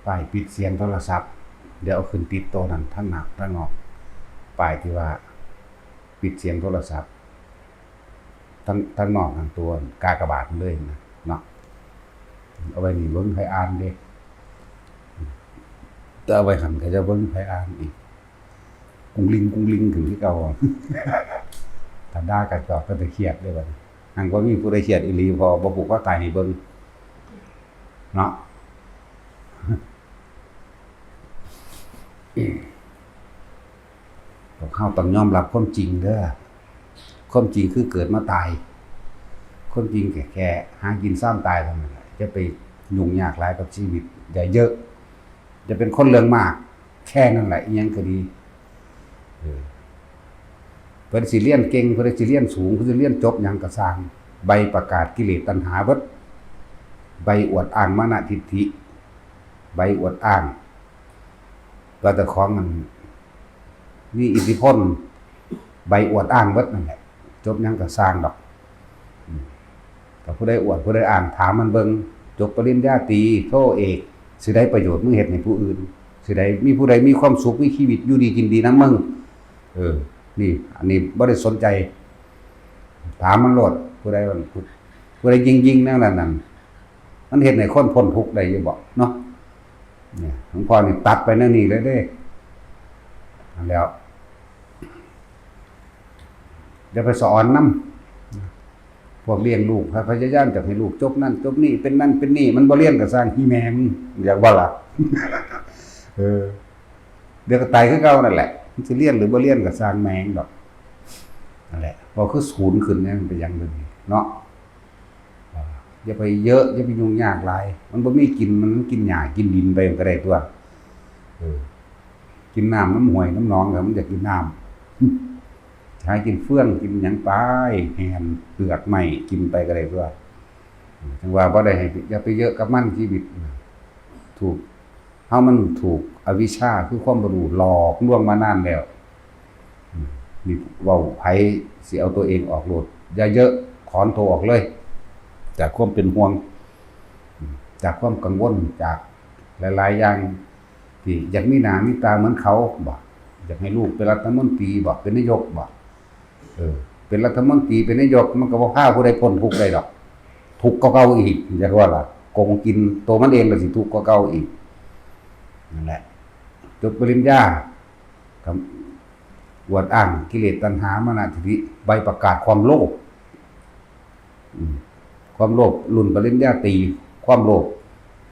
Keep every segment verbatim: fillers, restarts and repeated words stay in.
ป้ายปิดเสียงโทรศัพท์ เดี๋ยวเอาขึ้นติดโต๊ะนั่นทั้งหน้าทั้งนอก ป้ายที่ว่าปิดเสียงโทรศัพท์ ทั้งทั้งนอกทั้งตัว กากบาทเลยนะเนาะ เอาไว้นี่เบิ่งไผอ่านเด้ แต่เอาไว้หั่นก็จะเบิ่งไผอ่านอีก กุ้งลิงกุ้งลิงขึ้นที่เก่า ถ้าด่ากันก็เป็นตาเครียดเด้บัดนี้ หั่นบ่มีผู้ใดเครียดอีหลี เพราะบ่ผูกคอตายให้เบิ่งเนาะ พวกเราต้องยอมรับความจริงเด้อ ความจริงคือเกิดมาตาย ความจริงแค่ แค่หากินซ่ามตายเท่านั้นแหละ อย่าไปยุ่งยากหลายกับชีวิต อย่าเยอะ อย่าเป็นคนเรื่องมาก แค่นั้นแหละ อีหยังก็ดี เออ เพิ่นสิเรียนเก่ง เพิ่นสิเรียนสูง เพิ่นสิเรียนจบหยังก็ซ่าง ใบประกาศกิเลสตัณหาเบิด ใบอวดอ้างมานะทิฏฐิ ใบอวดอ้างว่าเจ้าของมันมีอิทธิพล ใบอวดอ้างเบิดนั่นแหละ จบหยังก็ซ่างดอก อืม ถ้าผู้ใดอวดผู้ใดอ้าง ถามมันเบิ่ง จบปริญญาตรี โท เอก สิได้ประโยชน์ มึงเฮ็ดให้ผู้อื่น สิได้มีผู้ใดมีความสุข มีชีวิตอยู่ดีกินดีนำมึง เออ นี่ อันนี้บ่ได้สนใจ ถามมันโลด ผู้ใดมัน ผู้ใดยิงๆ แนวนั้นนั่น มันเฮ็ดให้คนพ้นทุกข์ได้อยู่บ่เนาะ เนี่ย หลวงพ่อนี่ตัดไปแนวนี้เลยเด้ นั่นแหล้ว อย่าไปสอนนำ พวกเลี้ยงลูก พยายามจะให้ลูกจบนั่นจบนี่ เป็นนั่นเป็นนี่ มันบ่เรียนก็ซ่าง อีแม่มึง อยากบ่ล่ะ เออ เดี๋ยวก็ตายคือเก่านั่นแหละ มันสิเรียนหรือบ่เรียนก็ซ่างแม่งดอก นั่นแหละ เว้าคือศูนย์ขึ้นเนี่ย มันเป็นหยังเดี๋ยวนี้เนาะ อ่า อย่าไปเยอะ อย่าไปยุ่งยากหลาย มันบ่มีกิน มันกินหญ้ากินดินไปมันก็ได้ตั๊ว เออ กินน้ำนำห้วยนำหนอง แล้วมันอยากกินน้ำ หากินเฟืองกินหยังไป แหนเปลือกไม้กินไปก็ได้ตั๊ว จั่งว่าบ่ได้ให้ อย่าไปเยอะกับมัน ชีวิต ถูก เฮามันถูกอวิชชา คือความบ่รู้ หลอกลวงมานานแล้ว นี่เว้าไผสิเอาตัวเองออกโลด อย่าเยอะ ถอนตัวออกเลย จากความเป็นห่วง จากความกังวล จากหลายๆ อย่าง ที่อยากมีหน้ามีตาเหมือนเขาบ่ อยากให้ลูกเป็นรัฐมนตรีบ่ เป็นนายกบ่ เออ เป็นรัฐมนตรี เป็นนายก มันก็บ่พาผู้ใดพ้นทุกข์ได้ดอก ทุกข์กว่าเก่าอีก อยากว่าล่ะ โกงกินตัวมันเองก็สิทุกข์กว่าเก่าอีก นั่นแหละ จบปริญญา ก็อวดอ้างกิเลสตัณหามานะทิฏฐิ ใบประกาศความโลภ อืม ความโลภรุ่นปริญญาตรี ความโลภ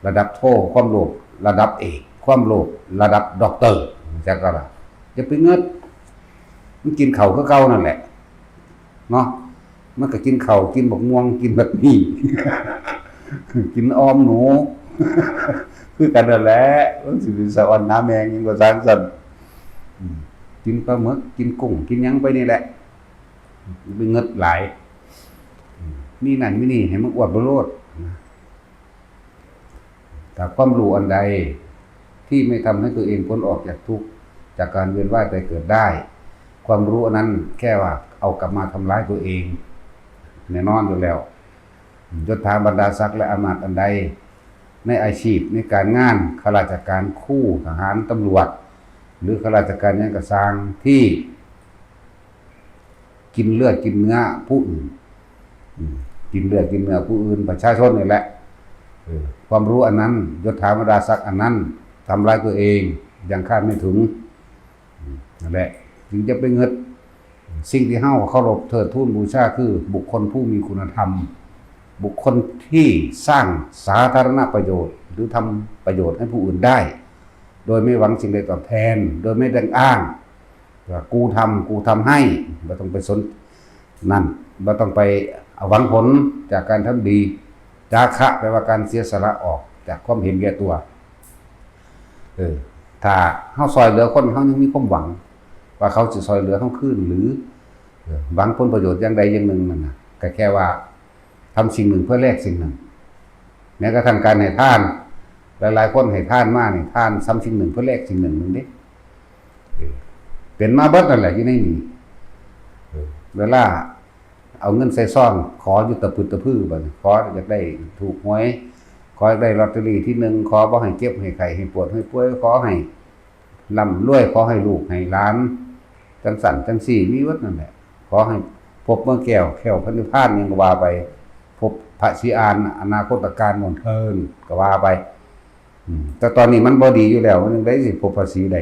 ระดับโท ความโลภระดับเอก ความโลภระดับด็อกเตอร์ จักก็ล่ะ อย่าไปเงิด มันกินข้าวคือเก่านั่นแหละ เนาะ มันก็กินข้าว กินบักม่วง กินบักมี่ กินออมหนู คือกันนั่นแหละ มันสิไปสะออนหาแม่งหยังก็ซ่างซั่น อืม กินปลาหมึก กินกุ้ง กินหยังไปนี่แหละ ไปเงิดหลาย อืม มีนั่นมีนี่ให้มันอวดบ่โลดนะ ถ้าความรู้อันใดที่ไม่ทำให้ตัวเองพ้นออกจากทุกข์ จากการเวียนว่ายตายเกิดได้ ความรู้อันนั้นแค่ว่าเอากลับมาทำร้ายตัวเอง แน่นอนอยู่แล้ว ยศถาบรรดาศักดิ์และอำนาจอันใด ในอาชีพ ในการงาน ข้าราชการ ครู ทหาร ตำรวจ หรือข้าราชการหยังก็ซ่าง ที่กินเลือดกินเนื้อผู้อื่น อืม กินเลือดกินเนื้อผู้อื่น ประชาชนนี่แหละ เออ ความรู้อันนั้น ยศถาบรรดาศักดิ์อันนั้น ทำร้ายตัวเอง ยังคาดไม่ถึง อืม นั่นแหละ จึงจะไปเงิด สิ่งที่เฮาเคารพเทิดทูนบูชาคือบุคคลผู้มีคุณธรรม บุคคลที่สร้างสาธารณประโยชน์ หรือทำประโยชน์ให้ผู้อื่นได้ โดยไม่หวังสิ่งใดตอบแทน โดยไม่ได้อ้างว่ากูทำ กูทำให้ บ่ต้องไปสนนั่น บ่ต้องไปหวังผลจากการทำดี จาคะแปลว่าการเสียสละออกจากความเห็นแก่ตัว เออ ถ้าเฮาซ่อยเหลือคน เฮายังมีความหวังว่าเขาสิซ่อยเหลือเฮาคืน หรือ เออ หวังผลประโยชน์อย่างใดอย่างหนึ่งนั่นน่ะ ก็แค่ว่าทำสิ่งหนึ่งเพื่อแลกสิ่งหนึ่ง แม้กระทั่งการให้ทาน หลายๆ คนให้ทานมานี่ ทานทำสิ่งหนึ่งเพื่อแลกสิ่งหนึ่งนั่นเด้ เออ เป็นมาเบิดนั่นแหละอยู่ในนี่ เออ เวลาเอาเงินใส่ซอง ขออยู่ตะพึดตะพือบัดนี้ ขออยากได้ถูกหวย ข ขอได้ลอตเตอรี่ที่หนึ่ง ขอบ่ให้เจ็บให้ไข้ให้ปวดให้ป่วย ขอให้ร่ำรวย ขอให้ลูกให้หลาน จังสั่นจังสี่ มีหมดนั่นแหละ ขอให้พบเมืองแก้ว แคล้วพระนิพพาน หยังก็ว่าไป พบพระศรีอาน อนาคตการโน่นเทิน ก็ว่าไป อืม แต่ตอนนี้มันบ่ดีอยู่แล้ว มันยังได้สิพบพระศรีได้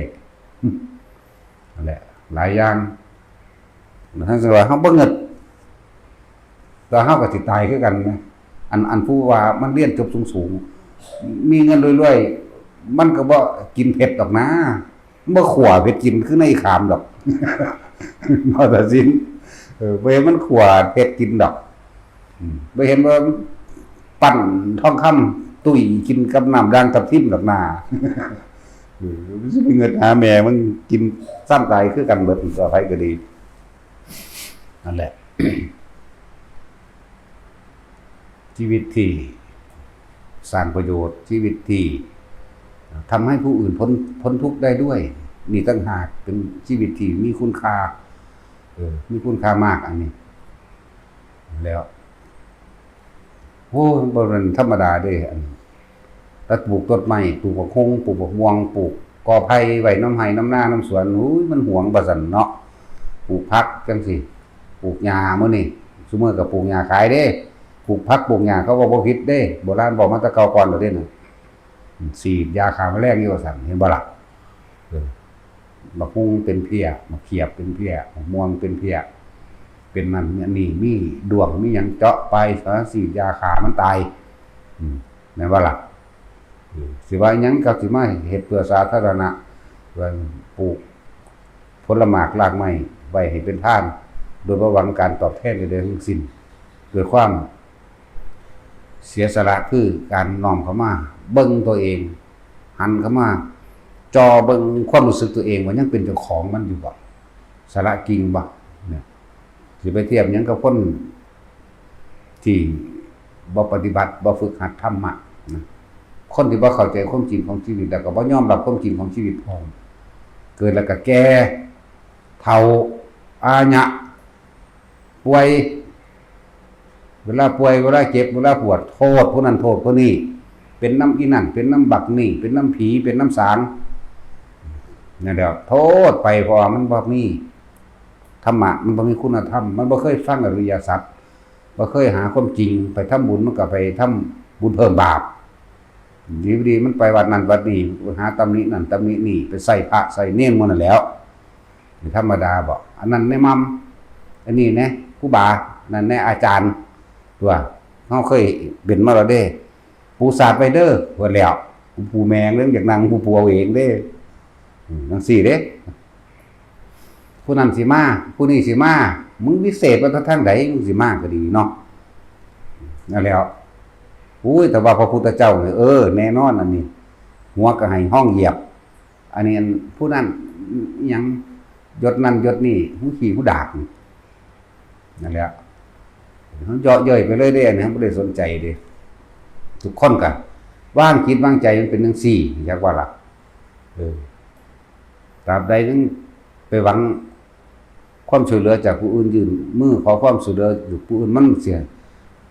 นั่นแหละ หลายอย่าง ทั้งที่ว่าเฮาบ่เงิด แต่เฮาก็สิตายคือกันนะ อัน อันผู้ว่ามันเรียนจบสูงๆ มีเงินรวยๆ มันก็บ่กินเผ็ดดอกนะ บ่ขั่วเผ็ดกินคือในขามดอก มอตสิน เออ บ่เห็นมันขั่วเผ็ดกินดอก อืม บ่เห็นว่าปั้นทองคำตุ้ยกินกับน้ำด่างทับทิมดอกนา เออ มันสิไปเงิดหาแม่มันกินซ้ำตายคือกันเบิด ตัวไผก็ดี นั่นแหละ ชีวิตที่สร้างประโยชน์ ชีวิตที่ทำให้ผู้อื่นพ้น พ้นทุกข์ได้ด้วย นี่ต่างหากเป็นชีวิตที่มีคุณค่า เออ มีคุณค่ามากอันนี้ แล้ว โอ้ บ่แม่นธรรมดาเด้ อันตัดปลูกต้นไม้ ปลูกบักฮุ่ง ปลูกบักม่วง ปลูกกอไผ่ไว้นำไร่นำนานำสวน อุ้ย มันหวงว่าซั่นเนาะ ปลูกผักจังซี่ ปลูกหญ้ามื้อนี้ ซุมื้อก็ปลูกหญ้าขายเด้ ปลูกผักปลูกหญ้าเขาก็บ่ผิดเด้ โบราณบอกมาแต่เก่าก่อนแล้วเด้น่ะ ฉีดยาฆ่าแมลงอยู่ว่าซั่น เห็นบ่ล่ะ เออ บักฮุ่งเป็นเพี้ย บักเขียบเป็นเพี้ย บักม่วงเป็นเพี้ย เป็นนั่นนี่ มีด้วง มีหยังเจาะไป สารฉีดยาฆ่ามันตาย อืม แม่นบ่ล่ะ เออ สิว่าหยังก็สิมาเฮ็ดเพื่อสาธารณะ เพื่อปลูกผลหมากรากไม้ไว้ให้เป็นทาน โดยบ่หวังการตอบแทนใดๆทั้งสิ้น ด้วยความเสียสละคือการน้อมเข้ามาเบิ่งตัวเอง หันเข้ามาจ่อเบิ่งความรู้สึกตัวเองว่ายังเป็นเจ้าของมันอยู่บ่ สละจริงบ่ เนี่ย สิไปเทียบหยังกับคนที่บ่ปฏิบัติ บ่ฝึกหัดธรรมะนะ คนที่บ่เข้าใจความจริงของชีวิต แล้วก็บ่ยอมรับความจริงของชีวิตพร้อม เกิดแล้วก็แก่ เฒ่า อาญะ ป่วย เวลาป่วย เวลาเจ็บ เวลาปวด โทษผู้นั้น โทษผู้นี้ เป็นนำอีนั่น เป็นนำบักนี่ เป็นนำผี เป็นนำสาง นั่นแหละ โทษไป เพราะว่ามันบ่มีธรรมะ มันบ่มีคุณธรรม มันบ่เคยฟังอริยสัจ บ่เคยหาความจริง ไปทำบุญมันก็ไปทำบุญเพิ่มบาป ดีบ่ดีมันไปวัดนั่นวัดนี่ หาตำหนินั่นตำหนินี่ ไปใส่พระใส่เณรหมู่นั่นแหล้ว ธรรมดาบ่ อันนั้นแน่มัม อันนี้แน่ครูบา นั่นแน่อาจารย์ ตัว เฮาเคยเป็นมาแล้วเด้ ปู่สาดไปเด้อ ว่าแล้ว ปู่แม่งเรื่องอยากนั่ง ปู่ปู่เอาเองเด้ อืม จังซี่เด้ ผู้นั้นสิมา ผู้นี้สิมา มึงวิเศษมาทางใด มึงสิมาก็ดีเนาะ นั่นแหล้ว อุ้ย แต่ว่าพระพุทธเจ้าเนี่ย เออ แน่นอนอันนี้ หัวก็ให้ห้องเหยียบ อันนี้อันผู้นั้นอิหยัง ยศนั่นยศนี่ หูขี้หูดาก นั่นแหละ เฮาเยาะเย้ยไปเลยเด้ อันนี้เฮาบ่ได้สนใจเด้ ทุกคนก็วางจิตวางใจมันเป็นจังซี่ อยากว่าล่ะ เออ ตราบใดยังไปหวังความช่วยเหลือจากผู้อื่น ยื่นมือขอความช่วยเหลือจากผู้อื่น มันเสีย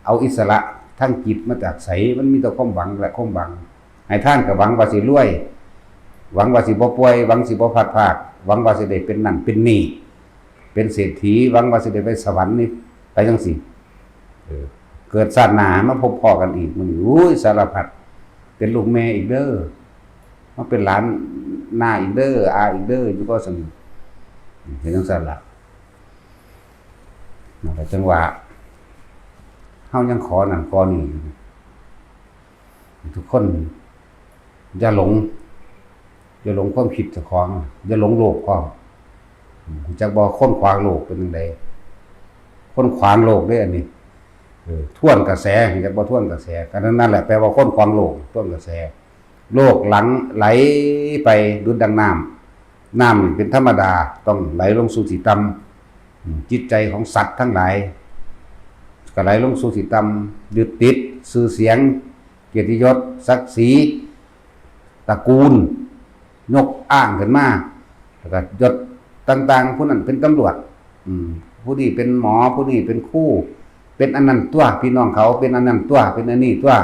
เอาอิสระทางจิตมาจากไส มันมีแต่ความหวังและความหวัง ให้ทานก็หวังว่าสิรวย หวังว่าสิบ่ป่วย หวังสิบ่พลัดพราก หวังว่าสิได้เป็นนั่นเป็นนี่ เป็นเศรษฐี หวังว่าสิได้ไปสวรรค์นี่ ไปจังซี่ เออ เกิดชาติหน้ามาพบพ้อกันอีก มื้อนี้ อุ้ย สารพัด เป็นลูกแม่อีกเด้อ มาเป็นหลานน้าอีกเด้อ อาอีกเด้อ อยู่ก็ซั่น เห็นจังซั่นล่ะ นั่นแหละจังว่า เฮายังขอนั่นขอนี่อยู่ ทุกคน อย่าหลง อย่าหลงความคิดเจ้าของ อย่าหลงโลกพร้อม อืม รู้จักบ่ คนขวางโลกเป็นจั่งใด คนขวางโลกเด้อันนี้ เออ ทวนกระแส รู้จักบ่ ทวนกระแส ก็นั่น นั่นแหละ แปลว่าคนขวางโลก ทวนกระแส โลกหลั่งไหลไปดุจดังน้ำ น้ำนี่เป็นธรรมดา ต้องไหลลงสู่ที่ต่ำ อืม จิตใจของสัตว์ทั้งหลาย ก็ไหลลงสู่ที่ต่ำ ยึดติดชื่อเสียง เกียรติยศ ศักดิ์ศรี ตระกูล ยกอ้างขึ้นมา แล้วก็ยศต่างๆ ผู้นั้นเป็นตำรวจ อืม ผู้นี้เป็นหมอ ผู้นี้เป็นครู เป็นอันนั้นตัว พี่น้องเขาเป็นอันนั้นตัว เป็นอันนี้ตัว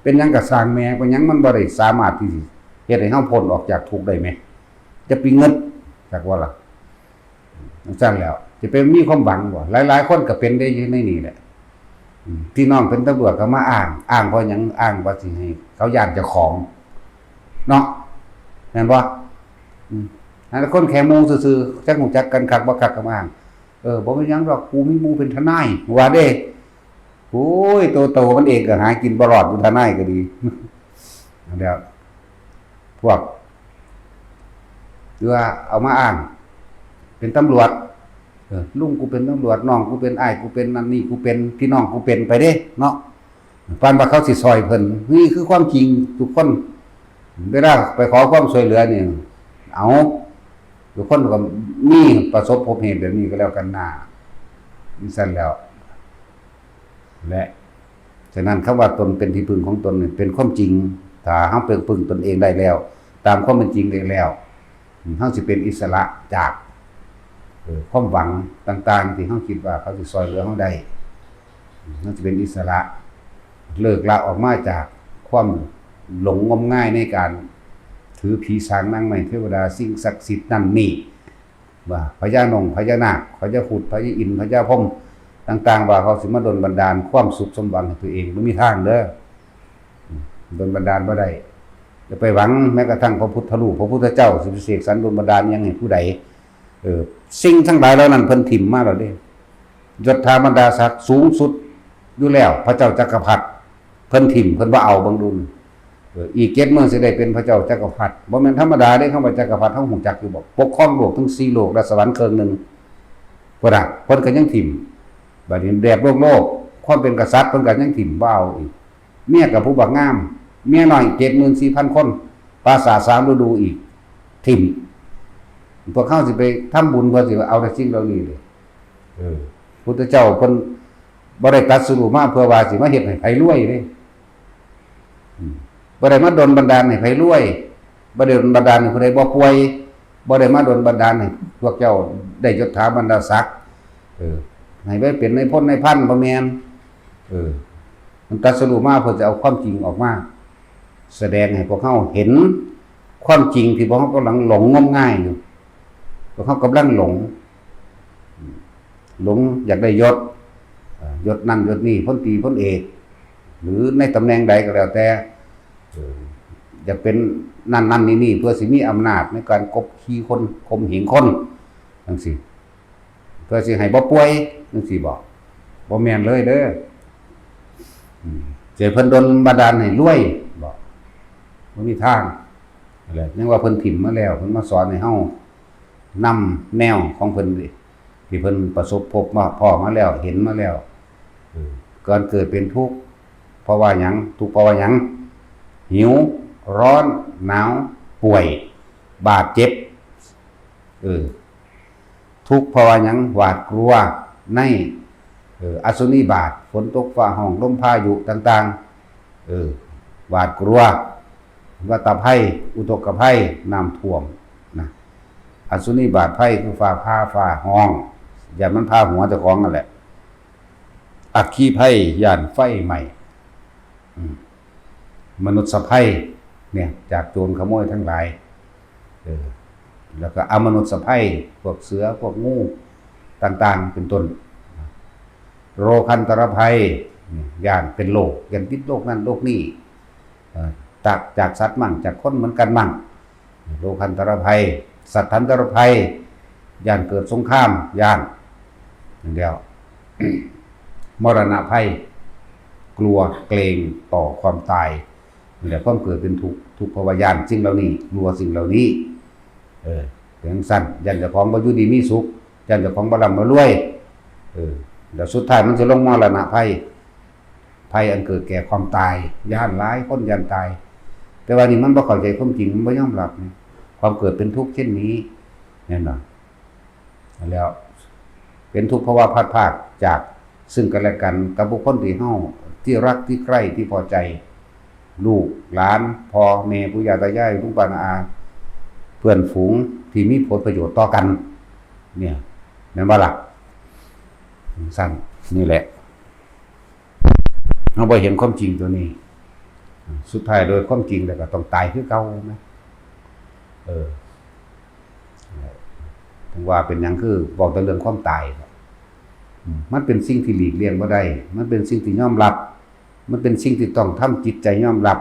เป็นหยังก็ซ่างแหน่ เป็นหยังมันบ่ได้สามารถที่สิเฮ็ดให้เฮาพ้นออกจากทุกข์ได้แหม จะไปงึด จักว่าล่ะ จั่งซั้นแล้ว จะไปมีความหวังบ่ หลายๆ คนก็เป็นได้อยู่ในนี่แหละ อืม พี่น้องเป็นตำรวจก็มาอ้าง อ้างเพราะหยัง อ้างว่าสิให้เขาย้านเจ้าของ เนาะ แม่นบ่ อืม หลายคนแค่หมู่ซื่อๆ จักรู้จักกันคักบ่คักก็มาอ้าง เออ บ่เป็นหยังดอก กูมีหมู่เป็นทนาย ว่าเด้ โอ้ย ตัวโตมันเองก็หากินบ่รอด อยู่ทนายก็ดี แล้ว พวก หรือว่าเอามาอ้าง เป็นตำรวจ เออ ลุงกูเป็นตำรวจ น้องกูเป็น อ้ายกูเป็น นั่นนี่กูเป็น พี่น้องกูเป็นไปเด้ เนาะ ปานว่าเขาสิซ่อยเพิ่น นี่คือความจริง ทุกคน เวลาไปขอความช่วยเหลือนี่ เอา ทุกคนก็มีประสบพบเหตุแบบนี้ก็แล้วกันนา จั่งซั้นแล้ว และ ฉะนั้นคำว่าตนเป็นที่พึ่งของตนนี่เป็นความจริง ถ้าเฮาเพิ่งพึ่งตนเองได้แล้ว ตามความเป็นจริงได้แล้ว เฮาสิเป็นอิสระจาก เอ่อ ความหวังต่างๆ ที่เฮาคิดว่าเขาสิซ่อยเหลือเฮาได้ เฮาสิเป็นอิสระ เลิกละออกมาจากความหลงงมงายในการถือผีสางนางไม้เทวดาสิ่งศักดิ์สิทธิ์นั่นนี่ ว่าพญานงพญานาค พญาครุฑ พญาอินทร์ พญาพรหมต่างๆ ว่าเขาสิมาดลบันดาลความสุขสมหวังให้ตัวเอง บ่มีทางเด้อ ดลบันดาลบ่ได้ อย่าไปหวังแม้กระทั่งพระพุทธรูป พระพุทธเจ้าสิไปเสกสรรดลบันดาลหยังให้ผู้ใด เออ สิ่งทั้งหลายเหล่านั้นเพิ่นถิ่มมาแล้วเด้ ยศถาบรรดาศักดิ์สูงสุดอยู่แล้ว พระเจ้าจักรพรรดิ เพิ่นถิ่ม เพิ่นบ่เอา เบิ่งดู เออ อีกเจ็ดมื้อสิได้เป็นพระเจ้าจักรพรรดิ บ่แม่นธรรมดาเด้ คำว่าจักรพรรดิ เฮาฮู้จักอยู่บ่ ปกครองโลกทั้งสี่โลก และสวรรค์เครื่องหนึ่ง พุ้นน่ะ เพิ่นก็ยังถิ่ม บัดนี้แบบโลกๆ ความเป็นกษัตริย์เพิ่นก็ยังถิ่ม บ่เอาอีก เมียกับผู้บักงาม เมียน้อยเจ็ดหมื่นสี่พันคน ปราสาทสามฤดูอีก ถิ่ม พวกเขาสิไปทำบุญเพื่อสิเอาแต่สิ่งเหล่านี้เลย เออ พุทธเจ้าเพิ่นบ่ได้ตรัสรู้มาเพื่อว่าสิมาเฮ็ดให้ไผรวยเด้ อืม บ่ได้มาดลบันดาลให้ไผรวย บ่ได้ดลบันดาลให้ผู้ใดบ่ป่วย บ่ได้มาดลบันดาลให้พวกเจ้าได้ยศถาบรรดาศักดิ์ เออ ให้ไปเป็นนายพลนายพัน บ่แม่น เออ มันตรัสรู้มาเพื่อจะเอาความจริงออกมา แสดงให้พวกเฮาเห็นความจริงที่พวกเฮากำลังหลงงมงายอยู่ พวกเฮากำลังหลง หลงอยากได้ยศ เอ่อ ยศนั่นยศนี่ พลตรี พลเอก หรือในตำแหน่งใดก็แล้วแต่ เอ่อ อยากเป็นนั่นนั่นนี่นี่ เพื่อสิมีอำนาจในการกดขี่คน ข่มเหงคน จั่งซี้ เพื่อสิให้บ่ป่วย จั่งซี้บ่ บ่แม่นเลยเด้อ อืม สิให้เพิ่นดลบันดาลให้รวยบ่ บ่มีทาง นั่นแหละ ยังว่าเพิ่นถิ่มมาแล้ว เพิ่นมาสอนให้เฮานำแนวของเพิ่นเด้ ที่เพิ่นประสบพบมา พ้อมาแล้ว เห็นมาแล้ว เออ การเกิดเป็นทุกข์ เพราะว่าหยัง ทุกข์เพราะว่าหยัง หิว ร้อน หนาว ป่วย บาดเจ็บ เออ ทุกข์เพราะว่าหยัง หวาดกลัวใน เออ อสุนีบาต ฝนตกฟ้าฮ้อง ลมพายุต่างๆ เออ หวาดกลัว วัฏภัย อุทกภัย น้ำท่วม นะ อสุนีบาตภัยคือฟ้าผ่า ฟ้าฮ้อง ย้านมันผ่าหัวเจ้าของนั่นแหละ อัคคีภัย ย้านไฟไหม้ อืม มนุษยภัย เนี่ย จากโจรขโมยทั้งหลาย เออ แล้วก็อมนุษยภัย พวกเสือ พวกงู ต่างๆ เป็นต้น โรคันตรภัย เนี่ย ย้านเป็นโรค ย้านติดโรคนั่นโรคนี่ เอ่อ จาก จากสัตว์มั่ง จากคนเหมือนกันมั่ง โรคันตรภัย สัตถันตรภัย ย้านเกิดสงคราม ย้าน อย่างเดียว มรณะภัย กลัวเกรงต่อความตาย นี่แหละความเกิดเป็นทุกข์ ทุกข์เพราะว่าย้านสิ่งเหล่านี้ กลัวสิ่งเหล่านี้ เออ เป็นจั่งซั้น ย้านเจ้าของบ่อยู่ดีมีสุข ย้านเจ้าของบ่ร่ำบ่รวย เออ แล้วสุดท้ายมันสิลงมรณะภัย ภัยอันเกิดแก่ความตาย ย้านหลายคนย้านตาย แต่ว่านี่มันบ่เข้าใจความจริง มันบ่ยอมรับนี่ ความเกิดเป็นทุกข์เช่นนี้ แน่นอน แล้ว เป็นทุกข์เพราะว่าพลัดพรากจากซึ่งกันและกัน กับบุคคลที่เฮา ที่รักที่ใคร่ที่พอใจ ลูกหลาน พ่อแม่ ปู่ย่าตายาย ลุงป้าน้าอา เพื่อนฝูงที่มีผลประโยชน์ต่อกัน เนี่ย แม่นบ่ล่ะ จั่งซั้น นี่แหละ เฮาบ่เห็นความจริงตัวนี้ สุดท้ายโดยความจริงแล้วก็ต้องตายคือเก่านะ เออ ถึงว่าเป็นหยังคือบอกแต่เรื่องความตาย อืม มันเป็นสิ่งที่หลีกเลี่ยงบ่ได้ มันเป็นสิ่งที่ยอมรับ มันเป็นสิ่งที่ต้องทำจิตใจยอมรับ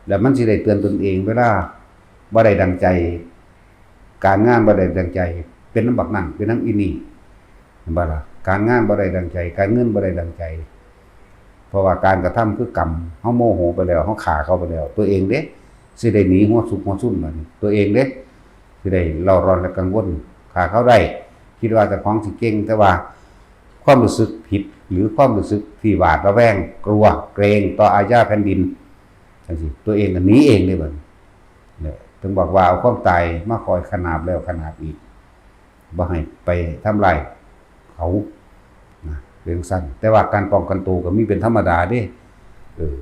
แล้วมันสิได้เตือนตนเองเวลาบ่ได้ดังใจ การงานบ่ได้ดังใจ เป็นนำบักนั่น เป็นนำอีนี่ เห็นบ่ล่ะ การงานบ่ได้ดังใจ การเงินบ่ได้ดังใจ เพราะว่าการกระทำคือกรรม เฮาโมโหไปแล้ว เฮาฆ่าเขาไปแล้ว ตัวเองเด้ สิได้หนีหัวซุกหัวซุนบัดนี้ ตัวเองเด้ สิได้เร่าร้อนและกังวล ฆ่าเขาได้ คิดว่าเจ้าของสิเก่ง แต่ว่าความรู้สึกผิด หรือความรู้สึกที่หวาดระแวง กลัว เกรงต่ออาญาแผ่นดิน จังซี้ ตัวเองก็หนีเองเด้บัดนี้ เนี่ย ถึงบอกว่าเอาความตายมาคอยขนาบแล้วขนาบอีก บ่ให้ไปทำลายเขา นะ เป็นจั่งซั้น แต่ว่าการป้องกันตัวก็มีเป็นธรรมดาเด้ เออ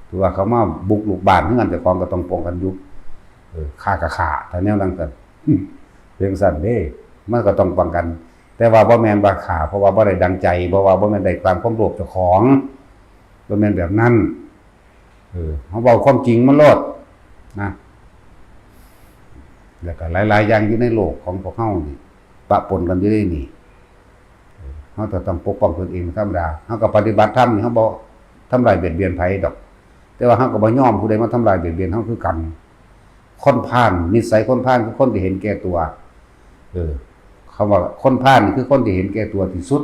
ถือว่าเขามาบุกรุกบ้านเฮือนเจ้าของก็ต้องป้องกันอยู่ เออ ฆ่าก็ฆ่า ถ้าแนวนั้นก็ เป็นจั่งซั้นเด้ มันก็ต้องป้องกัน แต่ว่าบ่แม่นว่าฆ่า เพราะว่าบ่ได้ดังใจ เพราะว่าบ่แม่นได้ตามความโลภเจ้าของ บ่แม่นแบบนั้น เออ เฮาเว้าความจริงมาโลดนะ แล้วก็หลายๆ อย่างอยู่ในโลกของพวกเฮานี่ ปะปนกันอยู่ในนี่ เออ เฮาก็ต้องปกป้องตนเองธรรมดา เฮาก็ปฏิบัติธรรมนี่ เฮาบ่ทำร้ายเบียดเบียนไผดอก แต่ว่าเฮาก็บ่ยอมผู้ใดมาทำร้ายเบียดเบียนเฮาคือกัน คนพาล นิสัยคนพาลคือคนที่เห็นแก่ตัว เออ คำว่าคนพาลนี่คือคนที่เห็นแก่ตัวที่สุด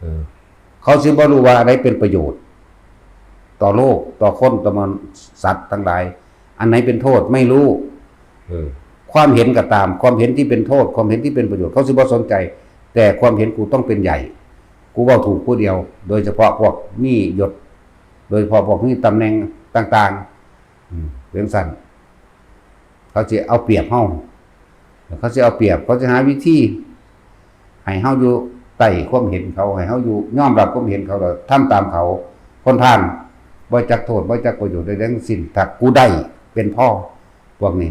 เออ เขาสิบ่รู้ว่าอันใดเป็นประโยชน์ ต่อโลก ต่อคน ต่อมนุษย์สัตว์ทั้งหลาย อันไหนเป็นโทษไม่รู้ เออ ความเห็นก็ตาม ความเห็นที่เป็นโทษ ความเห็นที่เป็นประโยชน์ เขาสิบ่สนใจ แต่ความเห็นกูต้องเป็นใหญ่ กูเว้าถูกผู้เดียว โดยเฉพาะพวกมียศ โดยเฉพาะพวกมีตำแหน่งต่างๆ อืม เป็นจั่งซั้น เขาสิเอาเปรียบเฮา เขาสิเอาเปรียบ เขาสิหาวิธี ให้เฮาอยู่ใต้ความเห็นเขา ให้เฮาอยู่ยอมรับความเห็นเขา แล้วทำตามเขา คนพาล บ่จักโทษ บ่จักประโยชน์ใดๆทั้งสิ้น ถ้ากูได้เป็นพอ พวกนี้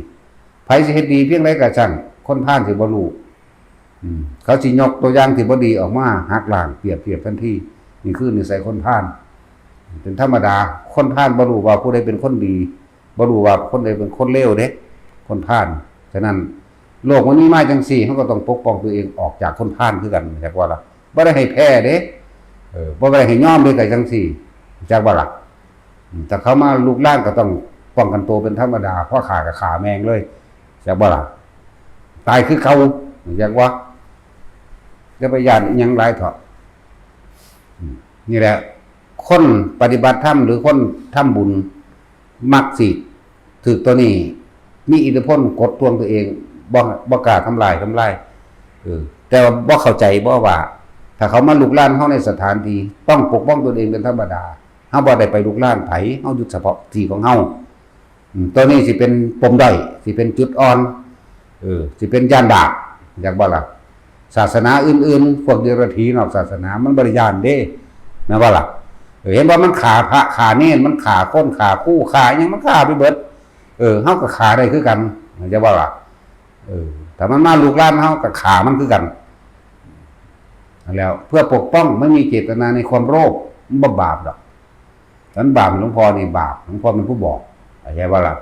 ไผสิเฮ็ดดีเพียงใดก็ช่าง คนพาลสิบ่รู้ อืม เขาสิยกตัวอย่างที่บ่ดีออกมาหักล้าง เปรียบเทียบทันที นี่คือนิสัยคนพาล เป็นธรรมดา คนพาลบ่รู้ว่าผู้ใดเป็นคนดี บ่รู้ว่าคนใดเป็นคนเลวเด้ คนพาล ฉะนั้น โลกมันมีมาจังซี่ เฮาก็ต้องปกป้องตัวเองออกจากคนพาลคือกัน จักว่าล่ะ บ่ได้ให้แพ้เด้ เออ บ่ได้ให้ยอมเด้ ก็จังซี่ จักว่าล่ะ อืม ถ้าเขามาลุกลานก็ต้องป้องกันตัวเป็นธรรมดา พอฆ่าก็ฆ่าแม่งเลย จักว่าล่ะ ตายคือเก่า จักว่า อย่าไปย้านอิหยังหลายเถาะ อืม นี่แหละ คนปฏิบัติธรรมหรือคนทำบุญ มักสิถืกตัวนี้ มีอิทธิพลกดท่วงตัวเอง บ่ บ่กล้าทำลาย ทำลาย เออ แต่ว่าบ่เข้าใจบ่ว่า ถ้าเขามาลุกลานเฮาในสถานที่ ต้องปกป้องตนเองเป็นธรรมดา เฮาบ่ได้ไปลุกลานไผ เฮาอยู่เฉพาะที่ของเฮา อืม ตัวนี้สิเป็นปมด้อย สิเป็นจุดอ่อน เออ สิเป็นย้านบาป จักบ่ล่ะ ศาสนาอื่นๆ พวกเดรัจฉีนอกศาสนา มันบ่ได้ย้านเด้ แม่นบ่ล่ะ เออ เห็นว่ามันฆ่าพระฆ่าเณร มันฆ่าคนฆ่าครูฆ่าอิหยัง มันฆ่าไปเบิด เออ เฮาก็ฆ่าได้คือกัน จักบ่ล่ะ เออ ถ้ามันมาลุกลานเฮาก็ฆ่ามันคือกัน แล้วเพื่อปกป้อง ไม่มีเจตนาในความโลภ มันบ่บาปดอก นั้นบาปหลวงพ่อนี่บาป หลวงพ่อเป็นผู้บอก เข้าใจบ่ล่ะ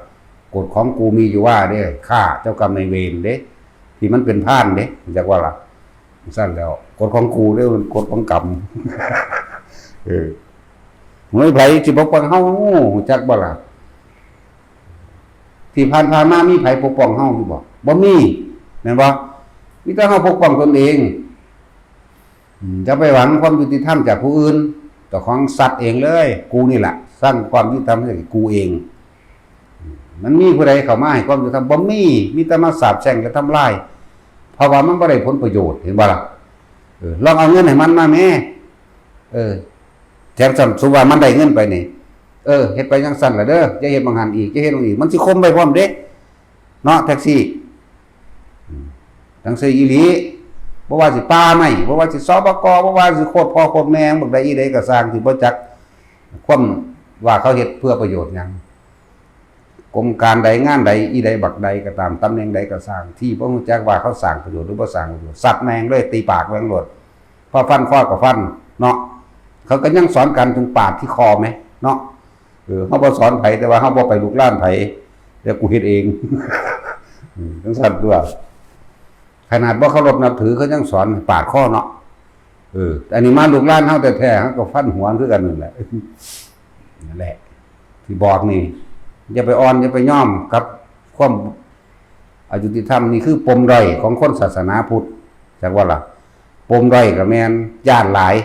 กฎของกูมีอยู่ว่าเด้ ฆ่าเจ้ากรรมนายเวรเด้ ที่มันเป็นพาลเด้ จักว่าล่ะ ซั่นแล้ว กฎของกูเด้ มันกฎของกรรม เออ เฮ้ย ไผสิปกป้องเฮา ฮู้จักบ่ล่ะ ที่ผ่านๆมามีไผปกป้องเฮาอยู่บ่ บ่มี แม่นบ่ มีแต่เฮาปกป้องตนเอง อืม อย่าไปหวังความยุติธรรมจากผู้อื่น เจ้าของซัดเองเลย กูนี่แหละ สร้างความยุติธรรมให้กูเอง อืม มันมีผู้ใดเข้ามาให้ความยุติธรรม บ่มี มีแต่มาสาปแช่งและทำลาย เพราะว่ามันบ่ได้ผลประโยชน์ เห็นบ่ล่ะ เออ ลองเอาเงินให้มันมาแหม เออ แถมสมมุติว่ามันได้เงินไปนี่ เออ เฮ็ดไปจั่งซั่นล่ะเด้อ อย่าเฮ็ดบางหันอีก อย่าเฮ็ดบางอีก มันสิข่มไว้พร้อมเด้ เนาะ แท็กซี่ อืม จั่งซี่อีหลี บ่ว่าสิป่าไม้ บ่ว่าสิ สปก บ่ว่าสิโคตรพ่อโคตรแม่บักใดอีใดก็ซ่าง ที่บ่จักความว่าเขาเฮ็ดเพื่อประโยชน์หยัง กรมการใดงานใดอีใดบักใดก็ตาม ตำแหน่งใดก็ซ่าง ที่บ่รู้จักว่าเขาสร้างประโยชน์หรือบ่สร้างประโยชน์ สัดแม่งเลย ตีปากแม่งโลด พอฟันคอก็ฟัน เนาะ เขาก็ยังสอนกันถึงปาดที่คอแหม เนาะ เออ เฮาบ่สอนไผ แต่ว่าเฮาบ่ไปลุกลานไผ แต่กูเฮ็ดเอง อืม จั่งซั่นตั๊ว ขนาดบ่เคารพนับถือเขายังสอนปาดคอเนาะ เออ อันนี้มาลุกลานเฮาแท้ๆ เฮาก็ฟันหัวคือกันนั่นแหละ นั่นแหละ ที่บอกนี่ อย่าไปอ่อน อย่าไปยอมกับความอยุติธรรม นี่คือปมด้อยของคนศาสนาพุทธ จักว่าล่ะ ปมด้อยก็แม่น ย้านหลาย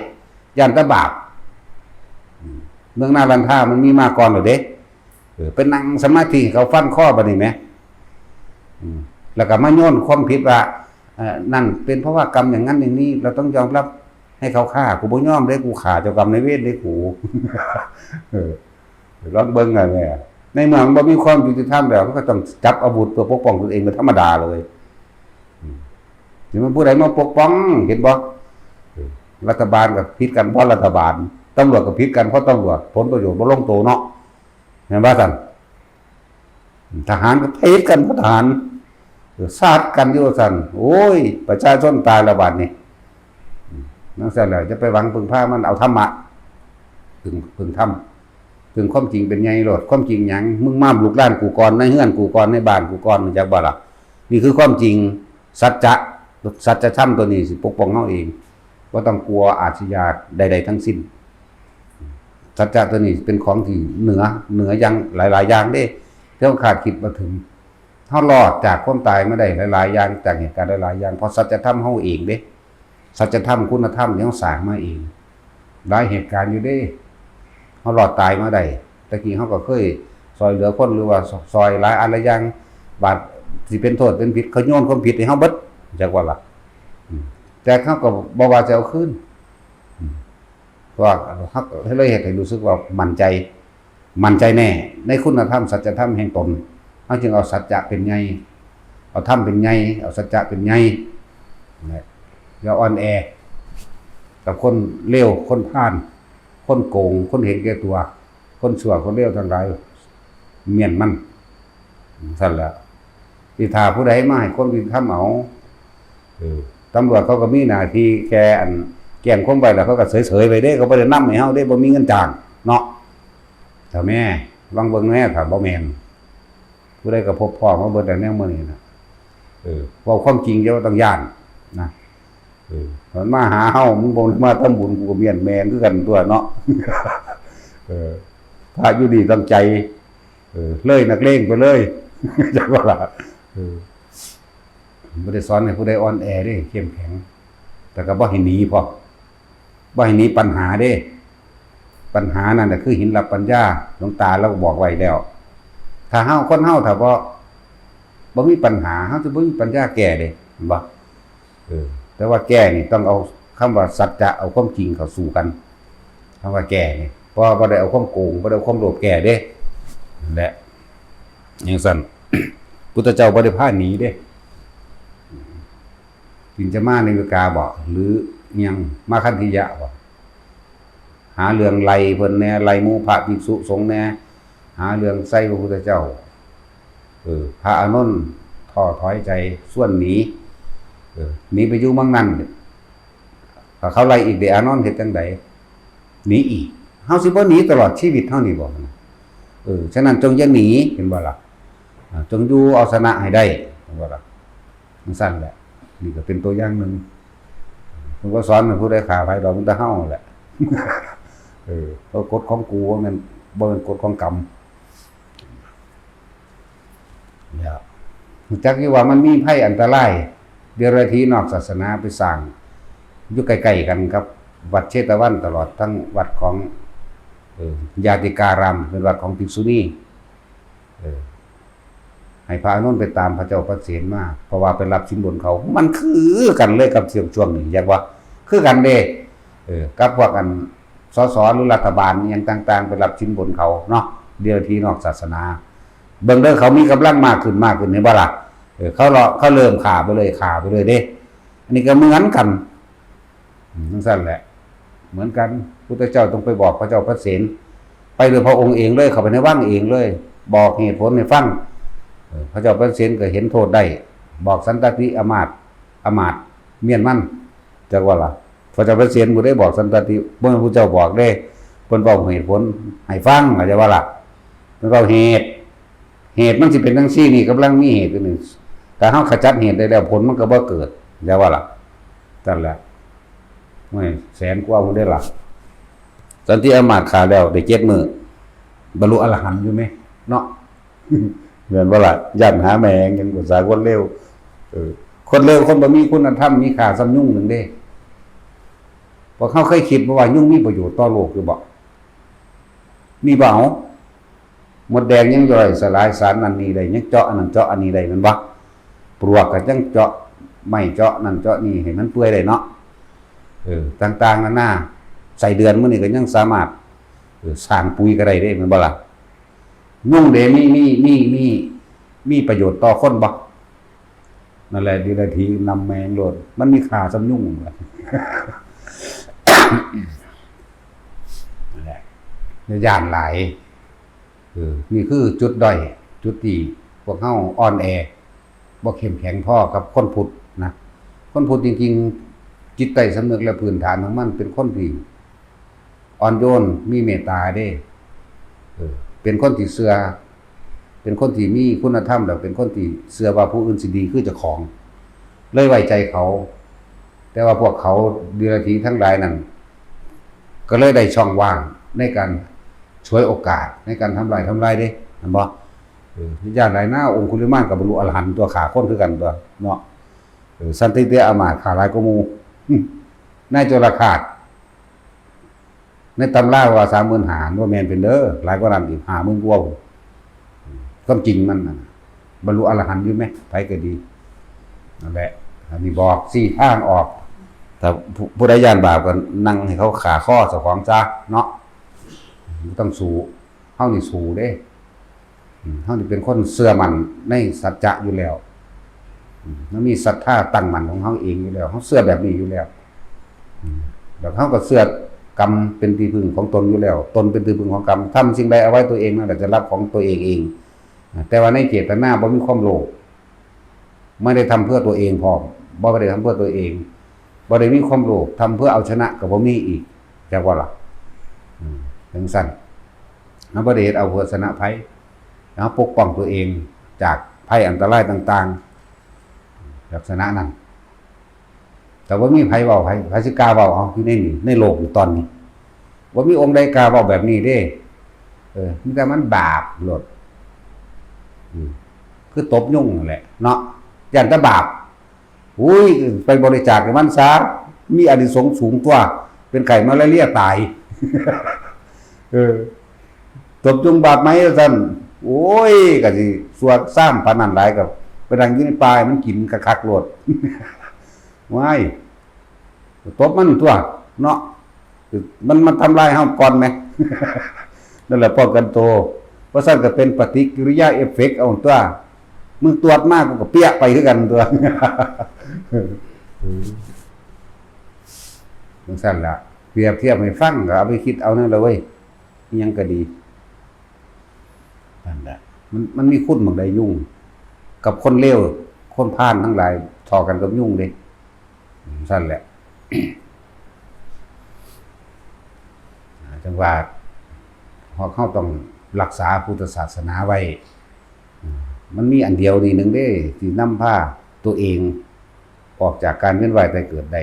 ย้านแต่บาป อืม เมืองนารันทามันมีมาก่อนแล้วเด้ เออ ไปนั่งสมาธิให้เขาฟันคอบัดนี้แหม อืม แล้วก็มาโยนความผิดว่า เอ่อ นั่นเป็นเพราะว่ากรรมอย่างนั้นอย่างนี้ เราต้องยอมรับให้เขาฆ่า กูบ่ยอมเด้ กูฆ่าเจ้ากรรมนายเวรเด้ กู เออ ลองเบิ่งอะแม่ ในเมื่อมันบ่มีความยุติธรรมแล้ว มันก็ต้องจับอาวุธเพื่อปกป้องตนเองเป็นธรรมดาเลย อืม นี่มันผู้ใดมาปกป้อง เห็นบ่ เออ รัฐบาลก็ผิดกันเพราะรัฐบาล ตำรวจก็ผิดกันเพราะตำรวจ ผลประโยชน์บ่ลงตัวเนาะ แม่นบ่ซั่น ทหารก็ผิดกันเพราะทหาร เออ ซัดกันอยู่ซั่น โอ้ย ประชาชนตายแล้วบัดนี้ อืม จั่งซั่นแหละ จะไปหวังพึ่งพามัน เอาธรรมะ พึ่ง พึ่งธรรม พึ่งความจริงเป็นใหญ่โลด ความจริงหยัง มึงมาลุกลานกูก่อน ในเฮือนกูก่อน ในบ้านกูก่อน รู้จักบ่ล่ะ นี่คือความจริง สัจจะ สัจธรรมตัวนี้สิปกป้องเฮาเอง บ่ต้องกลัวอาชญาใดๆทั้งสิ้น สัจจะตัวนี้เป็นของที่เหนือ เหนืออย่างหลายๆอย่างเด้ ที่เฮาคาดคิดบ่ถึง เฮารอดจากความตายมาได้หลายๆอย่าง จากเหตุการณ์หลายๆอย่าง เพราะสัจธรรมเฮาเองเด้ สัจธรรม คุณธรรมที่เฮาสร้างมาเอง หลายเหตุการณ์อยู่เด้ เฮารอดตายมาได้ ตะกี้เฮาก็เคยซอยเหลือคน หรือว่าซอยหลายอันหลายอย่าง บาดสิเป็นโทษเป็นผิด เขาโยนความผิดให้เฮาเบิด จักว่าล่ะ อืม แต่เฮาก็บ่ว่าจะเอาคืน อืม เพราะว่าเฮาก็เลยเฮ็ดให้รู้สึกว่ามั่นใจ มั่นใจแน่ในคุณธรรม สัจธรรมแห่งตน เฮาจึงเอาสัจจะเป็นใหญ่ เอาธรรมเป็นใหญ่ เอาสัจจะเป็นใหญ่ นะ อย่าอ่อนแอ กับคนเลว คนพาล คนโกง คนเห็นแก่ตัว คนชั่ว คนเลวทั้งหลาย เมียนมัน ซั่นแหละ สิท่าผู้ใดมาให้ความยุติธรรมเอา เออ ตำรวจเขาก็มีหน้าที่แค่อันแจ้งความไว้ แล้วเขาก็เฉยๆไปเด้ เขาบ่ได้นำให้เฮาเด้ บ่มีเงินจ้างเนาะ ถ้าแม่ ลองเบิ่งแน่ ถ้าบ่แม่น ผู้ใดก็พบพ้อมาเบิดแล้วแนวมื้อนี้นะ เออ เว้าความจริง อย่าว่าต้องย้านนะ เออ มันมาหาเฮา มึงบ่มาทำบุญ กูก็เมียนแม่งคือกันตั๊วเนาะ เออ พระอยู่นี่ต้องใจ เออ เลยนักเลงไปเลย จักว่าล่ะ เออ บ่ได้สอนให้ผู้ใดอ่อนแอเด้ เข้มแข็ง แต่ก็บ่ให้หนีพร้อม บ่ให้หนีปัญหาเด้ ปัญหานั่นน่ะคือหินลับปัญญา หลวงตาเราก็บอกไว้แล้ว ถ้าเฮา คนเฮาถ้าบ่ บ่มีปัญหา เฮาสิบ่มีปัญญาแก้เด้ เห็นบ่ เออ แต่ว่าแก้นี่ต้องเอาคำว่าสัจจะ เอาความจริงเข้าสู้กัน คำว่าแก้นี่ เพราะว่าบ่ได้เอาความโกง บ่ได้เอาความโลภแก้เด้ นั่นแหละ จั่งซั่น พุทธเจ้าบ่ได้พาหนีเด้ กินจมานิวิกาบ่ หรืออิหยัง มาคันธิยะบ่ หาเรื่องไล่เพิ่นแหน่ ไล่หมู่พระภิกษุสงฆ์แหน่ หาเรื่องใส่พระพุทธเจ้า เออ พระอานนท์ท้อถอยใจ ชวนหนี เออ หนีไปอยู่เมืองนั้น ถ้าเขาไล่อีกเด้ อานนท์เฮ็ดจั่งใด หนีอีก เฮาสิบ่หนีตลอดชีวิตเฮานี่บ่ เออ ฉะนั้นจงอย่าหนี เห็นบ่ล่ะ อ่า จงอยู่เอาชนะให้ได้ เห็นบ่ล่ะ จั่งซั่นแหละ นี่ก็เป็นตัวอย่างหนึ่ง เพิ่นก็สอนให้ผู้ใดฆ่าไผดอก มีแต่เฮาแหละ เออ เพราะกฎของกูบ่แม่น บ่แม่นกฎของกรรม เนี่ย รู้จักอยู่ว่ามันมีภัยอันตราย เดรัจฉีนอกศาสนาไปสร้าง อยู่ใกล้ๆกันครับ วัดเชตวัน ตลอดทั้งวัดของ เอ่อ ญาติการาม เป็นวัดของภิกษุณี เออ ให้พระอานนท์ไปตามพระเจ้าพระเสนมา เพราะว่าไปรับสินบนเขา มันคือกันเลยกับช่วง ช่วงนี้ อยากว่า คือกันเด้ เออ กับพวกอัน สส หรือรัฐบาลอิหยังต่างๆ ไปรับสินบนเขาเนาะ เดรัจฉีนอกศาสนา เบิ่งเด้อ เขามีกำลังมากขึ้น มากขึ้น เห็นบ่ล่ะ เออ เขาเลาะ เขาเริ่มฆ่าไปเลย ฆ่าไปเลยเด้ อันนี้ก็เหมือนกัน อืม จั่งซั่นแหละ เหมือนกัน พุทธเจ้าต้องไปบอกพระเจ้าพระเสน ไปโดยพระองค์เองเลย เข้าไปในวังเองเลย บอกเหตุผลให้ฟัง เออ พระเจ้าพระเสนก็เห็นโทษได้ บอกสันตติอมาตย์ อมาตย์เมียนมัน จักว่าล่ะ พระเจ้าพระเสนบ่ได้บอกสันตติ บ่แม่นพระเจ้าบอกเด้ พิ่นเว้าเหตุผลให้ฟัง เข้าใจบ่ล่ะ? เพิ่นเว้าเหตุ เหตุมันสิเป็นจั่งซี้นี่ กำลังมีเหตุอยู่นี่ ถ้าเฮาขจัดเหตุได้แล้ว ผลมันก็บ่เกิด เข้าใจบ่ล่ะ? นั่นแหละ โอ้ย แสนกว่าพุ้นเด้ล่ะ สันติอามาตย์ฆ่าแล้วได้เจ็ดมื้อ บรรลุอรหันต์อยู่แหมเนาะ แม่นบ่ล่ะ? ย้านหาแม่ง หยังภาษาคนเลว เออ คนเลว คนบ่มีคุณธรรม มีค่าส่ำยุงหนึ่งเด้ พวกเฮาเคยคิดบ่ว่ายุงมีประโยชน์ต่อโลกอยู่บ่? มีบ่เอา? มดแดงยังย่อยสลายสารนั่นนี่ได้ ยังเจาะอันนั้นเจาะอันนี้ได้แม่นบ่? ปลวกก็ยังเจาะไม้เจาะนั่นเจาะนี่ให้มันเปื่อยได้เนาะ เออ ต่างๆ นานา ไส้เดือนมื้อนี้ก็ยังสามารถ เออ สร้างปุ๋ยก็ได้เด้ แม่นบ่ล่ะ? ยุงเด้ มี มี มี มี มีประโยชน์ต่อคนบ่? นั่นแหละ เดรัจฉีนำแมงโลด มันมีค่าส่ำยุง นั่นแหละ อย่าย้านหลาย เออ นี่คือจุดด้อย จุดที่พวกเฮาอ่อนแอ บ่เข้มแข็งพอกับคนพุทธนะ คนพุทธจริงๆ จิตใต้สำนึกและพื้นฐานของมันเป็นคนที่อ่อนโยน มีเมตตาเด้ เออ เป็นคนที่เชื่อ เป็นคนที่มีคุณธรรม แล้วเป็นคนที่เชื่อว่าผู้อื่นสิดีคือเจ้าของ เลยไว้ใจเขา แต่ว่าพวกเขาเดรัจฉีทั้งหลายนั่น ก็เลยได้ช่องว่างในการฉวยโอกาสในการทำลายทำลายเด้ แม่นบ่? เออ ย้านหลายนะ องคุลิมานก็บรรลุอรหันต์ตัว ฆ่าคนคือกันตัวเนาะ เออ สันติเตอามาตย์ฆ่าหลายกว่าหมู่ อืม นายโจรฆาต ในตำราว่าสามหมื่นห้า บ่แม่นเป็นเด้อ หลายกว่านั้นอีก ห้าหมื่นกว่าพุ้น ความจริงมันน่ะ บรรลุอรหันต์อยู่แหม ไผก็ดี นั่นแหละ อันนี้บอกชี้ทางออก ถ้าผู้ ผู้ใดย้านบาปก็นั่งให้เขาฆ่าคอเจ้าของซะเนาะ บ่ต้องสู้ เฮานี่สู้เด้ อืม เฮานี่เป็นคนเชื่อมั่นในสัจจะอยู่แล้ว อืม เฮามีศรัทธาตั้งมั่นของเฮาเองอยู่แล้ว เฮาเชื่อแบบนี้อยู่แล้ว อืม แล้วเฮาก็เชื่อกรรมเป็นที่พึ่งของตนอยู่แล้ว ตนเป็นที่พึ่งของกรรม ทำสิ่งใดเอาไว้ตัวเองนั่นแหละจะรับของตัวเองเอง อ่า แต่ว่าในเจตนาบ่มีความโลภ ไม่ได้ทำเพื่อตัวเองพร้อม บ่ได้ทำเพื่อตัวเอง บ่ได้มีความโลภ ทำเพื่อเอาชนะก็บ่มีอีก จักว่าล่ะ อืม จั่งซั้น เฮาบ่ได้เฮ็ดเอาเพื่อชนะภัย เฮาปกป้องตัวเองจากภัยอันตรายต่างๆ ลักษณะนั้น แต่ว่ามีไผเว้า ไผ ไผสิกล้าเว้า เอา อยู่ในนี่ ในโลกอยู่ตอนนี้ บ่มีองค์ใดกล้าเว้าแบบนี้เด้ เออ มีแต่มันบาปโลด อืม คือตบยุงนั่นแหละเนาะ ย้านแต่บาป อุ้ย ไปบริจาคให้มันซะ มีอานิสงส์สูงตัว เป็นไข้มาลาเรียตาย เออ ตบยุงบาปไหมว่าซั่น โอ้ย ก็สิซั่วซ้ำปานนั้นหลาย ก็ไปนั่งอยู่ในป่าให้มันกินคักๆโลด ว้าย ตบมันตัวเนาะ มันมาทำลายเฮาก่อนแหม นั่นแหละป้องกันตัว เพราะซั่นก็เป็นปฏิกิริยาเอฟเฟกต์เอาตัว มึงตรวจมากูก็เปี้ยไปคือกันตัว จั่งซั้นล่ะ เปรียบเทียบให้ฟัง ก็เอาไปคิดเอานั่นล่ะเว้ย อิหยังก็ดี นั่นแหละ มัน มันมีคุณหม่องใดยุง กับคนเลว คนพาลทั้งหลาย เท่ากันกับยุงเด้ จั่งซั้นแหละ จั่งว่า พวกเฮาต้องรักษาพุทธศาสนาไว้ มันมีอันเดียวนี่หนึ่งเด้ ที่นำพาตัวเอง ออกจากการเวียนว่ายตายเกิดได้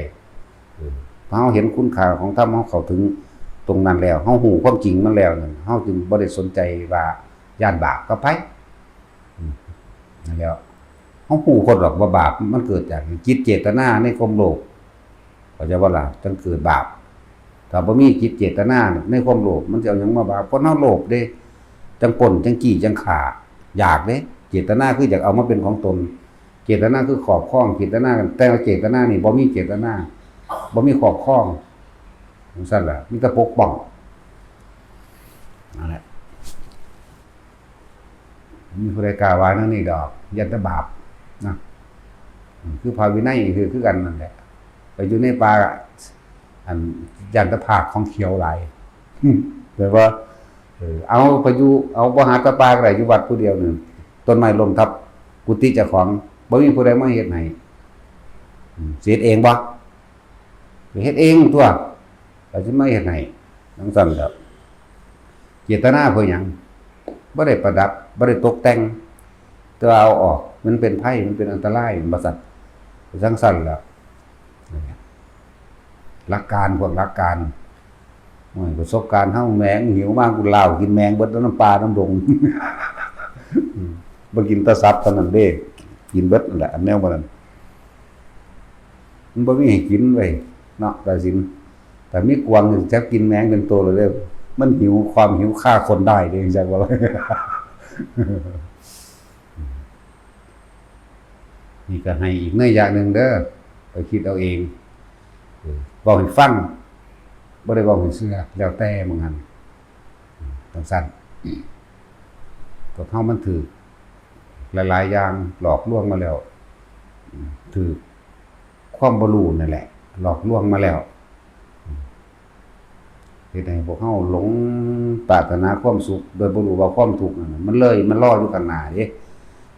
เออ พอเฮาเห็นคุณค่าของธรรม เฮาเข้าถึงตรงนั้นแล้ว เฮาฮู้ความจริงมันแล้วนั่น เฮาจึงบ่ได้สนใจว่าย้านบาปกับไผ อืม นั่นแหล้ว เฮาฮู้โพดดอกว่าบาปมันเกิดจากจิตเจตนาในความโลภ เข้าใจบ่ล่ะ? จั่งเกิดบาป ถ้าบ่มีจิตเจตนาในความโลภ มันสิเอาหยังมาบาป? คนเฮาโลภเด้ จั่งปล้น จั่งจี้ จั่งฆ่า อยากเด้ เจตนาคืออยากเอามาเป็นของตน เจตนาคือครอบครอง เจตนา แต่ว่าเจตนานี่บ่มีเจตนา บ่มีครอบครอง จั่งซั้นล่ะ มีแต่ปกป้อง นั่นแหละ มีผู้ใดกล้าว่าแนวนี้ดอก ย้านแต่บาปนะ อืม คือพระวินัยคือ คือกันนั่นแหละ ไปอยู่ในป่า อัน ย้านแต่ผากของเขียวหลาย แบบว่า เออ เอาไปอยู่ เอาบ่หาแต่ป่าก็ได้ อยู่วัดผู้เดียวนี่ ต้นไม้ล้มทับกุฏิเจ้าของ บ่มีผู้ใดมาเฮ็ดให้ อืม สิเฮ็ดเองบ่? ไปเฮ็ดเองตัว ก็สิมาเฮ็ดให้ จั่งซั้นแหละ เจตนาเพื่อหยัง? บ่ได้ประดับ บ่ได้ตกแต่ง แต่ว่าเอาออก มันเป็นภัย มันเป็นอันตราย มันบ่ซั่น จั่งซั่นแหละ หลักการ พวกหลักการ โอ้ย ประสบการณ์เฮา แมงหิวมาก กูลาวกินแมงเบิดน้ำปลาน้ำดง อืม บ่กินแต่สัตว์เท่านั้นเด้ กินเบิดนั่นแหละ อันแนวบ่นั้น มันบ่มีให้กินเว้ย เนาะ กาฬสินธุ์ แต่มีกวางนี่จักกินแมงเป็นตัวเลยเด้อ มันหิว ความหิวฆ่าคนได้เด้ จักว่า นี่ก็ให้อีกนัยยะหนึ่งเด้อ ไปคิดเอาเอง เออ เว้าให้ฟัง บ่ได้เว้าให้เชื่อ แล้วแต่หม่องหั้น จั่งซั่น พวกเฮามันถืกหลายๆอย่างหลอกลวงมาแล้ว ถืกความบ่รู้นั่นแหละ หลอกลวงมาแล้ว เฮ็ดให้พวกเฮาหลงปรารถนาความสุข โดยบ่รู้ว่าความทุกข์นั่นน่ะ มันเลย มันรออยู่ข้างหน้าเด้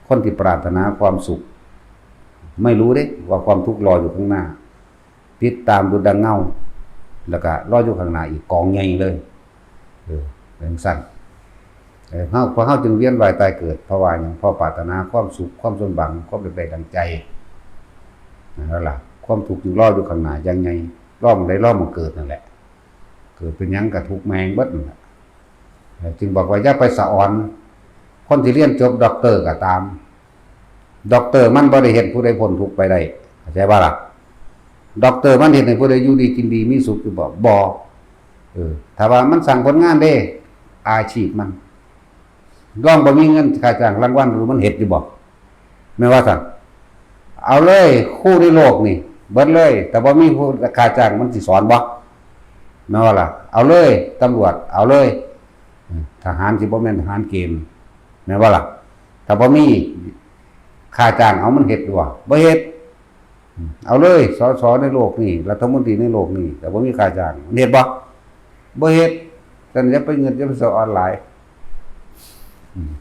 คนที่ปรารถนาความสุข ไม่รู้เด้ว่าความทุกข์รออยู่ข้างหน้า ติดตามอยู่ดังเงา แล้วก็รออยู่ข้างหน้าอีกกองใหญ่เลย เออ เป็นซั่น เออ เฮา พวกเฮาจึงเวียนว่ายตายเกิด เพราะว่าหยัง? เพราะปรารถนาความสุข ความสมหวัง ความได้ดังใจ นั่นล่ะ ความทุกข์จึงรออยู่ข้างหน้าอย่างใหญ่ รอหม่องใด รอหม่องเกิดนั่นแหละ เกิดเป็นหยังก็ทุกข์แม่งเบิดนั่นแหละ จึงบอกว่าอย่าไปสะออน คนที่เรียนจบด็อกเตอร์ก็ตาม ด็อกเตอร์มันบ่ได้เฮ็ดผู้ใดพ้นทุกข์ไปได้ เข้าใจบ่ล่ะ? ด็อกเตอร์มันเฮ็ดให้ผู้ใดอยู่ดีกินดีมีสุขอยู่บ่? บ่ เออ ถ้าว่ามันสร้างผลงานเด้ อาชีพมัน ลองบ่มีเงินค่าจ้างรางวัล หรือมันเฮ็ดอยู่บ่? แม่นว่าซั่น เอาเลย ครูในโลกนี่ เบิดเลย แต่บ่มีผู้ค่าจ้างมันสิสอนบ่? แม่นว่าล่ะ เอาเลย ตำรวจ เอาเลย ทหารสิบ่แม่นทหารเกณฑ์ แม่นบ่ล่ะ? ถ้าบ่มีค่าจ้าง เอามันเฮ็ดอยู่บ่? บ่เฮ็ด เอาเลย สส ในโลกนี่ รัฐมนตรีในโลกนี่ แต่บ่มีค่าจ้าง มันเฮ็ดบ่? บ่เฮ็ด ซั่นอย่าไปเงิน อย่าไปสะออนหลาย อืม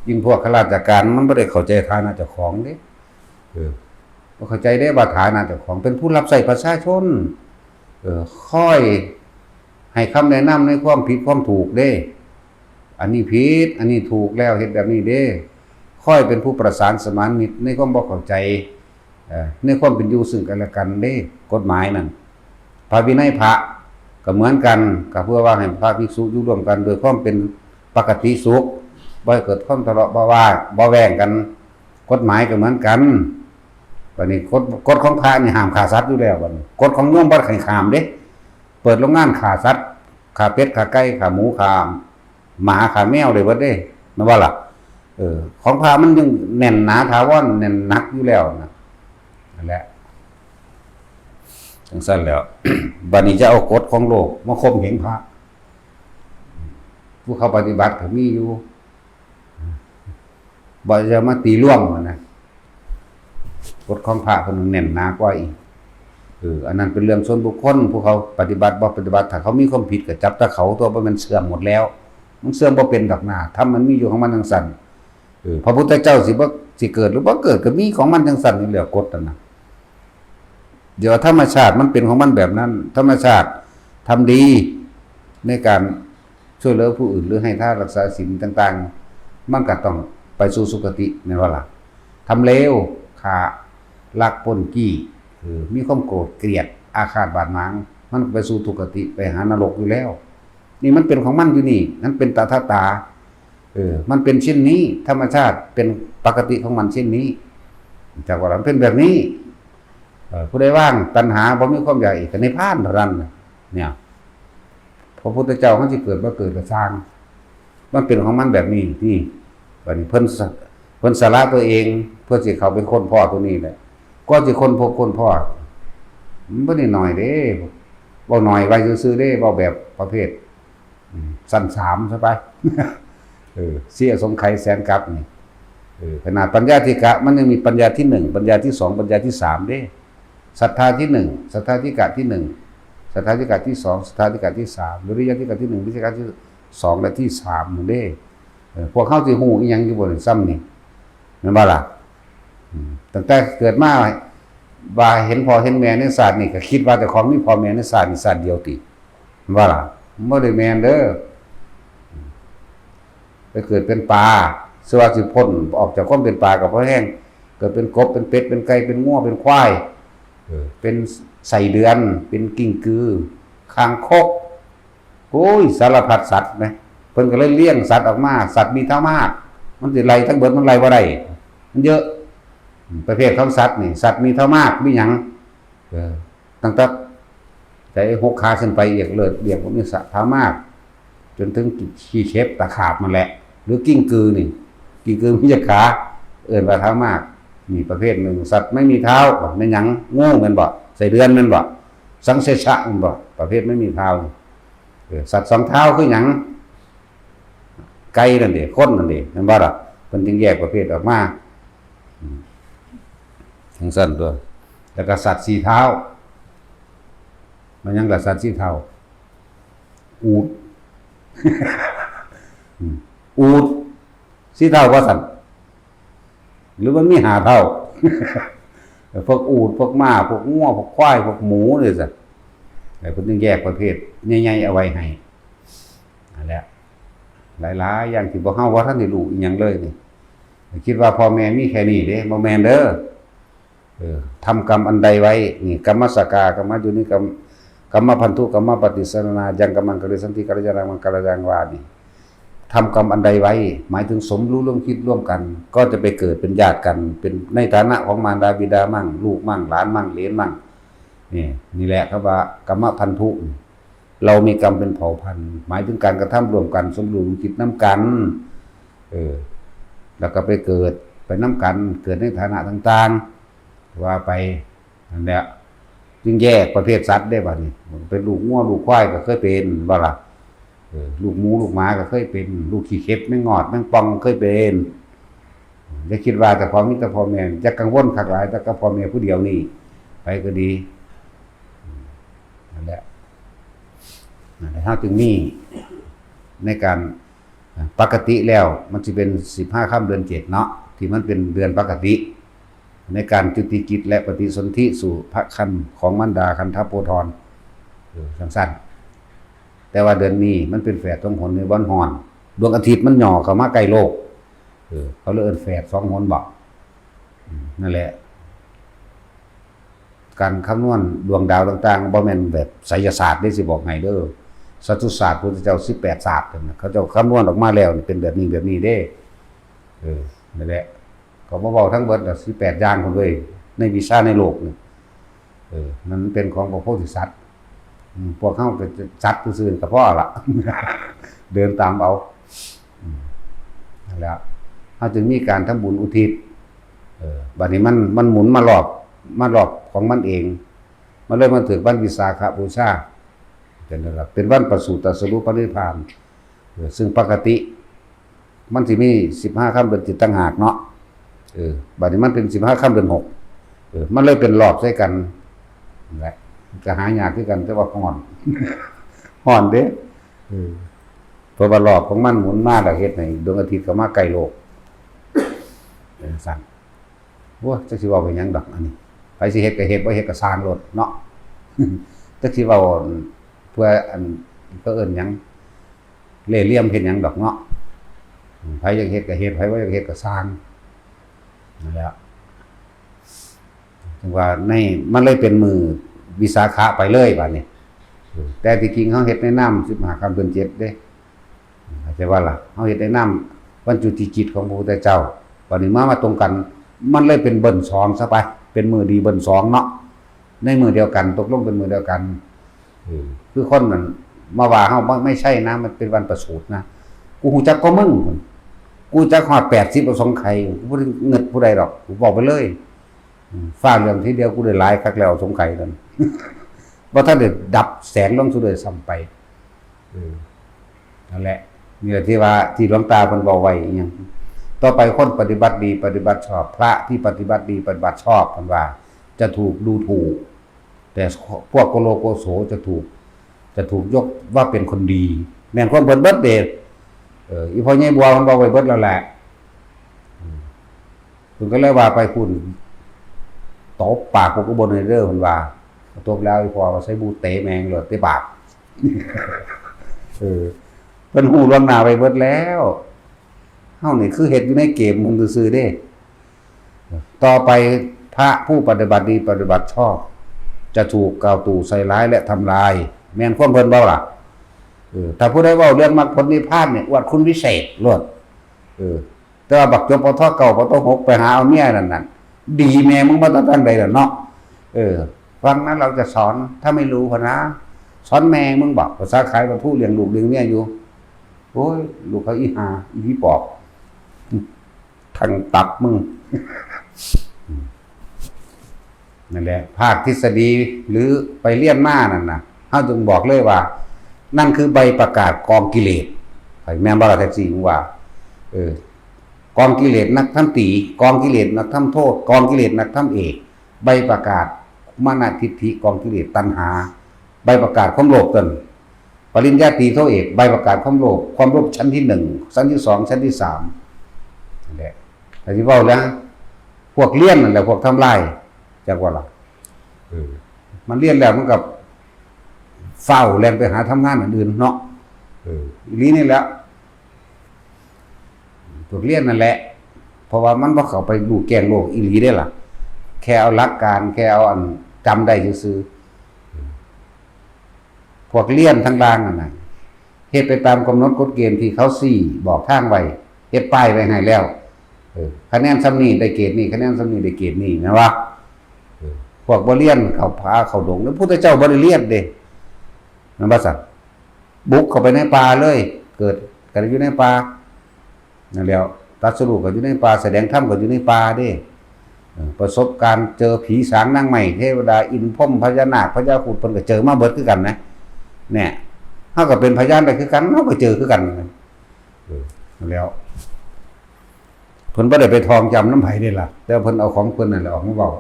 ยิ่งพวกข้าราชการมันบ่ได้เข้าใจฐานะเจ้าของเด้ เออ บ่เข้าใจเด้ว่าฐานะเจ้าของเป็นผู้รับใช้ประชาชน เออ คอยให้คำแนะนำในความผิดความถูกเด้ อันนี้ผิด อันนี้ถูกแล้ว เฮ็ดแบบนี้เด้ คอยเป็นผู้ประสานสมานมิตรในความบ่เข้าใจ เอ่อ ในความเป็นอยู่ซึ่งกันและกันเด้ กฎหมายนั่น พระวินัยพระก็เหมือนกัน ก็เพื่อว่าให้พระภิกษุอยู่ร่วมกันโดยความเป็นปกติสุข บ่ให้เกิดความทะเลาะเบาะว่า เบาะแว้งกัน กฎหมายก็เหมือนกัน บัดนี้กฎ กฎของพระนี่ห้ามฆ่าสัตว์อยู่แล้ว บัดนี้กฎของโยมบ่ให้ฆ่าเด้ เปิดโรงงานฆ่าสัตว์ ฆ่าเป็ด ฆ่าไก่ ฆ่าหมู ฆ่าหมา ฆ่าแมวได้เบิดเด้ แม่นบ่ล่ะ? เออ ของพระมันยังแน่นหนาถาวร แน่นหนักอยู่แล้วนะ นั่นแหละ จั่งซั่นแหล้ว บัดนี้จะเอากฎของโลกมาข่มเหงพระ ผู้เขาปฏิบัติก็มีอยู่ บ่จะมาตีร่วมหั้นนะ กฎของพระเพิ่นแน่นหนากว่าอีก เออ อันนั้นเป็นเรื่องส่วนบุคคล ผู้เขาปฏิบัติบ่ปฏิบัติ ถ้าเขามีความผิดก็จับแต่เขาตัว บ่แม่นเชื่อมหมดแล้ว มันเชื่อมบ่เป็นดอกนา ธรรมมันมีอยู่ของมันจั่งซั่น เออ พระพุทธเจ้าสิบ่ สิเกิดหรือบ่เกิดก็มีของมันจั่งซั่นอยู่แล้ว กฎนั่นน่ะ เดี๋ยวธรรมชาติมันเป็นของมันแบบนั้น ธรรมชาติทำดีในการช่วยเหลือผู้อื่น หรือให้ทานรักษาศีลต่างๆ มันก็ต้องไปสู่สุคติ แม่นบ่ล่ะ? ทำเลว ฆ่า ลัก ปล้น จี้ เออ มีความโกรธเกลียด อาฆาตบาดหมาง มันก็ไปสู่ทุคติ ไปหานรกอยู่แล้ว นี่มันเป็นของมันอยู่นี่ มันเป็นตถาตา เออ มันเป็นเช่นนี้ ธรรมชาติเป็นปกติของมันเช่นนี้ จักว่ามันเป็นแบบนี้ เออ ผู้ใดวางตัณหา บ่มีความอยากอีก ก็นิพพานเท่านั้นน่ะ เนี่ย พระพุทธเจ้ามันสิเกิดบ่เกิดก็ช่าง มันเป็นของมันแบบนี้ นี่ บัดนี้เพิ่นสะ เพิ่นสละตัวเอง เพื่อสิเข้าไปค้นพ้อตัวนี้แหละ กว่าสิค้นพบค้นพ้อ มันบ่ได้น้อยเด้ เว้าน้อยไว้ซื่อๆเด้ เว้าแบบประเภท อืม ชั้นสามซะไป เออ เสี้ยสงไขยแสนกับนี่ เออ ขนาดปัญญาธิกะ มันยังมีปัญญาที่หนึ่ง ปัญญาที่สอง ปัญญาที่สามเด้ ศรัทธาที่หนึ่ง ศรัทธาธิกะที่หนึ่ง ศรัทธาธิกะที่สอง ศรัทธาธิกะที่สาม วิริยะธิกะที่หนึ่ง วิริยะธิกะที่สอง และที่สามหมู่เด้ เออ พวกเขาสิฮู้อีหยังอยู่บ่นี่ ซ้ำนี่ แม่นบ่ล่ะ? อืม ตั้งแต่เกิดมา ว่าเห็นพ่อเห็นแม่ในชาตินี่ ก็คิดว่าเจ้าของมีพ่อแม่ในชาตินี่ชาติเดียวติ แม่นบ่ล่ะ? มันบ่ได้แม่นเด้อ ไปเกิดเป็นปลา เชื่อว่าสิพ้นออกจากความเป็นปลาก็พอแฮง เกิดเป็นกบ เป็นเป็ด เป็นไก่ เป็นงัว เป็นควาย เออ เป็นไส้เดือน เป็นกิ้งกือ คางคก โอ้ย สารพัดสัตว์นะ เพิ่นก็เลยเลี้ยงสัตว์ออกมา สัตว์มีเท้ามาก มันสิไล่ทั้งเบิด มันไล่บ่ได้ มันเยอะ ประเภทของสัตว์นี่ สัตว์มีเท้ามาก มีหยัง เออ ตั้งแต่ แต่หกขาขึ้นไป เอียกเลิศเอียกบ่มีสะเท้ามาก จนถึงขี้เข็บตะขาบมันแหละ หรือกิ้งกือนี่ กิ้งกือมีจักขา เอิ้นว่าเท้ามาก นี่ประเภทหนึ่ง สัตว์ไม่มีเท้า แม่นหยัง งูแม่นบ่ ไส้เดือนแม่นบ่ สังเสชะแม่นบ่ ประเภทไม่มีเท้า เออ สัตว์สองเท้าคือหยัง ไก่นั่นเด้ คนนั่นเด้ แม่นบ่ล่ะ เพิ่นจึงแยกประเภทออกมา อืม จั่งซั่นตั๊ว แล้วก็สัตว์สี่เท้า มันหยังล่ะ สัตว์สี่เท้า อูฐ อืม อูฐสี่เท้าว่าซั่น หรือมันมีห้าเท้า พวกอูฐ พวกม้า พวกงัว พวกควาย พวกหมูนี่ซั่น ไอ้เพิ่นจึงแยกประเภทใหญ่ๆเอาไว้ให้ นั่นแหละ หลายๆอย่างที่พวกเฮาบ่ทันได้รู้อิหยังเลยนี่ คิดว่าพ่อแม่มีแค่นี้เด้ บ่แม่นเด้อ เออ ทำกรรมอันใดไว้ นี่ กรรมสกา กรรมโยนิ กรรม กรรมพันธุ กรรมปฏิสรณา ยัง กรรมัง กริสันติ กัลยาณัง มังคลายัง ว่านี่ ทำกรรมอันใดไว้ หมายถึงสมรู้ร่วมคิดร่วมกัน ก็จะไปเกิดเป็นญาติกัน เป็นในฐานะของมารดาบิดามั่ง ลูกมั่ง หลานมั่ง เหลนมั่ง นี่ นี่แหละคำว่ากรรมพันธุ เรามีกรรมเป็นเผ่าพันธุ์ หมายถึงการกระทำร่วมกัน สมรู้ร่วมคิดนำกัน เออ แล้วก็ไปเกิด ไปนำกัน เกิดในฐานะต่างๆ ว่าไป นั่นแหละ จึงแยกประเภทสัตว์ได้บัดนี้ เป็นลูกงัวลูกควายก็เคยเป็นบ่ล่ะ เออ ลูกหมูลูกหมาก็เคยเป็น ลูกขี้เข็บแมงงอดแมงป่องเคยเป็น อย่าคิดว่าแต่ของมีแต่พ่อแม่ อย่ากังวลคักหลาย แต่กับพ่อแม่ผู้เดียวนี่ ไปก็ดี นั่นแหละ นั่นแหละ เฮาจึงมีในการ ปกติแล้วมันสิเป็นสิบห้าค่ำเดือนเจ็ดเนาะ ที่มันเป็นเดือนปกติ ในการจุติกิจและปฏิสนธิสู่พระครรภ์ของมารดาคันธโปธร เออ จั่งซั่น แต่ว่าเดือนนี้มันเป็นแฝดสองหน ในวันฮ้อน ดวงอาทิตย์มันหย่อเข้ามาใกล้โลก เออ เขาเลยเอิ้นแฝดสองหนบ่ อืม นั่นแหละ การคำนวณดวงดาวต่างๆ บ่แม่นแบบไสยศาสตร์เด้ สิบอกให้เด้อ สัตตุศาสตร์พุทธเจ้าสิบแปดศาสตร์นั่นน่ะ เขาเจ้าคำนวณออกมาแล้วนี่เป็นแบบนี้แบบนี้เด้ เออ นั่นแหละ เขาบ่เว้าทั้งเบิดดอก สิบแปดอย่างพุ้นเว้ย ในวิชาในโลกนี่ เออ นั่นเป็นของพระโพธิสัตว์ อืม พวกเฮาก็สัตว์ซื่อๆก็พอละ เดินตามเอา อืม นั่นแหละ เฮาจึงมีการทำบุญอุทิศ เออ บัดนี้มัน มันหมุนมารอบ มารอบของมันเอง มันเลยมาถืกวันวิสาขบูชา เป็นนั่นล่ะ เป็นวันประสูติตรัสรู้พระนิพพาน เออ ซึ่งปกติ มันสิมีสิบห้าค่ำเดือนเจ็ดต่างหากเนาะ เออ บัดนี้มันเป็นสิบห้าค่ำเดือนหก เออ มันเลยเป็นรอบใส่กัน นั่นแหละ ก็หายากคือกัน แต่ว่าฮ้อน ฮ้อนเด้ เออ เพราะว่ารอบของมันหมุนมาแล้วเฮ็ดให้ดวงอาทิตย์เข้ามาใกล้โลก เป็นจั่งซั่น โอ้ย จักสิเว้าเป็นหยังดอก อันนี้ ไผสิเฮ็ดก็เฮ็ด บ่เฮ็ดก็ซ่างโลดเนาะ จักสิเว้าเพื่ออัน เขาเอิ้นหยัง เล่ห์เหลี่ยมเฮ็ดหยังดอกเนาะ ไผอยากเฮ็ดก็เฮ็ด ไผบ่อยากเฮ็ดก็ซ่าง นั่นแหละ ถึงว่าใน มันเลยเป็นมื้อวิสาขะไปเลยบัดนี้ แต่ที่จริงเฮาเฮ็ดในนามสิบห้าค่ำเดือนเจ็ดเด้ เข้าใจบ่ล่ะ เฮาเฮ็ดในนามวันจุติกิจของพระพุทธเจ้า บัดนี้มา มาตรงกัน มันเลยเป็นเบิ้ลสองซะไป เป็นมื้อดีเบิ้ลสองเนาะ ในมื้อเดียวกัน ตกลงเป็นมื้อเดียวกัน เออ คือคนนั้นมาว่าเฮา บ่ ไม่ใช่นะ มันเป็นวันประสูตินะ กูฮู้จักกว่ามึง กูจักฮอดแปดสิบเอาสองไข่ กูบ่ได้เงิดผู้ใดดอก กูบอกไปเลย อืม ฟ้าเหลืองทีเดียวกูได้หลายคักแล้วสงไข่นั่น บ่ทันได้ดับแสงลงซะด้วยซ้ำไป เออ นั่นแหละ นี่แหละที่ว่า ที่หลวงตาเพิ่นบอกไว้อีหยัง ต่อไปคนปฏิบัติดีปฏิบัติชอบ พระที่ปฏิบัติดีปฏิบัติชอบ เพิ่นว่าจะถูกดูถูก แต่พวกโกโลโกโสจะถูก จะถูกยกว่าเป็นคนดี แม่นความเพิ่นเบิดเดช เออ อีพ่อใหญ่บัวมันบอกไว้เบิดแล้วแหละ อืม เพิ่นก็เลยว่าไปพุ้น ตบปากพวกอุบลเลยเด้อ เพิ่นว่า ตบแล้วอีพ่อว่าใส่บูทเตะแม่งเลย เตะปาก เออ เพิ่นฮู้ล่วงหน้าไปเบิดแล้ว เฮานี่คือเฮ็ดอยู่ในเกมมันซื่อๆเด้ ต่อไปพระผู้ปฏิบัติดีปฏิบัติชอบ จะถูกกล่าวตู่ใส่ร้ายและทำลาย แม่นความเพิ่นบ่ล่ะ เออ ถ้าผู้ใดเว้าเรื่องมรรคผลนิพพานเนี่ย อวดคุณวิเศษโลด เออ แต่ว่าบักจบ ปท เก้า ปท หก ไปหาเอาเมียนั่นน่ะ ดีแม่มึงมาตั้งแต่ใดล่ะเนาะ เออ ฟังนะ เราจะสอน ถ้าไม่รู้พอนะ สอนแม่มึงบอก ภาษาขายปลาทูเลี้ยงลูกเลี้ยงเมียอยู่ โอ้ย ลูกเขาอีหา อีผีปอบ ทั้งตับมึง นั่นแหละ ภาคทฤษฎีหรือไปเรียนมานั่นน่ะ เฮาจึงบอกเลยว่า นั่นคือใบประกาศกองกิเลส ไผแม่นบ่ล่ะ แท็กซี่ มึงว่า เออ กองกิเลสนักทำตี๋ กองกิเลสนักทำโทษ กองกิเลสนักทำเอก ใบประกาศมานะทิฏฐิ กองกิเลสตัณหา ใบประกาศความโลภตน ปริญญาตรีโทเอก ใบประกาศความโลภ ความโลภชั้นที่หนึ่ง ชั้นที่สอง ชั้นที่สาม นั่นแหละ แต่ที่เว้าแล้ว พวกเรียนนั่นแหละ พวกทำลาย จักว่าล่ะ เออ มันเรียนแล้วมันก็ฟ้าวแล่นไปหาทำงานอันอื่นเนาะ เออ อีหลีนี่แหละ พวกเรียนนั่นแหละ เพราะว่ามันบ่เข้าไปรู้แจ้งโลกอีหลีเด้ล่ะ แค่เอาหลักการ แค่เอาอันจำได้ซื่อๆ พวกเรียนทั้งล่างนั่นน่ะ เฮ็ดไปตามกำหนดกฎเกณฑ์ที่เขาซี้บอกทางไว้ เฮ็ดป้ายไว้ให้แล้ว เออ คะแนนส่ำนี้ได้เกรดนี้ คะแนนส่ำนี้ได้เกรดนี้ แม่นบ่ เออ พวกบ่เรียนเข้าป่าเข้าดง แล้วพุทธเจ้าบ่ได้เรียนเด้ แม่นบ่ซั่น บุกเข้าไปในป่าเลย เกิดก็อยู่ในป่า นั่นแหล้ว ตรัสรู้ก็อยู่ในป่า แสดงธรรมก็อยู่ในป่าเด้ เออ ประสบการณ์เจอผีสางนางไม้ เทวดา อินทร์พรหม พญานาค พญาครุฑ เพิ่นก็เจอมาเบิดคือกันนะ เนี่ย เฮาก็เป็นพยานได้คือกัน เฮาก็เจอคือกัน เออ นั่นแหล้ว เพิ่นบ่ได้ไปท่องจำนำไผเด้ล่ะ แต่เพิ่นเอาของเพิ่นนั่นแหละออกมาเว้า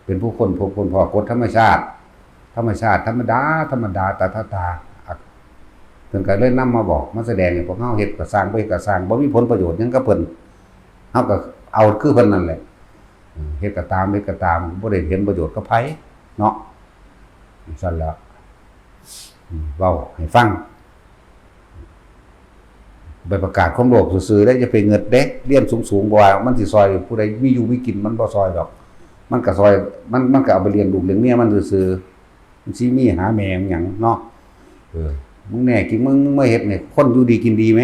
เป็นผู้ค้นพบค้นพ้อกฎธรรมชาติ ธรรมชาติธรรมดา ธรรมดา ตถาตา เพิ่นก็เลยนำมาบอก มาแสดงให้พวกเฮาเฮ็ดก็ซ่าง บ่เฮ็ดก็ซ่าง บ่มีผลประโยชน์หยังกับเพิ่น เฮาก็เอาคือเพิ่นนั่นแหละ เออ เฮ็ดก็ตาม เฮ็ดก็ตาม บ่ได้เห็นประโยชน์กับไผเนาะ ซั่นแหละ อืม เว้าให้ฟัง ไปประกาศความโลภซื่อๆ ได้ อย่าไปเงิดเด้ เรียนสูงๆ บ่ว่ามันสิซอยผู้ใด มีอยู่มีกินมันบ่ซอยดอก มันก็ซอย มัน มันก็เอาไปเลี้ยงลูกเลี้ยงเมียมันซื่อๆ มันสิมีหาแม่หยังเนาะ เออ มึงแน่จริง มึง มึงมาเฮ็ดให้คนอยู่ดีกินดีแหม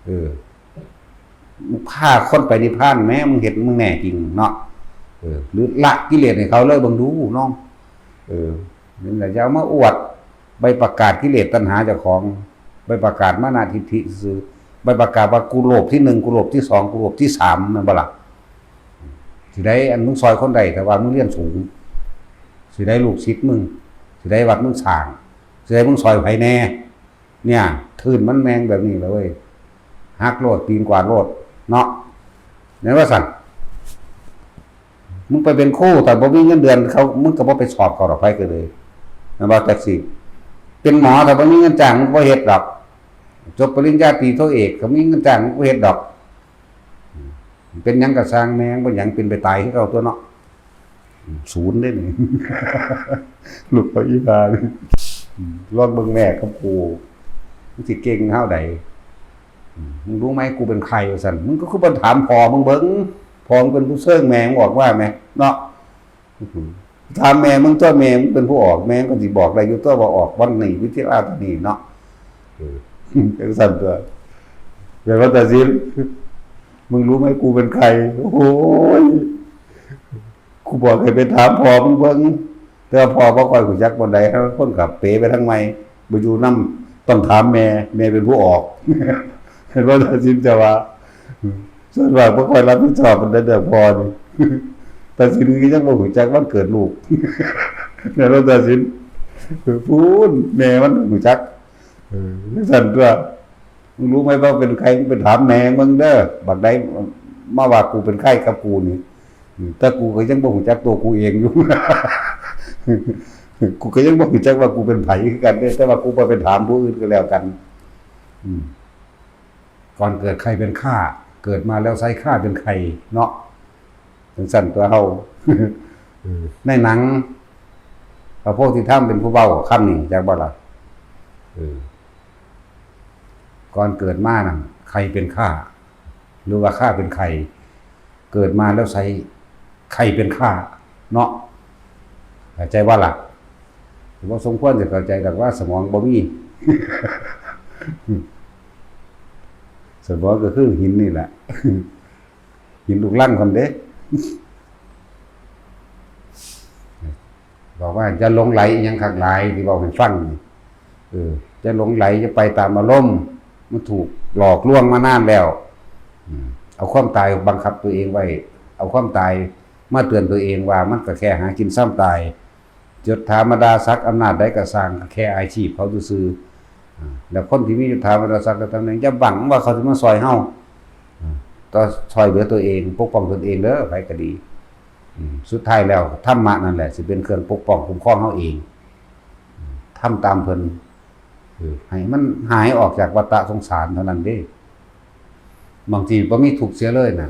เออ มึงพาคนไปนิพพานแหม มึงเฮ็ด มึงแน่จริงเนาะ เออ หรือละกิเลสให้เขาเลยเบิ่งดูเนาะ เออ นี่แหละ อย่าเอามาอวด ใบประกาศกิเลสตัณหาเจ้าของ ใบประกาศมานะทิฏฐิซื่อ ใบประกาศว่ากูโลภที่หนึ่ง กูโลภที่สอง กูโลภที่สาม แม่นบ่ล่ะ สิได้อันมึงซอยคนใด แต่ว่ามึงเรียนสูง สิได้ลูกศิษย์มึง สิได้วัดมึงสร้าง สิได้มึงซอยไผแน่ เนี่ย ทื่นมันแม่งแบบนี้แหละเว้ย หักโลด ตีนกวาดโลด เนาะ แม่นว่าซั่น มึงไปเป็นครู แต่บ่มีเงินเดือนเขา มึงก็บ่ไปสอบเขาดอก ไผก็เลย แม่นบ่ แท็กซี่ เป็นหมอ แต่บ่มีเงินจ้าง มึงบ่เฮ็ดดอก จบปริญญาตรีโทเอก ก็มีเงินจ้าง มึงบ่เฮ็ดดอก เป็นหยังก็ซ่างแม่ง เป็นหยัง เป็นไปตายคือเก่าตัวเนาะ ศูนย์เด้นี่ ลูกเขาอีหานี่ ลองเบิ่งแม่กับกู มึงสิเก่งเท่าใด มึงรู้ไหมกูเป็นใคร ว่าซั่น มึงก็คือไปถามพ่อมึงเบิ่ง พ่อมึงเป็นผู้เซิงแม่มึงออกว่าแหม เนาะ ถามแม่มึงตัว แม่มึงเป็นผู้ออก แม่มึงก็สิบอกได้อยู่ตัวว่าออกวันนี้ วิทยาลัยนี้เนาะ เออ จังซั่นตัว แม่นว่าตัดสิน มึงรู้ไหมกูเป็นใคร โอ้ย กูบอกให้ไปถามพ่อมึงเบิ่ง แต่ว่าพ่อบ่ค่อยรู้จักปานใด คนก็เป๋ไปทางใหม่ บ่อยู่นำ ต้องถามแม่ แม่เป็นผู้ออก แม่นว่าตัดสินจะว่า ส่วนมากบ่ค่อยรับผิดชอบปานใดเด้อพ่อนี่ ตัดสินก็ยังบ่รู้จักวันเกิดลูก แม่นว่าตัดสิน พู้น แม่มันรู้จัก เออ จังซั่นตัว มึงรู้ไหมว่าเป็นใคร มึงไปถามแม่มึงเด้อ บักใดมาว่ากูเป็นใครกับกูนี่ อืม แต่กูก็ยังบ่รู้จักตัวกูเองอยู่ กูก็ยังบ่รู้จักว่ากูเป็นไผคือกันเด้ แต่ว่ากูบ่ไปถามผู้อื่นก็แล้วกัน อืม ก่อนเกิดใครเป็นข้า เกิดมาแล้วใช้ข้าเป็นใครเนาะ จังซั่นตัวเฮา เออ ในหนัง พระโพธิธรรมเป็นผู้เว้าคำนี้ จักบ่ล่ะ เออ ก่อนเกิดมานั่น ใครเป็นข้า หรือว่าข้าเป็นไข่ เกิดมาแล้วใช้ไข่เป็นข้าเนาะ เข้าใจว่าล่ะ บ่สมควรจะเข้าใจดอกว่าสมองบ่มี สมองก็คือหินนี่แหละ หินลูกรังคนเด้ บอกว่าอย่าหลงไหลอิหยังคักหลายที่บอกให้ฟังนี่ เออ อย่าหลงไหล อย่าไปตามอารมณ์ มันถูกหลอกลวงมานานแล้ว อืม เอาความตายบังคับตัวเองไว้ เอาความตายมาเตือนตัวเองว่ามันก็แค่หากินซ้ำตาย ยศถาบรรดาศักดิ์อำนาจใดก็ซ่าง ก็แค่อาชีพเขาซื่อๆ อ่า แล้วคนที่มียศถาบรรดาศักดิ์และตำแหน่ง อย่าหวังว่าเขาสิมาซอยเฮา อ่า ต้องซอยเหลือตัวเอง ปกป้องตนเองเด้อ ไผก็ดี อืม สุดท้ายแล้วธรรมะนั่นแหละสิเป็นเครื่องปกป้องคุ้มครองเฮาเอง อืม ทำตามเพิ่น เออ ให้มันหายออกจากวัฏสงสารเท่านั้นเด้ บางทีบ่มีทุกข์เสียเลยน่ะ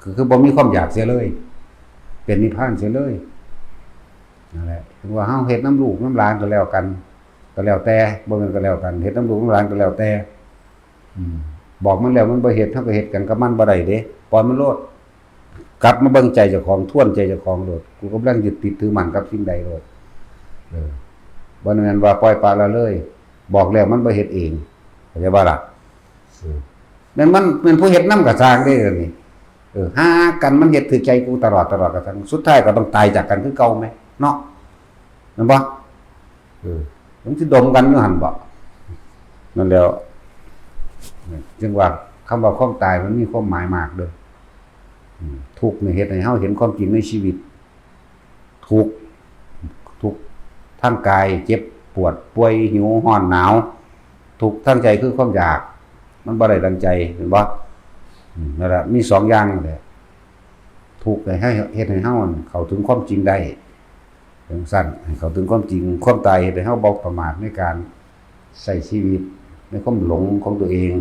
คือ คือบ่มีความอยากเสียเลย เป็นนิพพานเสียเลย นั่นแหละ ถึงว่าเฮาเฮ็ดนำลูกนำหลานก็แล้วกัน ก็แล้วแต่ บ่แม่นก็แล้วกัน เฮ็ดนำลูกนำหลานก็แล้วแต่ อืม บอกมันแล้วมันบ่เฮ็ด เฮาก็เฮ็ดกันกับมันบ่ได้เด้ ปล่อยมันโลด กลับมาเบิ่งใจเจ้าของ ทวนใจเจ้าของโลด กูกำลังยึดติดถือมั่นกับสิ่งใดโลด เออ บ่แม่นว่าปล่อยปละละเลย บอกแล้วมันบ่เฮ็ดเอง เข้าใจบ่ล่ะ เออ แม่นมัน แม่นผู้เฮ็ดนำก็ซ่างเด้ เดี๋ยวนี้ เออ หากันมันเฮ็ดถือใจกูตลอด ตลอดก็ซ่าง สุดท้ายก็ต้องตายจากกันคือเก่าแหมเนาะ แม่นบ่ เออ มันสิดมกันอยู่หั่นบ่ นั่นแหล้ว จึงว่าคำว่าความตายมันมีความหมายมากเด้อ อืม ทุกข์นี่เฮ็ดให้เฮาเห็นความจริงในชีวิต ทุกข์ ทุกข์ทางกาย เจ็บปวด ป่วย หิว ร้อน หนาว ทุกข์ทางใจคือความอยาก มันบ่ได้ดังใจ เห็นบ่ อืม นั่นแหละ มีสองอย่างนั่นแหละ ทุกข์ให้เฮ็ดให้เฮาเข้าถึงความจริงได้ จั่งซั้น ให้เข้าถึงความจริง ความตายเฮ็ดให้เฮาบ่ประมาทในการใช้ชีวิต ในความหลงของตัวเอง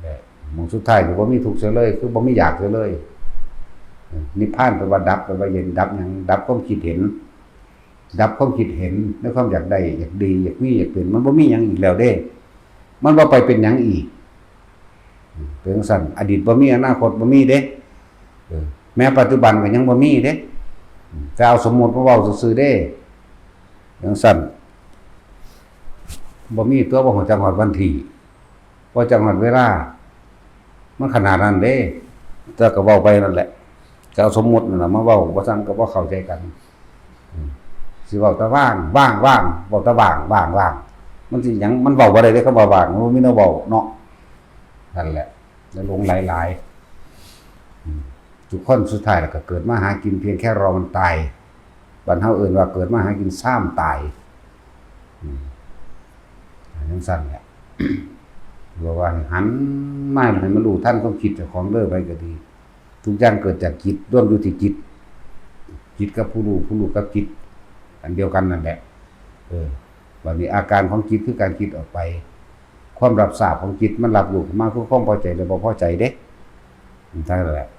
และหม้องสุดท้ายก็บ่มีทุกข์เสียเลย คือบ่มีอยากเสียเลย นิพพานแปลว่าดับ แปลว่าเย็น ดับหยัง ดับความคิดเห็น ดับความคิดเห็นในความอยากได้ อยากดี อยากมี อยากเป็น มันบ่มีหยังอีกแล้วเด้ มันบ่ไปเป็นหยังอีก เป็นจั่งซั้น อดีตบ่มี อนาคตบ่มีเด้ เออ แม้ปัจจุบันก็ยังบ่มีเด้ แต่เอาสมมุติมาเว้าซื่อๆเด้ จั่งซั้น บ่มีตัว บ่ฮู้จักฮอดวันที่ บ่จักฮอดเวลา มันขนาดนั้นเด้ แต่ก็เว้าไปนั่นแหละ ก็เอาสมมุตินั่นล่ะมาเว้า บ่ซั้นก็บ่เข้าใจกัน อืม สิเว้าแต่ว่าง ว่าง ว่าง เว้าแต่ว่าง ว่าง ว่าง มันสิหยัง มันเว้าบ่ได้เด้ คำว่าว่าง มันบ่มีแนวเว้าเนาะ นั่นแหละ แล้วหลงไหลหลาย อืม ทุกคนสุดท้ายแล้วก็เกิดมาหากิน เพียงแค่รอวันตาย บ้านเฮาเอิ้นว่าเกิดมาหากินซ้ำตาย อืม จั่งซั้นแหละ บอกว่าให้หันมาให้มันรู้ทันความคิดเจ้าของเด้อ ไปก็ดี ทุกอย่างเกิดจากจิต รวมอยู่ที่จิต จิตกับผู้รู้ ผู้รู้กับจิต อันเดียวกันนั่นแหละ เออ บัดนี้อาการของจิตคือการคิดออกไป ความรับทราบของจิตมันรับรู้ขึ้นมาคือความพอใจและบ่พอใจเด้ มันเท่านั้นแหละ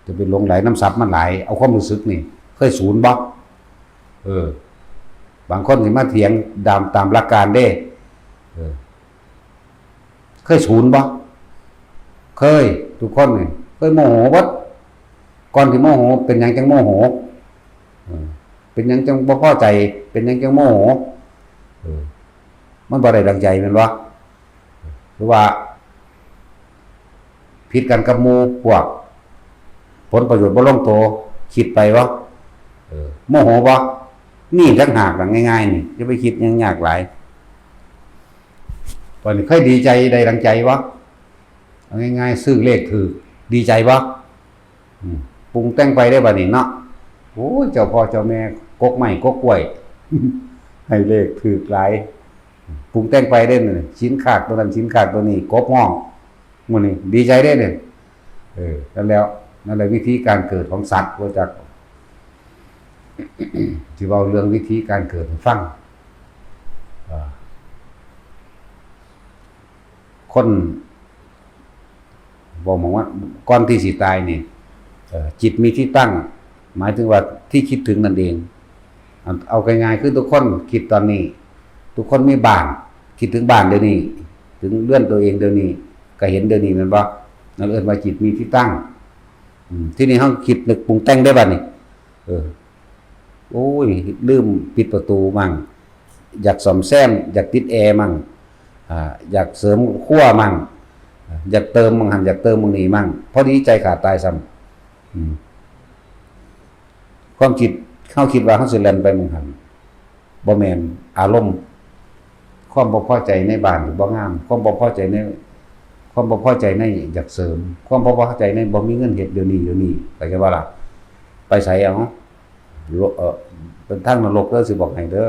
จะไปหลงไหลนำศัพท์มันหลาย เอาความรู้สึกนี่ เคยศูนย์บ่ เออ บางคนสิมาเถียงตาม ตามหลักการเด้ เออ เคยศูนย์บ่ เคย ทุกคนนี่ เคยโมโหเบิด ก่อนสิโมโห เป็นหยังจั่งโมโห เออ เป็นหยังจั่งบ่พอใจ เป็นหยังจั่งโมโห เออ มันบ่ได้ดังใจแม่นบ่ หรือว่า ผิดกันกับหมู่พวก ผลประโยชน์บ่ลงตัว คิดไปบ่ เออ โมโหบ่ นี่ต่างหากล่ะ ง่ายๆนี่ อย่าไปคิดหยังยากหลาย บัดนี้เคยดีใจได้ดังใจบ่ เอาง่ายๆ ซื้อเลขถืก ดีใจบ่ อืม ปรุงแต่งไปได้บัดนี้เนาะ โอ้ย เจ้าพ่อเจ้าแม่ กกไม้กกกล้วย ให้เลขถืกหลาย ปรุงแต่งไปได้นั่นน่ะ สินคากตัวนั้น สินคากตัวนี้ กบฮ้อง มื้อนี้ดีใจเด้เนี่ย เออ นั่นแล้ว นั่นแหละวิธีการเกิดของสัตว์ ว่าจัก ที่เว้าเรื่องวิธีการเกิดให้ฟัง อ่า คน บอกว่าก่อนที่สิตายนี่ เอ่อ จิตมีที่ตั้ง หมายถึงว่าที่คิดถึงนั่นเอง อัน เอาง่ายๆ คือทุกคนคิดตอนนี้ ทุกคนมีบ้าน คิดถึงบ้านเดี๋ยวนี้ ถึงเรือนตัวเองเดี๋ยวนี้ ก็เห็นเดี๋ยวนี้แม่นบ่? นั่นเอิ้นว่าจิตมีที่ตั้ง อืม ทีนี้เฮาคิดนึกปรุงแต่งได้บัดนี้ เออ โอ้ย ลืมปิดประตูมั่ง อยากซ่อมแซม อยากติดแอร์มั่ง อ่า อยากเสริมครัวมั่ง อยากเติมมั่งหั่น อยากเติมมั่งนี่มั่ง พอดีใจขาดตายซ้ำ อืม ความคิด เฮาคิดว่าเฮาสิแล่นไปหม่องหั่น บ่แม่น อารมณ์ ความบ่พอใจในบ้านบ่งาม ความบ่พอใจใน ความบ่พอใจในอยากเสริม ความบ่พอใจในบ่มีเงินเฮ็ดเดี๋ยวนี้ เดี๋ยวนี้ เข้าใจบ่ล่ะ? ไปไสเอา โล- เอ่อ เป็นทางนรกเด้อ สิบอกให้เด้อ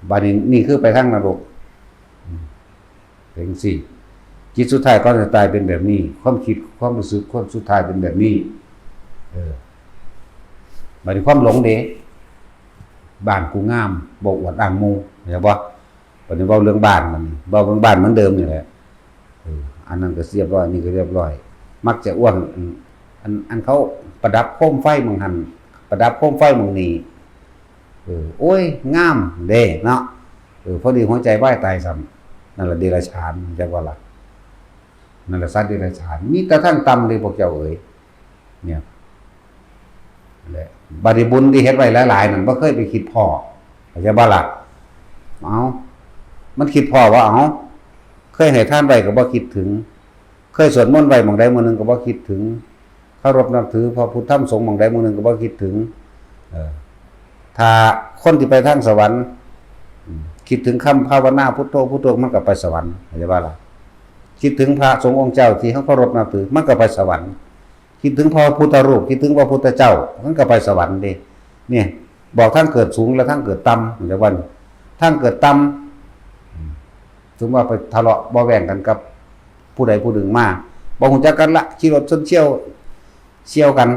บาดนี้นี่คือไปทางนรก เป็นจั่งซี้ จิตสุดท้ายก่อนจะตายเป็นแบบนี้ ความคิด ความรู้สึก ความสุดท้ายเป็นแบบนี้ เออ บาดนี้ความหลงเด้ บ้านกูงาม บ่อวดอ้างหมู่ เข้าใจบ่? บาดนี้เว้าเรื่องบ้านมัน เว้าเรื่องบ้านเหมือนเดิมนี่แหละ เออ อันนั้นก็เรียบร้อย นี่ก็เรียบร้อย มักจะอ้วน อัน อัน อันเขาประดับโคมไฟหม่องหั่น ประดับโคมไฟหม่องนี่ เออ โอ้ย งามเด้เนาะ เออ พอดีหัวใจวายตายซ้ำ นั่นล่ะเดรัจฉาน จักว่าล่ะ นั่นล่ะสัตว์เดรัจฉาน มีแต่ทางต่ำเด้พวกเจ้าเอ๋ย เนี่ย และบาดนี้บุญที่เฮ็ดไว้หลายๆ นั่นบ่เคยไปคิดพ้อ เข้าใจบ่ล่ะ? เอ้า มันคิดพ้อว่า เอ้า เคยให้ทานไว้ก็บ่คิดถึง เคยสวดมนต์ไว้หม่องใดหม่องหนึ่งก็บ่คิดถึง เคารพนับถือพระพุทธธรรมสงฆ์หม่องใดหม่องหนึ่งก็บ่คิดถึง เออ ถ้าคนที่ไปทางสวรรค์ อืม คิดถึงคำภาวนาพุทโธพุทโธ มันก็ไปสวรรค์ เข้าใจบ่ล่ะ? คิดถึงพระสงฆ์องค์เจ้าที่เฮาเคารพนับถือ มันก็ไปสวรรค์ คิดถึงพระพุทธรูป คิดถึงพระพุทธเจ้า มันก็ไปสวรรค์เด้ เนี่ย บอกทางเกิดสูงและทางเกิดต่ำ เข้าใจบ่? ทางเกิดต่ำ อืม ถึงว่าไปทะเลาะเบาะแว้งกันกับผู้ใดผู้หนึ่งมา บ่ฮู้จักกันละ ขี่รถชนเฉี่ยว เฉี่ยวกัน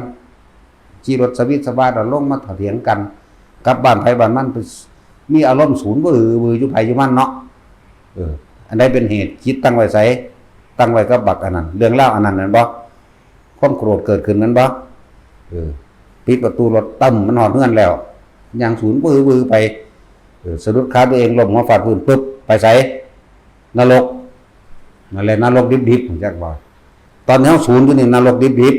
ขี่รถสวิดสวาดแล้วลงมาเถียงกัน กลับบ้านไผบ้านมัน ไปมีอารมณ์สูนวือวืออยู่ไผอยู่มันเนาะ เออ อันใดเป็นเหตุ จิตตั้งไว้ไส? ตั้งไว้กับบักอันนั้น เรื่องราวอันนั้นแม่นบ่? ความโกรธเกิดขึ้นแม่นบ่? เออ ปิดประตูรถ ตึ้ม มันฮอดเฮือนแล้ว ย่างสูนวือวือไป เออ สะดุดขาตัวเอง ล้มหัวฟาดพื้น ปึ๊บ ไปไส? นรก นั่นแหละนรกดิบๆ รู้จักบ่? ตอนที่เฮาสูนอยู่นี่นรกดิบ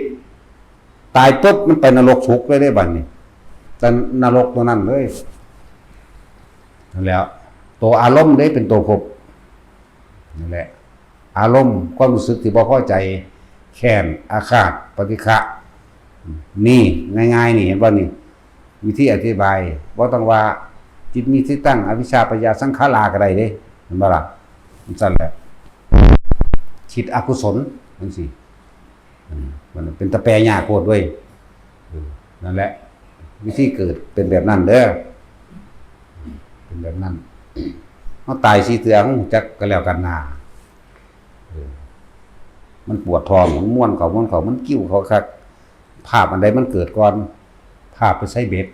ๆ ตายปุ๊บมันไปนรกสุคติเลยเด้บัดนี้ แต่นรกตัวนั้นเลย นั่นแหละ ตัวอารมณ์เด้เป็นตัวภพ นั่นแหละ อารมณ์ ความรู้สึกที่บ่พอใจ แค้น อาฆาต ปฏิฆะ นี่ ง่ายๆ นี่ เห็นบ่นี่ วิธีอธิบาย บ่ต้องว่าจิตมีที่ตั้ง อวิชชาปัญญาสังขาราก็ได้เด้ เห็นบ่ล่ะ? มันซั่นแหละ คิดอกุศลจั่งซี้ อืม มันเป็นตาแปรยากโพดเว้ย เออ นั่นแหละ วิธีเกิดเป็นแบบนั้นเด้อ เป็นแบบนั้น เฮาตายสี่เทื่อ เฮารู้จักกันแล้วกันนา เออ มันปวดท้อง มันม้วนเข้า ม้วนเข้า มันกิ้วเข้าคัก ภาพอันใดมันเกิดก่อน ภาพไปใส่เบ็ด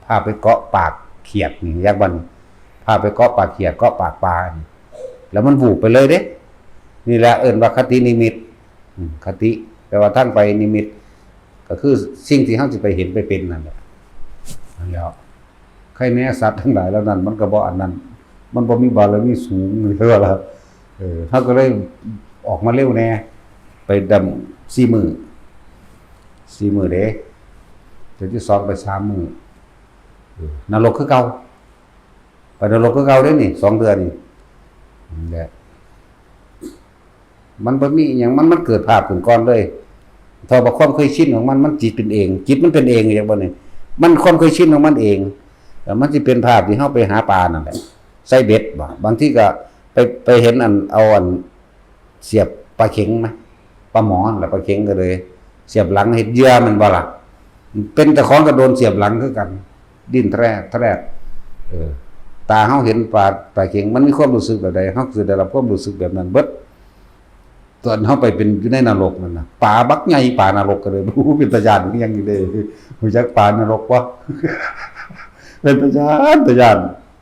ภาพไปเกาะปากเขียดนี่ จักบ่นี่ ภาพไปเกาะปากเขียด เกาะปากปลานี่ แล้วมันวูบไปเลยเด้ นี่แหละเอิ้นว่าคตินิมิต อืม คติ แปลว่าทางไปนิมิต ก็คือสิ่งที่เฮาสิไปเห็นไปเป็นนั่นแหละ นั่นแหละ ใครแน่สัตว์ทั้งหลายเหล่านั้น มันก็บ่อันนั้น มันบ่มีบารมีสูง เรียกว่าล่ะ เออ เฮาก็เลยออกมาเร็วแน่ ไปดำสี่มื้อ สี่มื้อเด้ เทื่อที่สองไปสามมื้อ เออ นรกคือเก่า ไปนรกคือเก่าเด้นี่ สองเทื่อนี่ นั่นแหละ มันบ่มีอิหยัง มัน มันเกิดภาพขึ้นก่อนเลย เท่ากับความเคยชินของมัน มันจิตเป็นเอง จิตมันเป็นเอง จักบ่นี่ มันความเคยชินของมันเอง แล้วมันสิเป็นภาพที่เฮาไปหาปลานั่นแหละ ใส่เบ็ดบ่ บางทีก็ไป ไปเห็นอัน เอาอัน เสียบปลาเข็งไหม ปลาหมอนั่นแหละ ปลาเข็งก็เลย เสียบหลังเฮ็ดเหยื่อแม่นบ่ล่ะ เป็นเจ้าของก็โดนเสียบหลังคือกัน ดิ้นแทรดแทรด เออ ตาเฮาเห็นปลา ปลาเข็ง มันมีความรู้สึกแบบใด เฮาก็สิได้รับความรู้สึกแบบนั้นเบิด ตอนเฮาไปเป็นอยู่ในนรกนั่นน่ะ ปลาบักใหญ่ ปลานรกก็เลย โอ้ เป็นตาย้านคือหยังอยู่เด้ รู้จักปลานรกบ่? เป็นตาย้าน ตาย้าน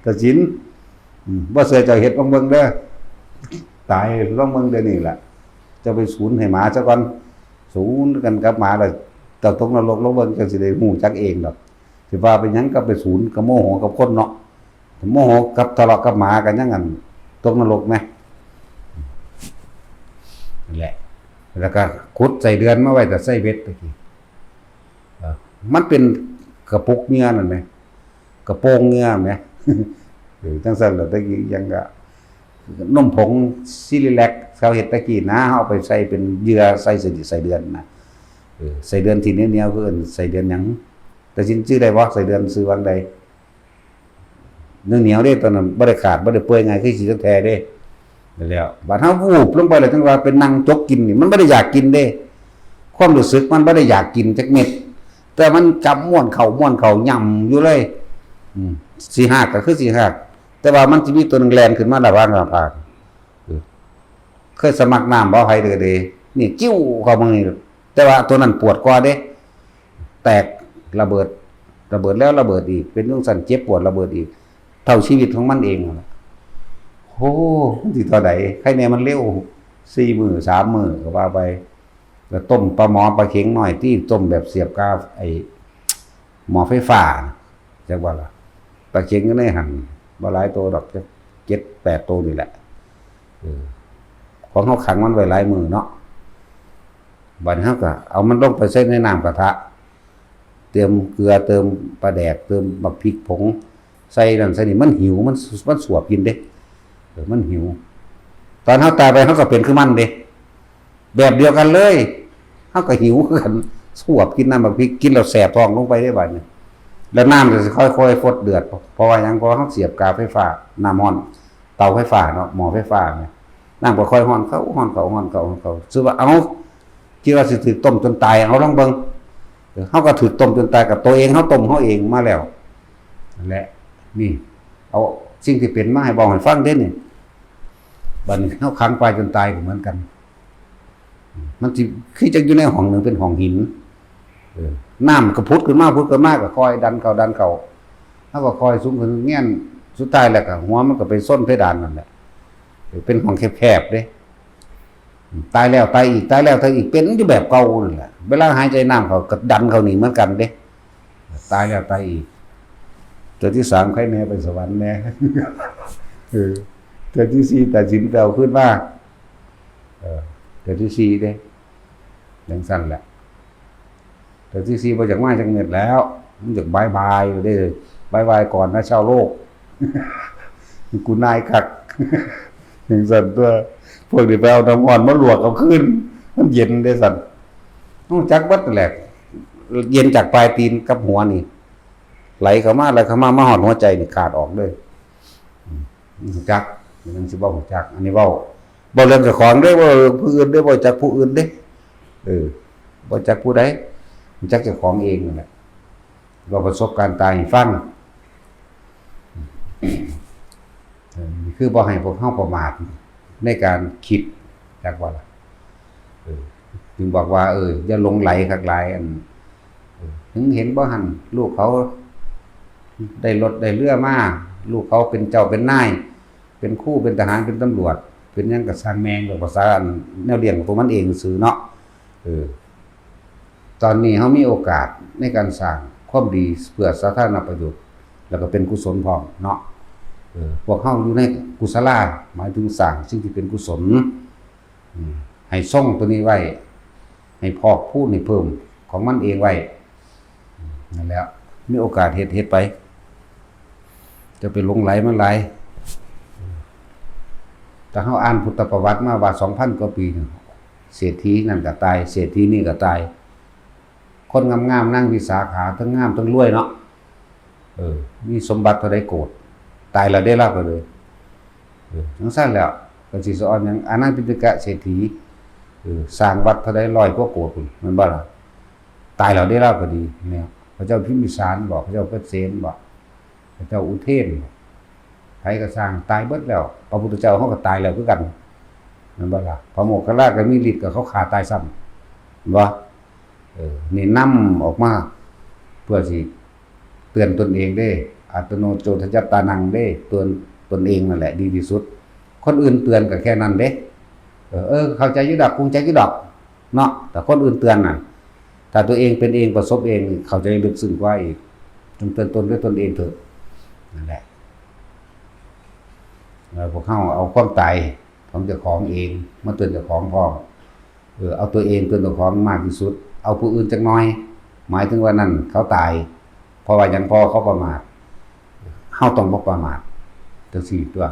ตาสิน อืม บ่เชื่อเจ้าเฮ็ดลองเบิ่งเด้อ ตายลองเบิ่งเดี๋ยวนี้ล่ะ เจ้าไปสูนให้หมาซะก่อน สูนกันกับหมาแล้ว เจ้าตกนรกลองเบิ่ง เจ้าสิได้รู้จักเองดอก สิว่าเป็นหยังก็ไปสูนกับโมโหกับคนเนาะ โมโหกับทะเลาะกับหมากันยังอันตกนรกแหม นั่นแหละ แล้วก็ขุดไส้เดือนมาไว้แต่ไส้เบ็ดตะกี้ เอ่อมันเป็นกระปุกเหยื่อนั่นไหม กระโปรงเหยื่อไหม เออจังซั่นแหละตะกี้ยังก็นมผงซีรีแลคเขาเฮ็ดตะกี้นะ เอาไปใส่เป็นเหยื่อใส่ไส้เดือนนะ เออไส้เดือนที่เหนียวๆคือเอิ้นไส้เดือนหยัง แต่สิชื่อได้บ่ ไส้เดือนชื่อว่าใด เหนียวๆเด้ ตอนนั้นบ่ได้ขาดบ่ได้เปื่อยง่ายคือขี้จักแท้เด้ นั่นแหล้วบาดเฮาวูบลงไปแล้วจังว่าเป็นนั่งจกกินนี่มันบ่ได้อยากกินเด้ ความรู้สึกมันบ่ได้อยากกินจักเม็ด แต่มันกำม้วนเข้าม้วนเข้าย่ำอยู่เลย อืมสิหักก็คือสิหัก แต่ว่ามันสิมีตัวหนึ่งแล่นขึ้นมาระหว่างหน้าผาก เออเคยสมัครน้ำบ่ ไผเด้อเด้ นี่ จิ้วเข้ามานี่ แต่ว่าตัวนั้นปวดกว่าเด้ แตก ระเบิด ระเบิดแล้วระเบิดอีก เป็นจั่งซั้น เจ็บปวดระเบิดอีก เท่าชีวิตของมันเองนั่นล่ะ โอ้ มันสิเท่าใด ใครแน่มันเร็ว สี่มื้อ สามมื้อ ก็ว่าไป แล้วต้มปลาหมอปลาเข็งน้อย ที่ต้มแบบเสียบกา ไอ้ หม้อไฟฟ้า จักว่าล่ะ ปลาเข็งอยู่ในหั่น บ่หลายโตดอก จักเจ็ดแปดโตนี่แหละ เออ ของเฮาขังมันไว้หลายมื้อเนาะ บัดนี้เฮาก็เอามันลงไปใส่ในน้ำกระทะ เติมเกลือ เติมปลาแดก เติมบักพริกผง ใส่นั่นใส่นี่ มันหิว มัน มันสวบกินเด้ เออ มันหิว ตอนเฮาตายไปเฮาก็เป็นคือมันเด้ แบบเดียวกันเลย เฮาก็หิวคือกัน สวบกินน้ำบักพริก กินแล้วแสบท้องลงไปได้บัดนี้ แล้วน้ำก็สิค่อยๆฟดเดือด เพราะว่าหยัง เพราะว่าเฮาเสียบกาไฟฟ้า น้ำร้อน เตาไฟฟ้าเนาะ หม้อไฟฟ้าเนี่ย น้ำก็ค่อยร้อนเข้า ร้อนเข้า ร้อนเข้า ร้อนเข้า ซื่อว่า เอ้า คิดว่าสิถืกต้มจนตาย เอาลองเบิ่ง เออ เฮาก็ถืกต้มจนตายกับตัวเอง เฮาต้มเฮาเองมาแล้ว นั่นแหละ นี่ เอาสิ่งที่เป็นมาให้เว้าให้ฟังเด้นี่ บัดนี้เฮาขังปลาจนตายก็เหมือนกัน มันสิคือจังอยู่ในห้องหนึ่งเป็นห้องหิน เออ น้ำก็ผุดขึ้นมา ผุดขึ้นมา ก็ค่อยดันเข้า ดันเข้า เฮาก็ค่อยสูงขึ้นเงี้ยน สุดท้ายแล้วก็หัวมันก็ไปซนเพดานนั่นแหละ เออ เป็นห้องแคบๆเด้ ตายแล้วตายอีก ตายแล้วตายอีก เป็นอยู่แบบเก่านั่นแหละ เวลาหายใจน้ำเข้าก็ดันเข้านี่เหมือนกันเด้ ตายแล้วตายอีก เทื่อที่สามใครแน่ไปสวรรค์แน่ เออ เทื่อที่สี่ตัดสินไปเอาคืนมา เออ เทื่อที่สี่เด้ จังซั่นแหละ เทื่อที่สี่บ่อยากมาจักเม็ดแล้ว มันอยากบายบายอยู่เด้ บายบายก่อนนะชาวโลก กูนายคัก จังซั่นตัว พวกนี้ไปเอาน้ำร้อนมาลวกเอาคืน มันเย็นเด้ซั่น ฮู้จักเบิดนั่นแหละ เย็นจากปลายตีนกับหัวนี่ ไหลเข้ามา ไหลเข้ามา มาฮอดหัวใจนี่ขาดออกเลย อืม ฮู้จัก มันสิบ่ฮู้จัก อันนี้เว้า เว้าเรื่องเจ้าของเด้อ เว้าเรื่องผู้อื่นเด้อ บ่จักผู้อื่นเด้ เออ บ่จักผู้ใด ฮู้จักเจ้าของเองนั่นแหละ เว้าประสบการณ์ตายให้ฟัง เออ คือบ่ให้พวกเฮาประมาทในการคิด จักว่าล่ะ เออ จึงบอกว่า เออ อย่าหลงใหลคักหลาย อัน เออ ถึงเห็นบ่หั่น ลูกเขาได้รถได้เรือมา ลูกเขาเป็นเจ้าเป็นนาย เป็นครู เป็นทหาร เป็นตำรวจ เป็นหยังก็ซ่างแม่งดอก ภาษาอันแนวเลี้ยงของตัวมันเองซื่อเนาะ เออ ตอนนี้เฮามีโอกาสในการสร้างความดีเพื่อสาธารณประโยชน์ แล้วก็เป็นกุศลพร้อมเนาะ เออ พวกเฮาอยู่ในกุศลา หมายถึงสร้างสิ่งที่เป็นกุศล อืม ให้ทรงตัวนี้ไว้ ให้พอกพูนให้เพิ่มของมันเองไว้ นั่นแหละ มีโอกาสเฮ็ด เฮ็ดไป จะไปหลงใหลมันหลาย แต่เฮาอ่านพุทธประวัติมาว่า สองพันกว่าปีนี่ เศรษฐีนั่นก็ตาย เศรษฐีนี่ก็ตาย คนงามๆ นางวิสาขา ทั้งงามทั้งรวยเนาะ เออ มีสมบัติเท่าใดโกด ตายแล้วเด้ลาวก็เลย เออ จังซั่นแหล้ว ก็สิสอนหยัง อนันต์ปิณฑกะเศรษฐี เออ สร้างวัดเท่าใดร้อยกว่าโกดพุ้น แม่นบ่ล่ะ ตายแล้วเด้ลาวก็ดี เนี่ย พระเจ้าพิมพิสารบ่ พระเจ้าเปรตเสนบ่ พระเจ้าอุเทนบ่ ไผก็ซ่าง ตายเบิดแล้ว พระพุทธเจ้าเฮาก็ตายแล้วคือกัน แม่นบ่ล่ะ พระโมคคัลลาก็มีฤทธิ์ ก็เขาฆ่าตายซ้ำ บ่ เออ นี่นำออกมา เพื่อสิเตือนตนเองเด้ อัตโนโจทยัตตานังเด้ เตือนตนเองนั่นแหละดีที่สุด คนอื่นเตือนก็แค่นั้นเด้ เออ เออ เข้าใจอยู่ดอก คงใจอยู่ดอก เนาะ แต่คนอื่นเตือนน่ะ ถ้าตัวเองเป็นเอง ประสบเอง เข้าใจลึกซึ้งกว่าอีก จงเตือนตนด้วยตนเองเถอะ นั่นแหละ แล้วพวกเฮาเอาความตายของเจ้าของเอง มาเตือนเจ้าของพร้อม เออ เอาตัวเองเป็นเจ้าของมากที่สุด เอาผู้อื่นจักหน่อย หมายถึงว่านั่นเขาตาย เพราะว่าหยัง เพราะว่าเขาประมาท เฮาต้องบ่ประมาท จังซี่ตั๊ว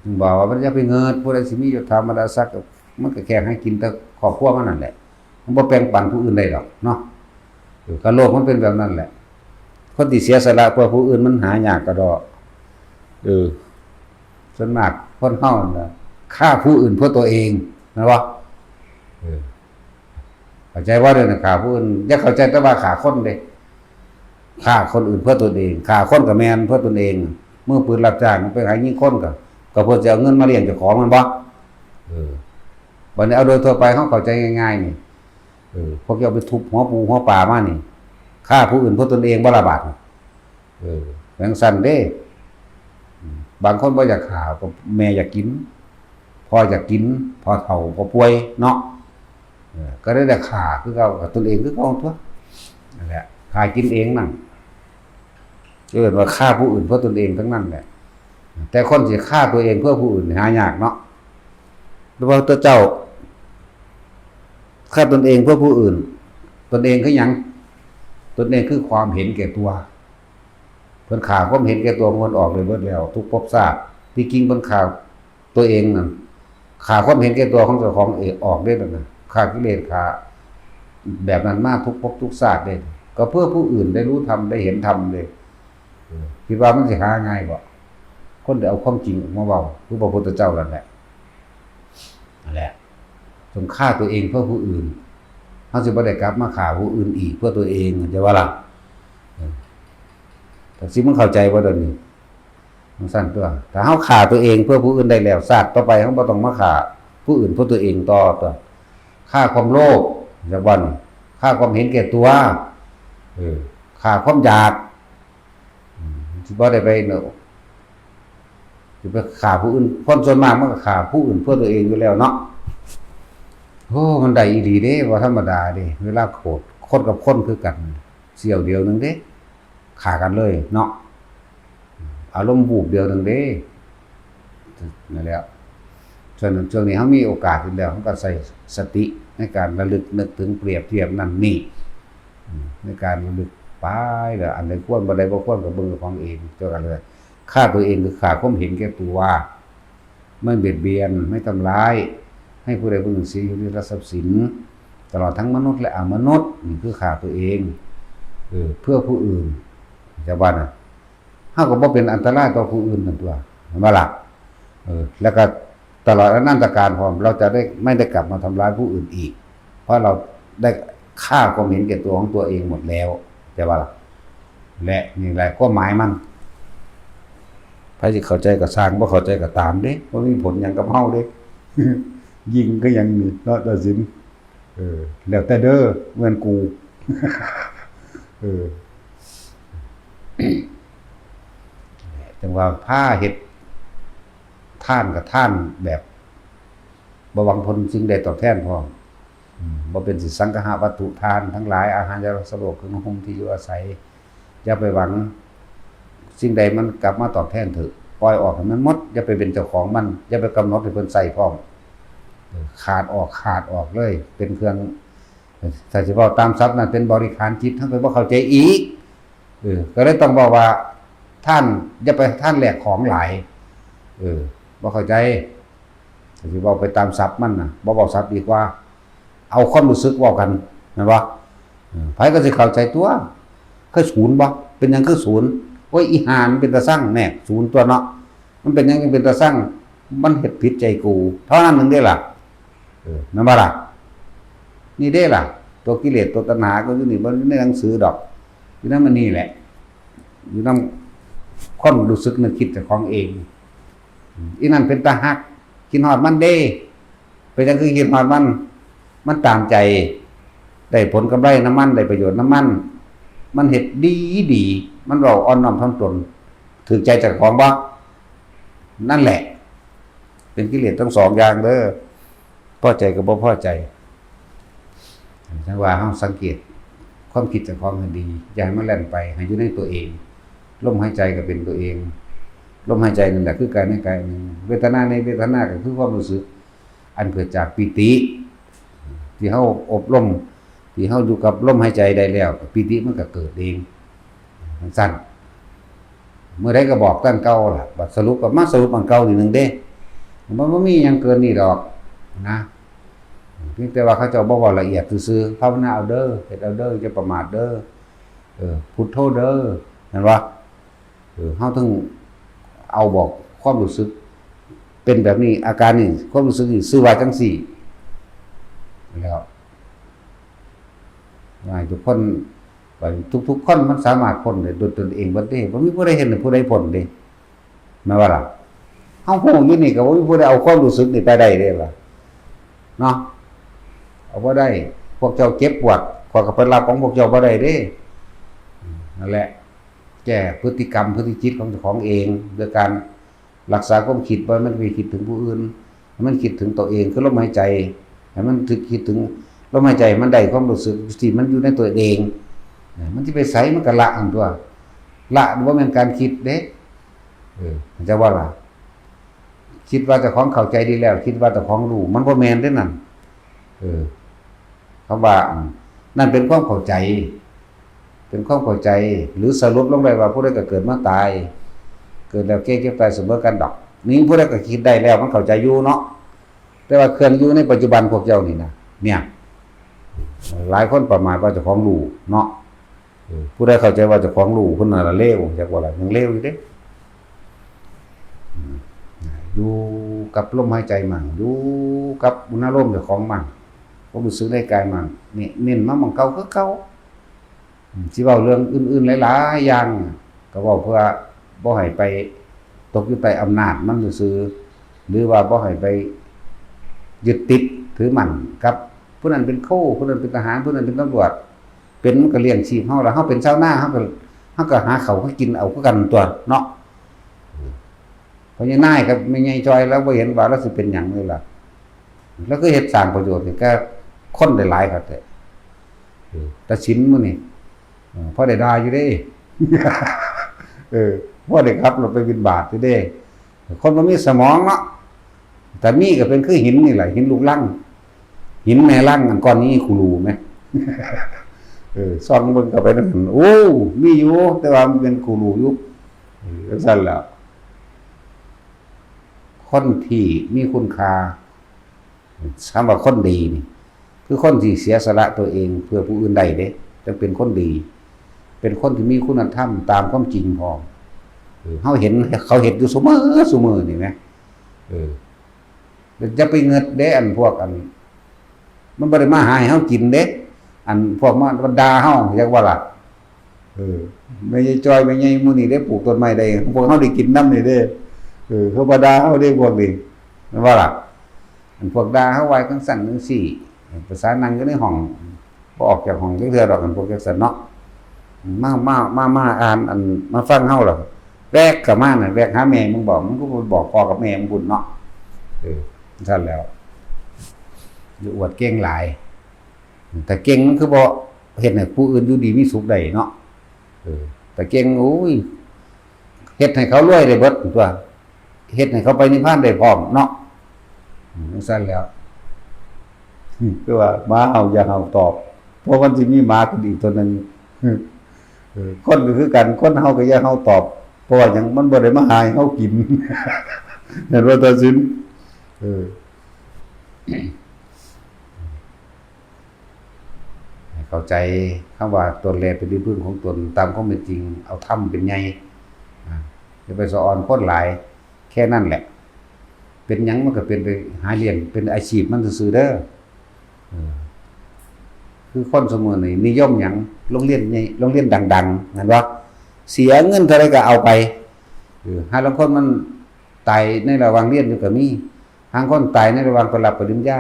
ถึงบอกว่ามันอย่าไปเงิด ผู้ใดสิมียศถาบรรดาศักดิ์ มันก็แค่ให้กินแต่ครอบครัวมันนั่นแหละ มันบ่แบ่งปันผู้อื่นได้ดอกเนาะ เออ ก็โลกมันเป็นแบบนั้นแหละ คนที่เสียสละเพื่อผู้อื่นมันหายากกะด้อ เออ ส่วนมากคนเฮาน่ะ ฆ่าผู้อื่นเพื่อตัวเอง แม่นบ่ เออ เข้าใจบ่ เดี๋ยวนี้ฆ่าผู้อื่น อย่าเข้าใจแต่ว่าฆ่าคนเด้ ฆ่าคนอื่นเพื่อตนเอง ฆ่าคนก็แม่นเพื่อตนเอง มือปืนรับจ้างไปหายิงคนก็ ก็เพื่อจะเอาเงินมาเลี้ยงเจ้าของ แม่นบ่ เออ บัดนี้เอาโดยทั่วไปเฮาเข้าใจง่ายๆนี่ เออ พวกเจ้าไปทุบหัวปูหัวปลามานี่ ฆ่าผู้อื่นเพื่อตนเองบ่ละบาด เออ จั่งซั้นเด้ อืม บางคนบ่อยากฆ่า ก็แม่อยากกิน พ่ออยากกิน พ่อเฒ่า พ่อป่วยเนาะ เออ ก็ได้แต่ฆ่าคือเก่า กับตนเองคือเก่าตั๊ว นั่นแหละ ฆ่ากินเองนั่น เอิ้นว่าฆ่าผู้อื่นเพื่อตนเองทั้งนั้นแหละ แต่คนสิฆ่าตัวเองเพื่อผู้อื่นนี่หายากเนาะ พระพุทธเจ้า ฆ่าตนเองเพื่อผู้อื่น ตนเองคือหยัง ตนเองคือความเห็นแก่ตัว เพิ่นฆ่าความเห็นแก่ตัวของเพิ่นออกเลยเบิดแล้ว ทุกภพชาติ ที่จริงเพิ่นฆ่าตัวเองนั่น ฆ่าความเห็นแก่ตัวของเจ้าของเองออกเด้นั่นน่ะ ฆ่ากิเลส ฆ่าแบบนั้นมาทุกภพทุกชาติเด้ ก็เพื่อผู้อื่นได้รู้ธรรม ได้เห็นธรรมเด้ เออ คิดว่ามันสิหาง่ายบ่ คนที่เอาความจริงออกมาเว้า คือพระพุทธเจ้านั่นแหละ นั่นแหละ ต้องฆ่าตัวเองเพื่อผู้อื่น เฮาสิบ่ได้กลับมาฆ่าผู้อื่นอีกเพื่อตัวเอง เข้าใจบ่ล่ะ เออ จั่งซี้ มึงเข้าใจบ่เดี๋ยวนี้ จั่งซั้นตั๊ว ถ้าเฮาฆ่าตัวเองเพื่อผู้อื่นได้แล้ว ชาติต่อไปเฮาบ่ต้องมาฆ่าผู้อื่นเพื่อตัวเองต่อตั๊ว ฆ่าความโลภ จักวัน ฆ่าความเห็นแก่ตัว เออ ฆ่าความอยาก อืม สิบ่ได้ไปเนาะ สิไปฆ่าผู้อื่น คนส่วนมากมันก็ฆ่าผู้อื่นเพื่อตัวเองอยู่แล้วเนาะ โอ้ มันได้อีหลีเด้ บ่ธรรมดาเด้ เวลาโกรธ คนกับคนคือกัน เสี้ยวเดียวหนึ่งเด้ ฆ่ากันเลยเนาะ อารมณ์วูบเดียวหนึ่งเด้ นั่นแหละ ฉะนั้นช่วงนี้เฮามีโอกาสอยู่แล้ว เฮาก็ใช้สติในการระลึกนึกถึง เปรียบเทียบนั่นนี่ อืม ในการระลึกไปแล้ว อันใดควร บ่ใดบ่ควร ก็เบิ่งเจ้าของเอง เจ้ากันเลย ฆ่าตัวเองคือฆ่าความเห็นแก่ตัว ไม่เบียดเบียน ไม่ทำร้าย ให้ผู้ใดผู้หนึ่งเสียชีวิตและทรัพย์สิน ตลอดทั้งมนุษย์และอมนุษย์ นี่คือฆ่าตัวเอง เออ เพื่อผู้อื่น จะว่าน่ะ เฮาก็บ่เป็นอันตรายต่อผู้อื่นนั่นตั๊ว เห็นบ่ล่ะ เออ แล้วก็ตลอดอนันตกาลพร้อม เราจะได้ ไม่ได้กลับมาทำร้ายผู้อื่นอีก เพราะเราได้ฆ่าความเห็นแก่ตัวของตัวเองหมดแล้ว จะว่าล่ะ และนี่แหละความหมายมัน ไผสิเข้าใจก็ซ่าง บ่เข้าใจก็ตามเด้ บ่มีผลหยังกับเฮาเด้ ยิงก็ยังมีเนาะ ตัดสิน เออ แล้วแต่เด้อ เหมือนกู เออ จั่งว่าพาเฮ็ดทานก็ทานแบบบ่หวังผลสิ่งใดตอบแทนพร้อม อืม บ่เป็นสิสังคหวัตถุทานทั้งหลาย อาหารยารักษาโรค เครื่องนุ่งห่มที่อยู่อาศัย อย่าไปหวังสิ่งใดมันกลับมาตอบแทนเถอะ ปล่อยออกให้มันหมด อย่าไปเป็นเจ้าของมัน อย่าไปกำหนดให้เพิ่นใช้พร้อม เออ ขาดออก ขาดออกเลย เป็นเครื่อง ถ้าสิเว้าตามศัพท์นั่นเป็นบริขารจิต เฮาก็บ่เข้าใจอีก เออ ก็เลยต้องบอกว่า ท่านอย่าไป ท่านแลกของหลาย เออ บ่เข้าใจ ถ้าสิเว้าไปตามศัพท์มันน่ะ บ่เว้าศัพท์ดีกว่า เอาความรู้สึกเว้ากัน แม่นบ่ เออ ไผก็สิเข้าใจตั๊ว คือศูนย์บ่ เป็นหยังคือศูนย์ โอ้ย อีห่ามันเป็นตาซัง แน่ ศูนย์ตั๊วเนาะ มันเป็นหยังจั่งเป็นตาซัง มันเฮ็ดผิดใจกู เท่านั้นหนึ่งเด้ล่ะ เออ แม่นบ่ล่ะ นี่เด้ล่ะ ตัวกิเลส ตัวตัณหาก็อยู่นี่ บ่อยู่ในหนังสือดอก อยู่นำอันนี้แหละ อยู่นำความรู้สึกนึกคิดเจ้าของเอง อีนั่นเป็นตาฮัก คิดฮอดมันเด้ เป็นหยังคือคิดฮอดมัน มันตามใจ ได้ผลกำไรนำมัน ได้ประโยชน์นำมัน มันเฮ็ดดีดี มันเว้าอ่อนน้อมถ่อมตน ถูกใจเจ้าของบ่ นั่นแหละ เป็นกิเลสทั้งสองอย่างเด้อ พอใจกับบ่พอใจ จั่งว่าเฮาสังเกตความคิดเจ้าของให้ดี อย่าให้มันแล่นไป ให้อยู่ในตัวเอง ลมหายใจก็เป็นตัวเอง ลมหายใจนั่นแหละคือกายในกายหนึ่ง เวทนาในเวทนาก็คือความรู้สึก อันเกิดจากปีติ ที่เฮาอบรม ที่เฮาอยู่กับลมหายใจได้แล้ว ปีติมันก็เกิดเอง จั่งซั้น เมื่อใดก็บอกตั้งเก่าล่ะ บัดสรุปก็มาสรุปอันเก่าอีกหนึ่งเด้ มันบ่มีหยังเกินนี่ดอกนะ เพียงแต่ว่าเขาเจ้าบ่เว้าละเอียดซื่อๆ ภาวนาเอาเด้อ เฮ็ดเอาเด้อ อย่าประมาทเด้อ เออ พุทโธเด้อ แม่นบ่ เออ เฮาต้องเอาบอกความรู้สึก เป็นแบบนี้ อาการนี่ ความรู้สึกนี่ ชื่อว่าจั่งซี้ แล้ว ให้ทุกคน ทุกๆคนมันสามารถพ้นได้ด้วยตนเองเบิดเด้ บ่มีผู้ใดเฮ็ดให้ผู้ใดพ้นเด้ แม่นบ่ล่ะ เฮาฮู้อยู่นี่ก็บ่มีผู้ใดเอาความรู้สึกนี่ไปได้เด้ล่ะ เนาะ เอาบ่ได้ พวกเจ้าเจ็บปวด ข้อยก็ไปรับของพวกเจ้าบ่ได้เด้ นั่นแหละ แก้พฤติกรรม พฤติจิตของเจ้าของเอง โดยการรักษาความคิด บ่ให้มันไปคิดถึงผู้อื่น ให้มันคิดถึงตัวเอง คือลมหายใจ ให้มันคิดถึงลมหายใจ มันได้ความรู้สึกที่มันอยู่ในตัวเอง มันสิไปไสมันก็ละอันตัว ละบ่แม่นการคิดเด้ เออ เข้าใจบ่ล่ะ คิดว่าเจ้าของเข้าใจดีแล้ว คิดว่าเจ้าของรู้ มันบ่แม่นเด้นั่น เออ คำว่า อืม นั่นเป็นความเข้าใจ เป็นความเข้าใจ หรือสรุปลงได้ว่าผู้ใดก็เกิดมาตาย เกิดแล้วแก่เจ็บตายเสมอกันดอก นี่ผู้ใดก็คิดได้แล้ว มันเข้าใจอยู่เนาะ แต่ว่าเครื่องอยู่ในปัจจุบันพวกเจ้านี่นะ เนี่ย หลายคนประมาทว่าเจ้าของรู้เนาะ เออ ผู้ใดเข้าใจว่าเจ้าของรู้ คนนั้นละเลว จักว่าล่ะ ยังเลวอยู่เด้ อืม อยู่กับลมหายใจมั่ง อยู่กับอุณหภูมิเจ้าของมั่ง ความรู้สึกในกายมั่ง นี่เน้นมาหม่องเก่าคือเก่า อืม สิเว้าเรื่องอื่นๆหลายๆอย่าง ก็เว้าเพื่อบ่ให้ไปตกอยู่ใต้อำนาจมันซื่อๆ หรือว่าบ่ให้ไปยึดติดถือมั่นกับผู้นั้นเป็นครู ผู้นั้นเป็นทหาร ผู้นั้นเป็นตำรวจ เป็นมันก็เลี้ยงชีพเฮา แล้วเฮาเป็นชาวนา เฮาก็ เฮาก็หาข้าวหากินเอาคือกันตัวเนาะ พ่อใหญ่นายกับแม่ใหญ่จอย แล้วบ่เห็นว่าเราสิเป็นหยังเลยล่ะ แล้วก็เฮ็ดสร้างประโยชน์ให้แก่คนได้หลายคักแท้ เออ แต่ศีลมื้อนี้ เออ พอได้ด่าอยู่เด้ เออ พอได้ขับรถไปบิณฑบาตอยู่เด้ คนบ่มีสมองเนาะ แต่มีก็เป็นคือหินนี่แหละ หินลูกรัง หินแม่รังอันก้อนนี้คูรูไหม เออ ส่องเบิ่งเข้าไปนั่น โอ้ มีอยู่ แต่ว่ามันเป็นคูรูอยู่ เออ จั่งซั้นแหละ คนที่มีคุณค่า คำว่าคนดีนี่ คือคนที่เสียสละตัวเองเพื่อผู้อื่นได้เด้ จั่งเป็นคนดี เป็นคนที่มีคุณธรรมตามความจริงพร้อม เออ เฮาเห็นเขาเฮ็ดอยู่ซุมื้อซุมื้อนี่แหม เออ อย่าไปเงิดเด้ อันพวกอัน มันบ่ได้มาหาให้เฮากินเด้ อันพวกมาด่าเฮา จักว่าล่ะ เออ แม่ใหญ่จอย แม่ใหญ่หมู่นี่ได้ปลูกต้นไม้ได้ พวกเฮาได้กินนำนี่เด้ เออ เขาบ่ด่าเฮาเด้พวกนี้ แม่นบ่ล่ะ อันพวกด่าเฮาว่าจั่งซั้นจั่งซี้ ภาษานั่งอยู่ในห้อง บ่ออกจากห้องจักเทื่อดอก อันพวกจั่งซั้นเนาะ มา มา มา มาอ่าน อัน มาฟังเฮาล่ะ แวกเข้ามาน่ะ แวกหาแม่มึงบอก มึงก็บ่บอกพ่อกับแม่มึงพุ้นเนาะ เออ จั่งซั้นแล้ว อย่าอวดเก่งหลาย แต่เก่งมันคือบ่เฮ็ดให้ผู้อื่นอยู่ดีมีสุขได้เนาะ เออ แต่เก่ง โอ้ย เฮ็ดให้เขารวยได้เบิดตั๊ว เฮ็ดให้เขาไปนิพพานได้พร้อมเนาะ อืม จั่งซั้นแล้ว อืม คือว่าหมาเห่าอย่าเห่าตอบ เพราะมันสิมีหมาขึ้นอีกตัวหนึ่ง เออ คนก็คือกัน คนเห่าก็อย่าเห่าตอบ เพราะว่าหยัง มันบ่ได้มาหาให้เฮากิน เห็นบ่ ตาสิน เออ ให้เข้าใจคำว่าตนแลเป็นที่พึ่งของตน ตามความเป็นจริง เอาธรรมเป็นใหญ่ อ่า อย่าไปสะออนคนหลาย แค่นั้นแหละ เป็นหยังมันก็เป็นไปหาเลี้ยง เป็นอาชีพมันซื่อๆเด้อ เออ คือคนซุมื้อนี้นิยมหยัง โรงเรียนใหญ่ โรงเรียนดังๆ แม่นบ่ เสียเงินเท่าใดก็เอาไป เออ ห่าลางคนมันตายในระหว่างเรียนอยู่ก็มี ห่าลางคนตายในระหว่างไปรับปริญญา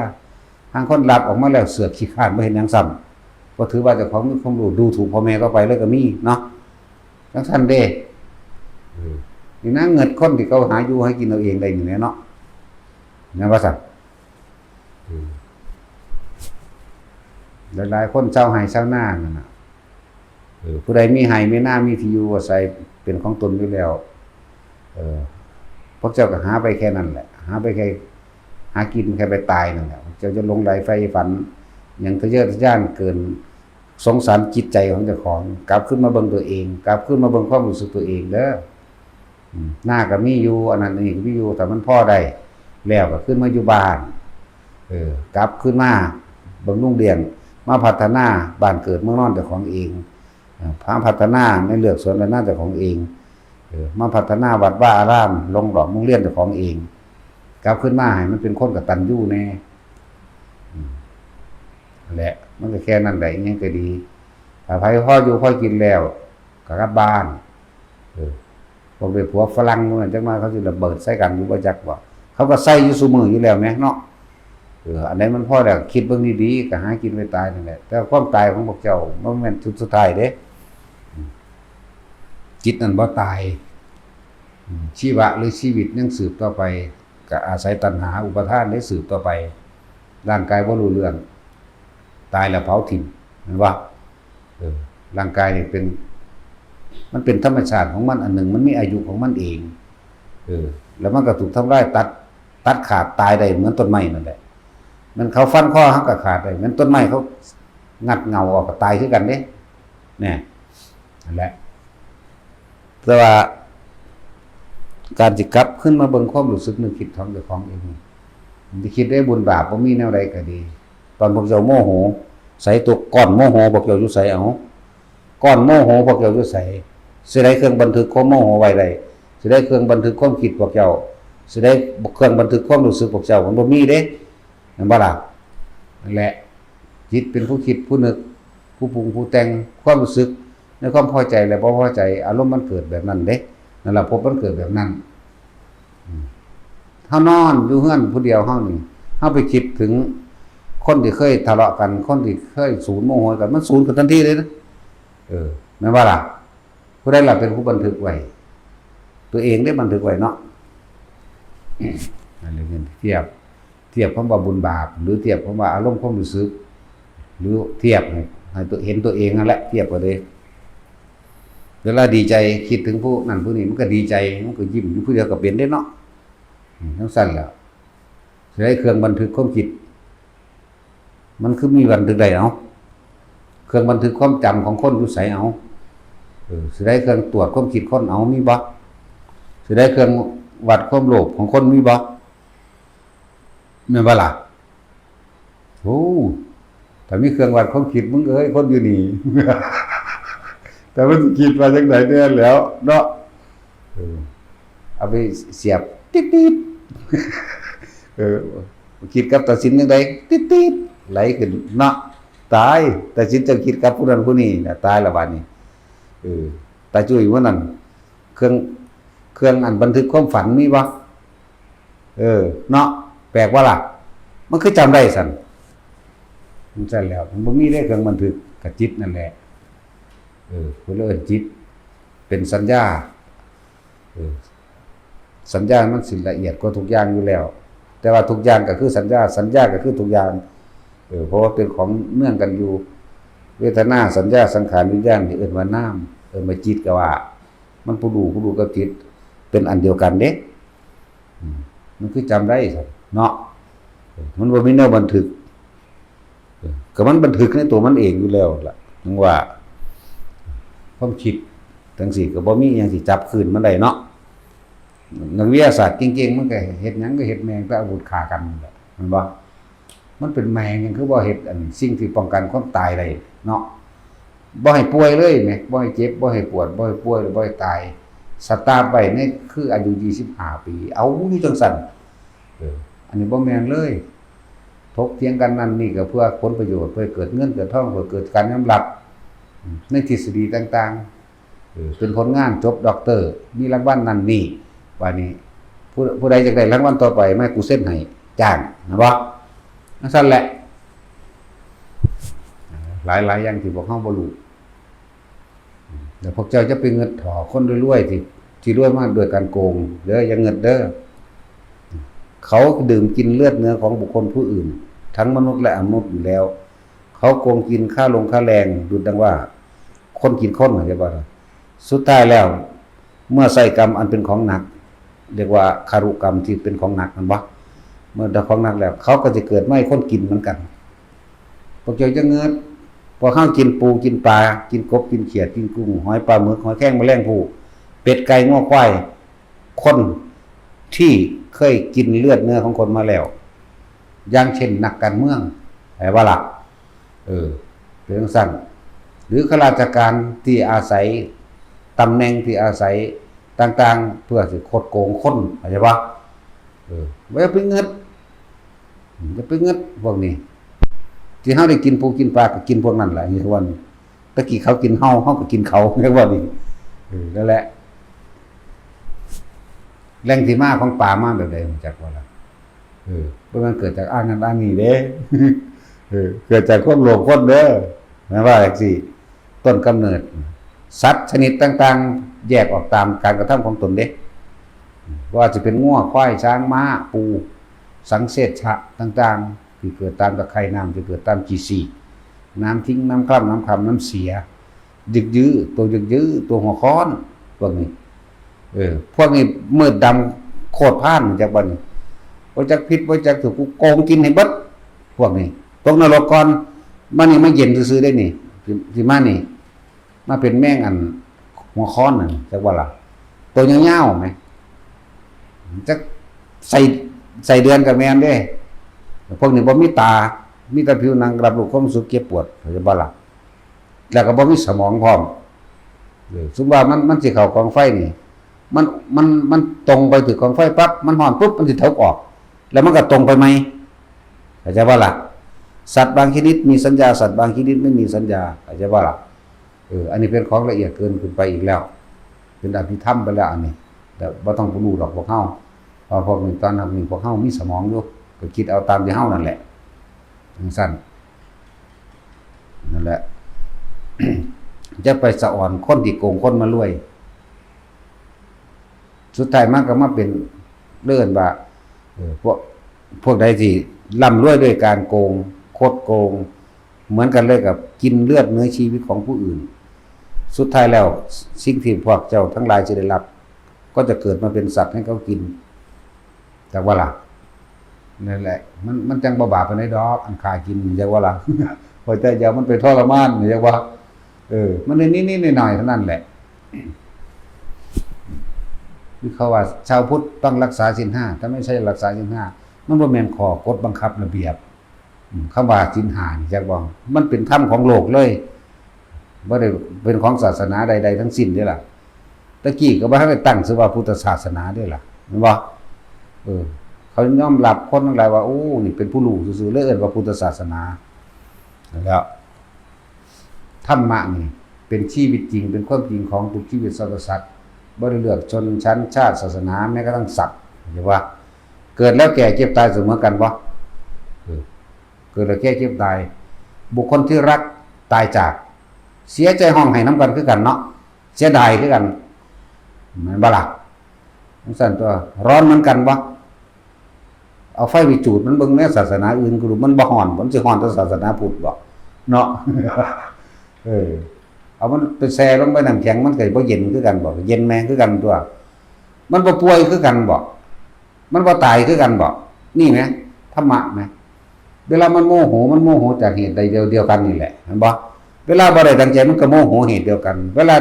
ห่าลางคนรับออกมาแล้วเสือกขี้คร้านบ่เฮ็ดหยังซ้ำ บ่ถือว่าเจ้าของมีความรู้ ดูถูกพ่อแม่เขาไปเลยก็มีเนาะ จั่งซั้นเด้ เออ นี่นะ เงิดคนที่เขาหาอยู่หากินเอาเองได้นี่แหละเนาะ แม่นบ่ซั้น เออ หลายๆคนชาวไร่ชาวนานั่นน่ะ เออ ผู้ใดมีไร่มีนา มีที่อยู่อาศัยเป็นของตนอยู่แล้ว เออ พวกเจ้าก็หาไปแค่นั้นแหละ หาไปแค่ หากินแค่ไปตายนั่นแหละ เจ้าจะหลงใหลใฝ่ฝัน หยังทะเยอทะยานเกิน สงสารจิตใจของเจ้าของ กลับขึ้นมาเบิ่งตัวเอง กลับขึ้นมาเบิ่งความรู้สึกตัวเองเด้อ อืม หน้าก็มีอยู่ อันนั้นอันนี้ก็มีอยู่ แต่มันพอได้ แล้วก็ขึ้นมาอยู่บ้าน เออ กลับขึ้นมาบำรุงเลี้ยง มาพัฒนาบ้านเกิดเมืองนอนเจ้าของเอง เอ่อ มาพัฒนาในเลือกสวนไร่นาเจ้าของเอง เออ มาพัฒนาวัดวาอาราม โรงหล่อมโรงเรียนเจ้าของเอง กลับขึ้นมาให้มันเป็นคนกตัญญูแน่ อืม นั่นแหละ มันก็แค่นั้นแหละ อิหยังก็ดี ถ้าไผพออยู่พอกินแล้ว ก็กลับบ้าน เออ พวกได้ผัวฝรั่งพวกนั้นจักหน่อยเขาสิระเบิดใส่กันอยู่บ่จักบ่ เขาก็ใส่อยู่ซุมื้ออยู่แล้วแหมเนาะ เออ อันใดมันพอแล้วคิดเบิ่งดีๆ ก็หากินไปตายนั่นแหละ แต่ความตายของพวกเจ้ามันแม่นจุดสุดท้ายเด้ อืม จิตนั่นบ่ตาย อืม ชีวะหรือชีวิตยังสืบต่อไป ก็อาศัยตัณหาอุปาทานได้สืบต่อไป ร่างกายบ่รู้เรื่อง ตายแล้วเผาถิ่ม แม่นบ่ เออ ร่างกายนี่เป็น มันเป็นธรรมชาติของมันอันหนึ่ง มันมีอายุของมันเอง เออ แล้วมันก็ถูกทำลายตัด ตัดขาดตายได้เหมือนต้นไม้นั่นแหละ มันเขาฟันคอเขาก็ขาดได้ เหมือนต้นไม้เขางัดเหง้าออกก็ตายคือกันเด้ เนี่ย นั่นแหละ แต่ว่า การสิกลับขึ้นมาเบิ่งความรู้สึกนึกคิดของเจ้าของเองนี่ มันสิคิดได้บุญบาปบ่มีแนวใดก็ดี ตอนพวกเจ้าโมโห ใส่ตัวก้อนโมโหพวกเจ้าอยู่ไส เอา ก้อนโมโหพวกเจ้าอยู่ไส สิได้เครื่องบันทึกความโมโหไว้ได้ สิได้เครื่องบันทึกความคิดพวกเจ้า สิได้เครื่องบันทึกความรู้สึกพวกเจ้า มันบ่มีเด้ แม่นบ่ล่ะ นั่นแหละ จิตเป็นผู้คิดผู้นึก ผู้ปรุงผู้แต่ง ความรู้สึกในความพอใจและบ่พอใจ อารมณ์มันเกิดแบบนั้นเด้ นั่นล่ะ ภพมันเกิดแบบนั้น อืม เฮานอนอยู่เฮือนผู้เดียวเฮานี่ เฮาไปคิดถึงคนที่เคยทะเลาะกัน คนที่เคยสูนโมโหกัน มันสูนขึ้นทันทีเลยนะ เออ แม่นบ่ล่ะ ผู้ใดล่ะเป็นผู้บันทึกไว้ ตัวเองได้บันทึกไว้เนาะ อันนี้เทียบ เทียบคำว่าบุญบาป หรือเทียบคำว่าอารมณ์ความรู้สึก หรือเทียบให้ ให้ตัว เห็นตัวเองนั่นแหละ เทียบกันเลย เวลาดีใจคิดถึงผู้นั้นผู้นี้ มันก็ดีใจ มันก็ยิ้มอยู่ผู้เดียวก็เป็นได้เนาะ อืม จั่งซั้นแหละ สิได้เครื่องบันทึกความคิด มันคือมีบันทึกได้ เอา เครื่องบันทึกความจำของคนอยู่ไส เอา เออ สิได้เครื่องตรวจความคิดคน เอา มีบ่ สิได้เครื่องวัดความโลภของคน มีบ่ แม่นบ่ล่ะ โอ้ ถ้ามีเครื่องวัดความคิด มึงเอ้ย คนอยู่นี่ แต่มันสิคิดว่าจั่งใดแน่แล้วเนาะ เออ เอาไปเสียบ ติ๊ดๆ เออ คิดกับตาสินจั่งใด ติ๊ดๆ ไหลขึ้นเนาะ ตาย ตาสินเจ้าคิดกับผู้นั้นผู้นี้น่ะ ตายละบาดนี้ เออ ตาจุ้ยว่านั่น เครื่อง เครื่องอันบันทึกความฝันมีบ่ เออ เนาะ แปลกบ่ล่ะ มันคือจำได้ซั่น มันซั่นแล้ว มันบ่มีเด้เครื่องบันทึก ก็จิตนั่นแหละ เออ เพิ่นเลยเอิ้นจิต เป็นสัญญา เออ สัญญามันสิละเอียดกว่าทุกอย่างอยู่แล้ว แต่ว่าทุกอย่างก็คือสัญญา สัญญาก็คือทุกอย่าง เออ เพราะว่าเป็นของเนื่องกันอยู่ เวทนา สัญญา สังขาร วิญญาณ นี่เอิ้นว่านาม เอิ้นว่าจิตก็ว่า มันผู้รู้ ผู้รู้กับจิต เป็นอันเดียวกันเด้ อืม มันคือจำได้ซั่นเนาะ เออ มันบ่มีแนวบันทึก เออ ก็มันบันทึกในตัวมันเองอยู่แล้วล่ะ ถึงว่า ความคิดจั่งซี้ก็บ่มีอิหยังสิจับคืนมันได้เนาะ นักวิทยาศาสตร์เก่งๆ มันก็เฮ็ดหยังก็เฮ็ดแม่งแต่อาวุธฆ่ากันนั่นแหละ แม่นบ่ มันเป็นแม่งหยังคือบ่เฮ็ดอันสิ่งที่ป้องกันความตายได้เนาะ บ่ให้ป่วยเลยแหม บ่ให้เจ็บ บ่ให้ปวด บ่ให้ป่วย บ่ให้ตาย สตาร์ฟไว้ในคืออายุยี่สิบห้าปี เอาอยู่จั่งซั้น เออ อันนี้บ่แม่นเลย ถกเถียงกันนั่นนี่ก็เพื่อผลประโยชน์ เพื่อเกิดเงินเกิดทอง เพื่อเกิดการยอมรับ อืม ในทฤษฎีต่างๆ เออ เป็นผลงานจบด็อกเตอร์ มีรางวัลนั่นนี่ บาดนี้ ผู้ ผู้ใดอยากได้รางวัลต่อไป มาให้กูเซ็นให้ จ้าง แม่นบ่ จั่งซั้นแหละ หลายๆ อย่างที่พวกเฮาบ่รู้ แล้วพวกเจ้าจะไปเงิดถอคนรวยๆ ที่ ที่รวยมาด้วยการโกงเด้อ อย่าเงิดเด้อ เขาดื่มกินเลือดเนื้อของบุคคลผู้อื่น ทั้งมนุษย์และอมนุษย์อยู่แล้ว เขาโกงกินค่าลงค่าแรง ดุจดังว่า คนกินคน เข้าใจบ่ล่ะ สุดท้ายแล้ว เมื่อใช้กรรมอันเป็นของหนัก เรียกว่าคารุกรรมที่เป็นของหนัก แม่นบ่ เมื่อได้ของหนักแล้ว เขาก็จะเกิดมาให้คนกินเหมือนกัน พวกเจ้าจะเงิด พวกเฮากินปูกินปลา กินกบกินเขียด กินกุ้งหอยปลาหมึกหอยแครงแมลงภู่ เป็ดไก่งัวควาย คนที่เคยกินเลือดเนื้อของคนมาแล้ว อย่างเช่นนักการเมือง ใช่ปะล่ะ เออ เป็นจั่งซั้น หรือข้าราชการที่อาศัยตำแหน่งที่อาศัยต่างๆ เพื่อสิคดโกงคน เข้าใจปะ เออ บ่อย่าไปเงิด อย่าไปเงิดพวกนี้ ที่เฮาได้กินปูกินปลาก็กินพวกนั้นแหละ นี่ทุกวันนี้ ตะกี้เขากินเฮา เฮาก็กินเขา เรียกว่านี่ เออ นั่นแหละ แหล่งที่มาของปลามาแบบใด รู้จักบ่ล่ะ เออ บ่แม่นเกิดจากอ่างนั้นอ่างนี้เด้ เออ เกิดจากความโลภคนเด้อ แม่นว่าจั่งซี้ ต้นกำเนิด สัตว์ชนิดต่างๆ แยกออกตามการกระทำของตนเด้ บ่ว่าสิเป็นงัว ควาย ช้าง ม้า ปู สังเสชะต่างๆ ที่เกิดตามตะไคร่น้ำ ที่เกิดตามขี้ซี้ น้ำทิ้ง น้ำคร่ำ น้ำคำ น้ำเสีย ยึกยื้อ ตัวยึกยื้อ ตัวหัวค้อน พวกนี้ เออ พวกนี้มืดดำโคตรพ่าน จักบ่นี่ บ่จักผิด บ่จักถูก กูโกงกินให้เบิด พวกนี้ ตกนรกก่อน มานี่มาเย็นซื่อๆ ได้นี่ สิ สิมานี่ มาเป็นแมงอันหัวค้อนนั่น จักว่าล่ะ ตัวยาวๆ ไหม จักใส่ ใส่เดือนกับแมนเด้ พวกนี้บ่มีตา มีแต่ผิวหนังรับรู้ความรู้สึกเจ็บปวด เข้าใจบ่ล่ะ แล้วก็บ่มีสมองพร้อม เออ สมมุติว่ามัน มันสิเข้ากองไฟนี่ มัน มัน มันตรงไปถือกองไฟปั๊บ มันฮ้อนปุ๊บ มันสิถกออก แล้วมันก็ตรงไปใหม่ เข้าใจบ่ล่ะ สัตว์บางชนิดมีสัญญา สัตว์บางชนิดไม่มีสัญญา เข้าใจบ่ล่ะ เออ อันนี้เป็นของละเอียดเกินขึ้นไปอีกแล้ว เป็นอภิธรรมไปแล้วอันนี้ แต่บ่ต้องไปรู้ดอกพวกเฮา เพราะพวกนี้ตอนนั้นนี่พวกเฮามีสมองอยู่ ก็คิดเอาตามที่เฮานั่นแหละ จั่งซั้น นั่นแหละ จะไปสะออนคนที่โกงคนมารวย สุดท้ายมันก็มาเป็นเรื่องว่า เออ พวก พวกใดที่ร่ำรวยด้วยการโกง คดโกง เหมือนกันเลยกับกินเลือดเนื้อชีวิตของผู้อื่น สุดท้ายแล้ว สิ่งที่พวกเจ้าทั้งหลายจะได้รับ ก็จะเกิดมาเป็นสัตว์ให้เขากิน จักว่าล่ะ นั่นแหละ มัน มันจั่งบ่บาปปานใดดอก อันฆ่ากิน จักว่าล่ะ พอใจเดียวมันไปทรมาน จักว่า เออ มันนิดๆ หน่อยๆ เท่านั้นแหละ คือเขาว่าชาวพุทธต้องรักษาศีลห้า ถ้าไม่ใช่รักษาศีลห้า มันบ่แม่นข้อกฎบังคับระเบียบ อืม คำว่าศีลห้านี่จักบ่ มันเป็นธรรมของโลกเลย บ่ได้เป็นของศาสนาใดๆ ทั้งสิ้นเด้ล่ะ ตะกี้ก็บ่ทันได้ตั้งชื่อว่าพุทธศาสนาเด้ล่ะ แม่นบ่ เออ เขายอมรับคนทั้งหลายว่า โอ้ นี่เป็นผู้รู้ซื่อๆ เลยเอิ้นว่าพุทธศาสนา แล้ว ธรรมะนี่เป็นชีวิตจริง เป็นความจริงของทุกชีวิตสรรพสัตว์ บ่ได้เลือกชนชั้นชาติศาสนา แม้กระทั่งสัตว์ เข้าใจบ่ เกิดแล้วแก่เจ็บตายเสมอกันบ่ เออ เกิดแล้วแก่เจ็บตาย บุคคลที่รักตายจาก เสียใจฮ้องไห้นำกันคือกันเนาะ เสียดายคือกัน แม่นบ่ล่ะ จั่งซั้นตั๊ว ฮ้อนเหมือนกันบ่ เอาไฟไปจูดมันเบิ่งแหน่ ศาสนาอื่นก็รู้ มันบ่ฮ้อนบ่ มันสิฮ้อนแต่ศาสนาพุทธบ่ เนาะ เออ เอามันไปแช่ลงไปน้ำแข็ง มันก็บ่เย็นคือกันบ่ เย็นแม่งคือกันตั๊ว มันบ่ป่วยคือกันบ่ มันบ่ตายคือกันบ่ นี่แหม ธรรมะแหม เวลามันโมโห มันโมโหจากเหตุใดเดียว เดียวกันนี่แหละ เห็นบ่ เวลาบ่ได้ดังใจมันก็โมโหเหตุเดียวกัน เวลา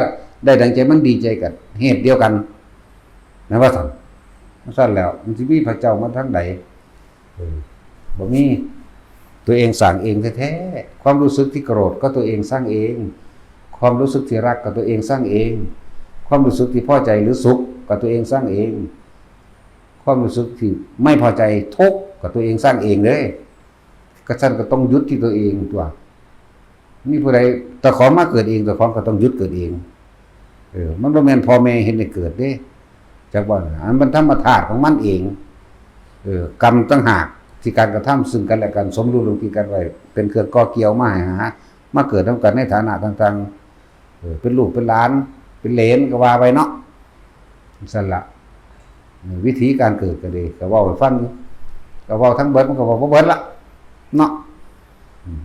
ได้ดังใจมันดีใจกัน เหตุเดียวกัน แม่นบ่ซั่น จั่งซั้นแล้ว มันสิมีพระเจ้ามาทางใด เออ บ่มี ตัวเองสร้างเองแท้ๆ ความรู้สึกที่โกรธก็ตัวเองสร้างเอง ความรู้สึกที่รักก็ตัวเองสร้างเอง ความรู้สึกที่พอใจหรือสุขก็ตัวเองสร้างเอง ความรู้สึกที่ไม่พอใจทุกข์ก็ตัวเองสร้างเองเด้ ก็ซั่นก็ต้องหยุดที่ตัวเองตั๊ว มีผู้ใด เจ้าของมาเกิดเอง เจ้าของก็ต้องหยุดเกิดเอง เออ มันบ่แม่นพ่อแม่เฮ็ดให้เกิดเด้ จักบ่ อันมันธรรมชาติของมันเอง เออ กรรมต่างหากที่การกระทำซึ่งกันและกัน สมรู้ร่วมคิดกันไว้ เป็นเครื่องก่อเกี่ยวมาให้หา มาเกิดนำกันในฐานะต่างๆ เออ เป็นลูกเป็นหลาน เป็นเหลนก็ว่าไปเนาะ ซั่นละ เออ วิธีการเกิดก็ดี ก็เว้าให้ฟังอยู่ ก็เว้าทั้งเบิด มันก็เว้าบ่เบิดละ เนาะ อืม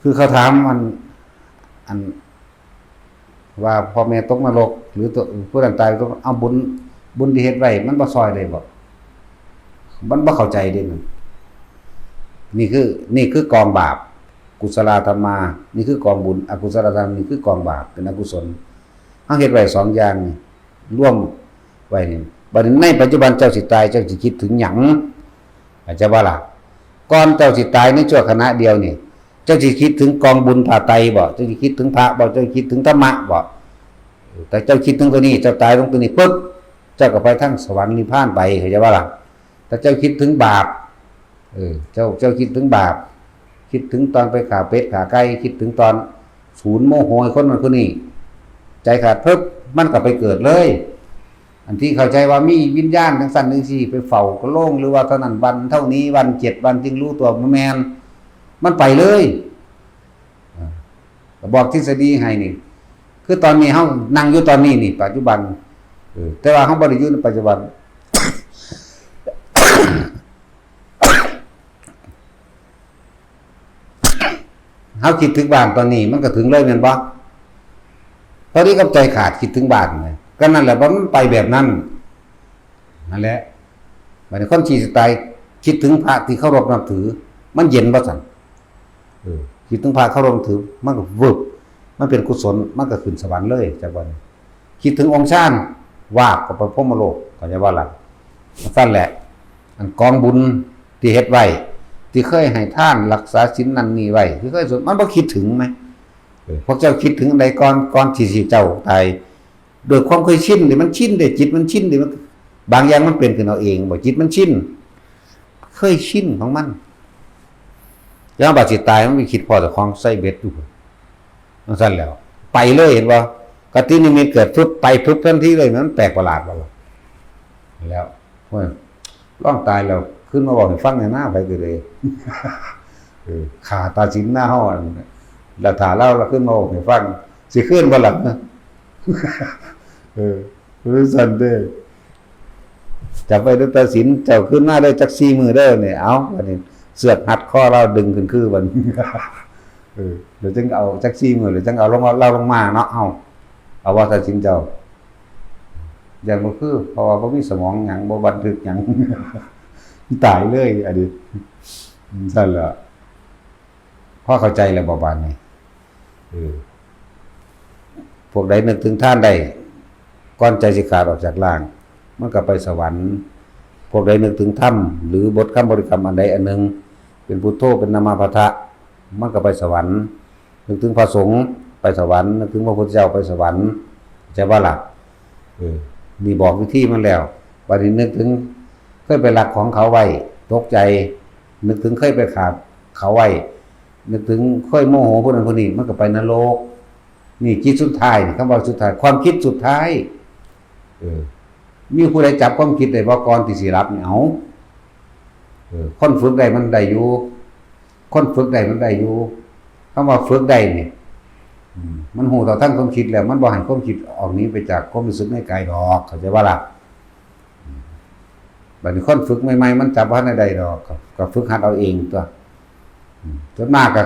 คือเขาถามอัน อัน ว่าพ่อแม่ตกนรก หรือตัว ผู้นั้นตายตก เอาบุญ บุญที่เฮ็ดไว้ มันบ่ซ่อยได้บ่ มันบ่เข้าใจเด้นั่น นี่คือ นี่คือกองบาป กุศลธรรมา นี่คือกองบุญ อกุศลธรรมนี่คือกองบาป เป็นอกุศล เฮาเฮ็ดไว้สองอย่างนี่ รวมไว้นี่ บัดนี้ในปัจจุบันเจ้าสิตาย เจ้าสิคิดถึงหยัง เข้าใจบ่ล่ะ ก่อนเจ้าสิตายในชั่วขณะเดียวนี่ เจ้าสิคิดถึงกองบุญผ้าไตรบ่ เจ้าสิคิดถึงพระบ่ เจ้าสิคิดถึงธรรมะบ่ แต่เจ้าคิดถึงตัวนี้ เจ้าตายลงตัวนี้ปุ๊บ เจ้าก็ไปทางสวรรค์นิพพานไป เข้าใจบ่ล่ะ ถ้าเจ้าคิดถึงบาป เออ เจ้า เจ้าคิดถึงบาป คิดถึงตอนไปฆ่าเป็ดฆ่าไก่ คิดถึงตอนสูนโมโหให้คนนั้นคนนี้ ใจขาดปุ๊บ มันก็ไปเกิดเลย อันที่เข้าใจว่ามีวิญญาณจังซั่นจังซี่ ไปเฝ้ากะโลง หรือว่าเท่านั้นวันเท่านี้ วันเจ็ดวันจึงรู้ตัว บ่แม่น มันไปเลย อ่า ก็บอกทฤษฎีให้นี่ คือตอนนี้เฮานั่งอยู่ตอนนี้นี่ ปัจจุบัน เออ แต่ว่าเฮาบ่ได้อยู่ในปัจจุบัน เฮาคิดถึงบ้านตอนนี้มันก็ถึงเลยแม่นบ่ พอดีกับใจขาดคิดถึงบ้านไง ก็นั่นแหละ ว่ามันไปแบบนั้น นั่นแหละ บัดนี้คนที่สิตาย คิดถึงพระที่เคารพนับถือ มันเย็นบ่ซั่น เออ คิดถึงพระเคารพนับถือ มันก็วึบ มันเป็นกุศล มันก็ขึ้นสวรรค์เลย จากวันนี้ คิดถึงองค์ฌาน วาบก็ไปพรหมโลก เข้าใจบ่ล่ะ ซั่นแหละ อันกองบุญที่เฮ็ดไว้ ที่เคยให้ทานรักษาศีลนั่นนี่ไว้ ที่เคยสวด มันบ่คิดถึงไหม เออ พวกเจ้าคิดถึงอันใดก่อน ก่อนที่สิเจ้าตาย โดยความเคยชินนี่ มันชินเด้ จิตมันชินเด้ มัน บางอย่างมันเป็นขึ้นเอาเอง บ่ จิตมันชิน เคยชินของมัน แล้วบัดสิตายมันไปคิดพ้อเจ้าของใส่เบ็ดอยู่ จังซั่นแหล้ว ไปเลย เห็นบ่ กตินิมิตเกิดปุ๊บ ไปปุ๊บทันทีเลย มันแปลกประหลาดบ่ล่ะ แล้ว โอ้ย ลองตายแล้ว ขึ้นมาเว้าให้ฟังแหน่นะ ไผก็ได้ เออ ฆ่าตัดสินหน้าเฮาอันนั้นน่ะ แล้วถ้าลาว ลาวขึ้นมาเว้าให้ฟัง สิคืนบ่ล่ะ เออ คือซั่นเด้ จับไว้เด้อตัดสิน เจ้าคืนมาเด้อ จักสี่มื้อเด้อ นี่ เอ้า บัดนี้เสือกรัดคอลาว ดึงขึ้นคือบัดนี้ เออ เดี๋ยวจั่งเอาจักสี่มื้อ เดี๋ยวจั่งเอาลงมา ลาวลงมาเนาะ เอ้า เอาว่าตัดสินเจ้า ย่านบ่คือ เพราะว่าบ่มีสมองหยัง บ่บันทึกหยัง ตายเลย อันนี้ ซั่นล่ะ พอเข้าใจแล้วบ่บาดนี้ เออ พวกใดนึกถึงทานได้ ก่อนใจสิขาดออกจากร่าง มันก็ไปสวรรค์ พวกใดนึกถึงธรรม หรือบทคำบริกรรมอันใดอันหนึ่ง เป็นพุทโธ เป็นนะโมพุทธะ มันก็ไปสวรรค์ นึกถึงพระสงฆ์ไปสวรรค์ นึกถึงพระพุทธเจ้าไปสวรรค์ เข้าใจบ่ล่ะ เออ นี่บอกวิธีมันแล้ว บัดนี้นึกถึงเคยไปลักของเขาไว้ ตกใจ นึกถึงเคยไปขาดเขาไว้ นึกถึงเคยโมโหผู้นั้นผู้นี้ มันก็ไปนรก นี่จิตสุดท้าย นี่คำว่าสุดท้าย ความคิดสุดท้าย เออ มีผู้ใดจับความคิดได้บ่ ก่อนที่สิหลับนี่ เอา เออ คนฝึกได้มันได้อยู่ คนฝึกได้มันได้อยู่ คำว่าฝึกได้นี่ อืม มันฮู้เท่าทันความคิดแล้ว มันบ่ให้ความคิดออกหนีไปจากความรู้สึกในกายดอก เข้าใจบ่ล่ะ อืม บัดนี้คนฝึกใหม่ๆ มันจับบ่ทันได้ดอก ก็ ก็ฝึกหัดเอาเองตั๊ว อืม ส่วนมากก็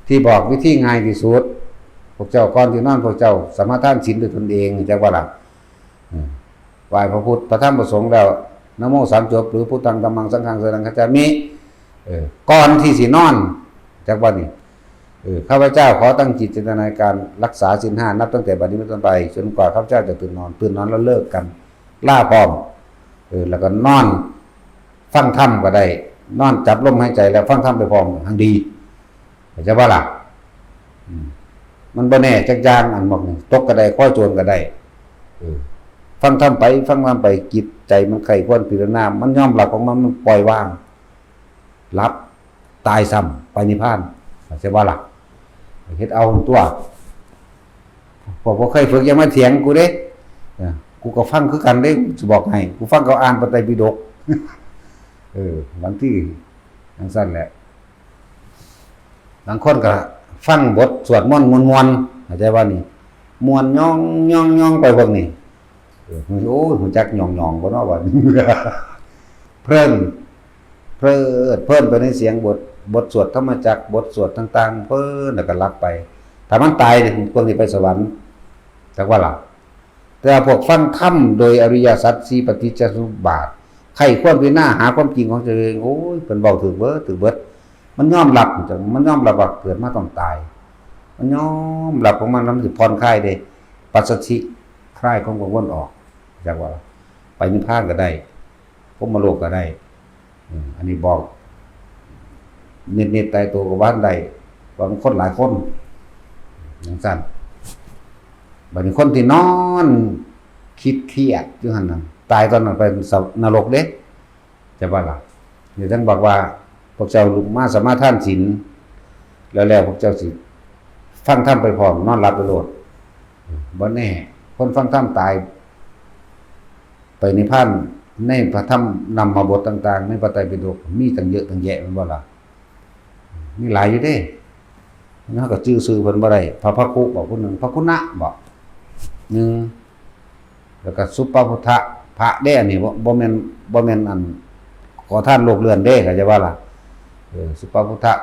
ที่บอกวิธีง่ายที่สุด พวกเจ้าก่อนที่นอน พวกเจ้าสมาทานศีลด้วยตนเอง เข้าใจบ่ล่ะ อืม ไหว้พระพุทธ พระธรรม พระสงฆ์แล้ว นะโมสามจบ หรือ พุทธัง ธัมมัง สังฆัง สรณัง คัจฉามิ เออ ก่อนที่สินอน จักว่านี่ เออ ข้าพเจ้าขอตั้งจิตเจตนาในการรักษาศีลห้า นับตั้งแต่บัดนี้เป็นต้นไป จนกว่าข้าพเจ้าจะตื่นนอน ตื่นนอนแล้วเลิกกัน ลาพร้อม เออ แล้วก็นอน ฟังธรรมก็ได้ นอนจับลมหายใจแล้วฟังธรรมไปพร้อม หังดี เข้าใจบ่ล่ะ อืม มันบ่แน่จักอย่าง อันพวกนี้ ตกก็ได้ คอยโจรก็ได้ เออ ฟังธรรมไป ฟังธรรมไป จิตใจมันใคร่ครวญพิจารณา มันยอมรับของมัน มันปล่อยวาง หลับ ตายซ้ำ ไปนิพพาน เข้าใจบ่ล่ะ เฮ็ดเอาตั๊ว พวกบ่เคยฝึกอย่ามาเถียงกูเด้ เออ กูก็ฟังคือกันเด้ สิบอกให้ กูฟังเขาอ่านพระไตรปิฎก เออ บางทีจังซั่นแหละ บางคนก็ฟังบทสวดมนต์ม่วนๆ เข้าใจบ่นี่ ม่วนย่องย่องย่องไปพวกนี้ เออ โอ้ย รู้จักย่องย่องบ่เนาะ บัดนี้ เพลิน เพลิดเพลินไปในเสียงบท บทสวดธรรมจักร บทสวดต่างๆ เพลินแล้วก็หลับไป ถ้ามันตายนี่ พวกนี้ไปสวรรค์ จักว่าล่ะ แต่ว่าพวกฟังธรรมโดยอริยสัจสี่ ปฏิจจสมุปบาท ใคร่ครวญพิจารณาหาความจริงของตัวเอง โอ้ย เพิ่นเว้าถืกเบิด ถืกเบิด มันยอมรับจัง มันยอมรับว่าเกิดมาต้องตาย มันยอมรับของมันแล้วมันสิผ่อนคลายเด้ ปัสสัทธิ คลายความกังวลออก จากว่า ไปนิพพานก็ได้ พรหมโลกก็ได้ อืม อันนี้บอก นิดๆ ตายตัวก็ว่าได้ บางคนหลายคน อย่างสั้น บัดนี้คนที่นอนคิดเครียดอยู่หั่นน่ะ ตายตอนนั้นไปนรกเด้ ใช่ปะล่ะ เดี๋ยวท่านบอกว่า พวกเจ้าลุกมาสมาทานศีล แล้วแล้วพวกเจ้าสิฟังธรรมไปพร้อม นอนหลับไปโลด บ่แน่ คนฟังธรรมตาย ไปนิพพาน ในพระธรรมนำมาบทต่างๆ ในพระไตรปิฎก มีตั้งเยอะตั้งแยะ แม่นบ่ล่ะ มีหลายอยู่เด้ เฮาก็จื่อชื่อเพิ่นบ่ได้ พระภักคุบอกผู้หนึ่ง พระคุณะบอก หนึ่ง แล้วก็สุปพุทธะ พระเด้ อันนี้บ่ บ่แม่น บ่แม่นอัน ขอทานโลกเรือนเด้ เข้าใจว่าล่ะ เออ สุปพุทธะ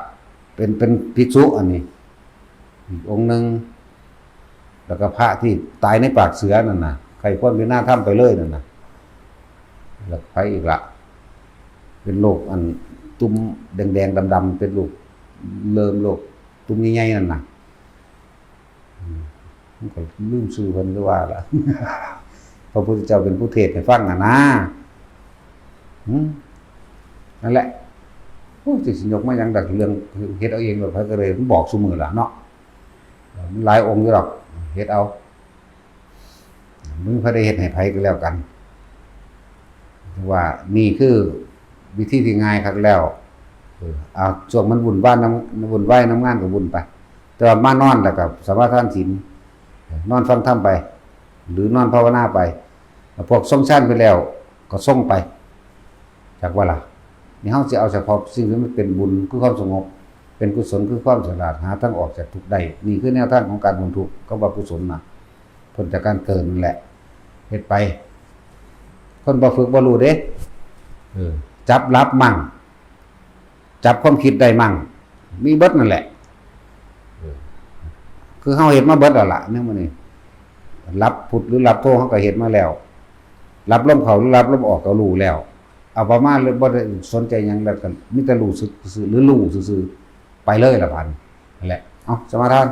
เป็น เป็นภิกษุ อันนี้ อีกองค์หนึ่ง แล้วก็พระที่ตายในปากเสือนั่นน่ะ ใคร่ครวญพิจารณาธรรมไปเลยนั่นน่ะ แล้วไผอีกละ เป็นโรคอันตุ่มแดงๆ ดำๆ เป็นโรคเริมโรคตุ่มใหญ่ๆ นั่นน่ะ อืม มันก็ลืมชื่อเพิ่นคือว่าล่ะ พระพุทธเจ้าเป็นผู้เทศน์ให้ฟังน่ะนะ อืม นั่นแหละ โอ้ย สิยกมาหยังดอก เรื่องเฮ็ดเอาเองโลด ไผก็เลยบอกซุมื้อล่ะเนาะ มันหลายองค์อยู่ดอก เฮ็ดเอา บ่มีไผได้เฮ็ดให้ไผก็แล้วกัน ว่านี่คือวิธีที่ง่ายคักแล้ว เออ เอา ช่วงมันวุ่นวายนำ วุ่นวายนำงานก็วุ่นไป แต่ว่ามานอนแล้วก็สมาทานศีล นอนฟังธรรมไป หรือนอนภาวนาไป แล้วพวกทรงฌานไปแล้วก็ทรงไป จักว่าล่ะ นี่เฮาสิเอาเฉพาะสิ่งที่มันเป็นบุญคือความสงบ เป็นกุศลคือความฉลาด หาทางออกจากทุกข์ได้ นี่คือแนวทางของการพ้นทุกข์ คำว่ากุศลน่ะ พ้นจากการเกิดนั่นแหละ เฮ็ดไป คนบ่ฝึกบ่รู้เด้ เออ จับหลับมั่ง จับความคิดได้มั่ง มีเบิดนั่นแหละ เออ คือเฮาเฮ็ดมาเบิดแล้วล่ะ แนวมื้อนี้ หลับพุทธหรือหลับโธเฮาก็เฮ็ดมาแล้ว หลับลมเข้าหรือหลับลมออกก็รู้แล้ว เอาประมาณเลย บ่ได้สนใจหยังแล้วก็มีแต่รู้สึกซื่อๆ หรือรู้ซื่อๆ ไปเลยล่ะบาดนี้ นั่นแหละ เอา สมาทาน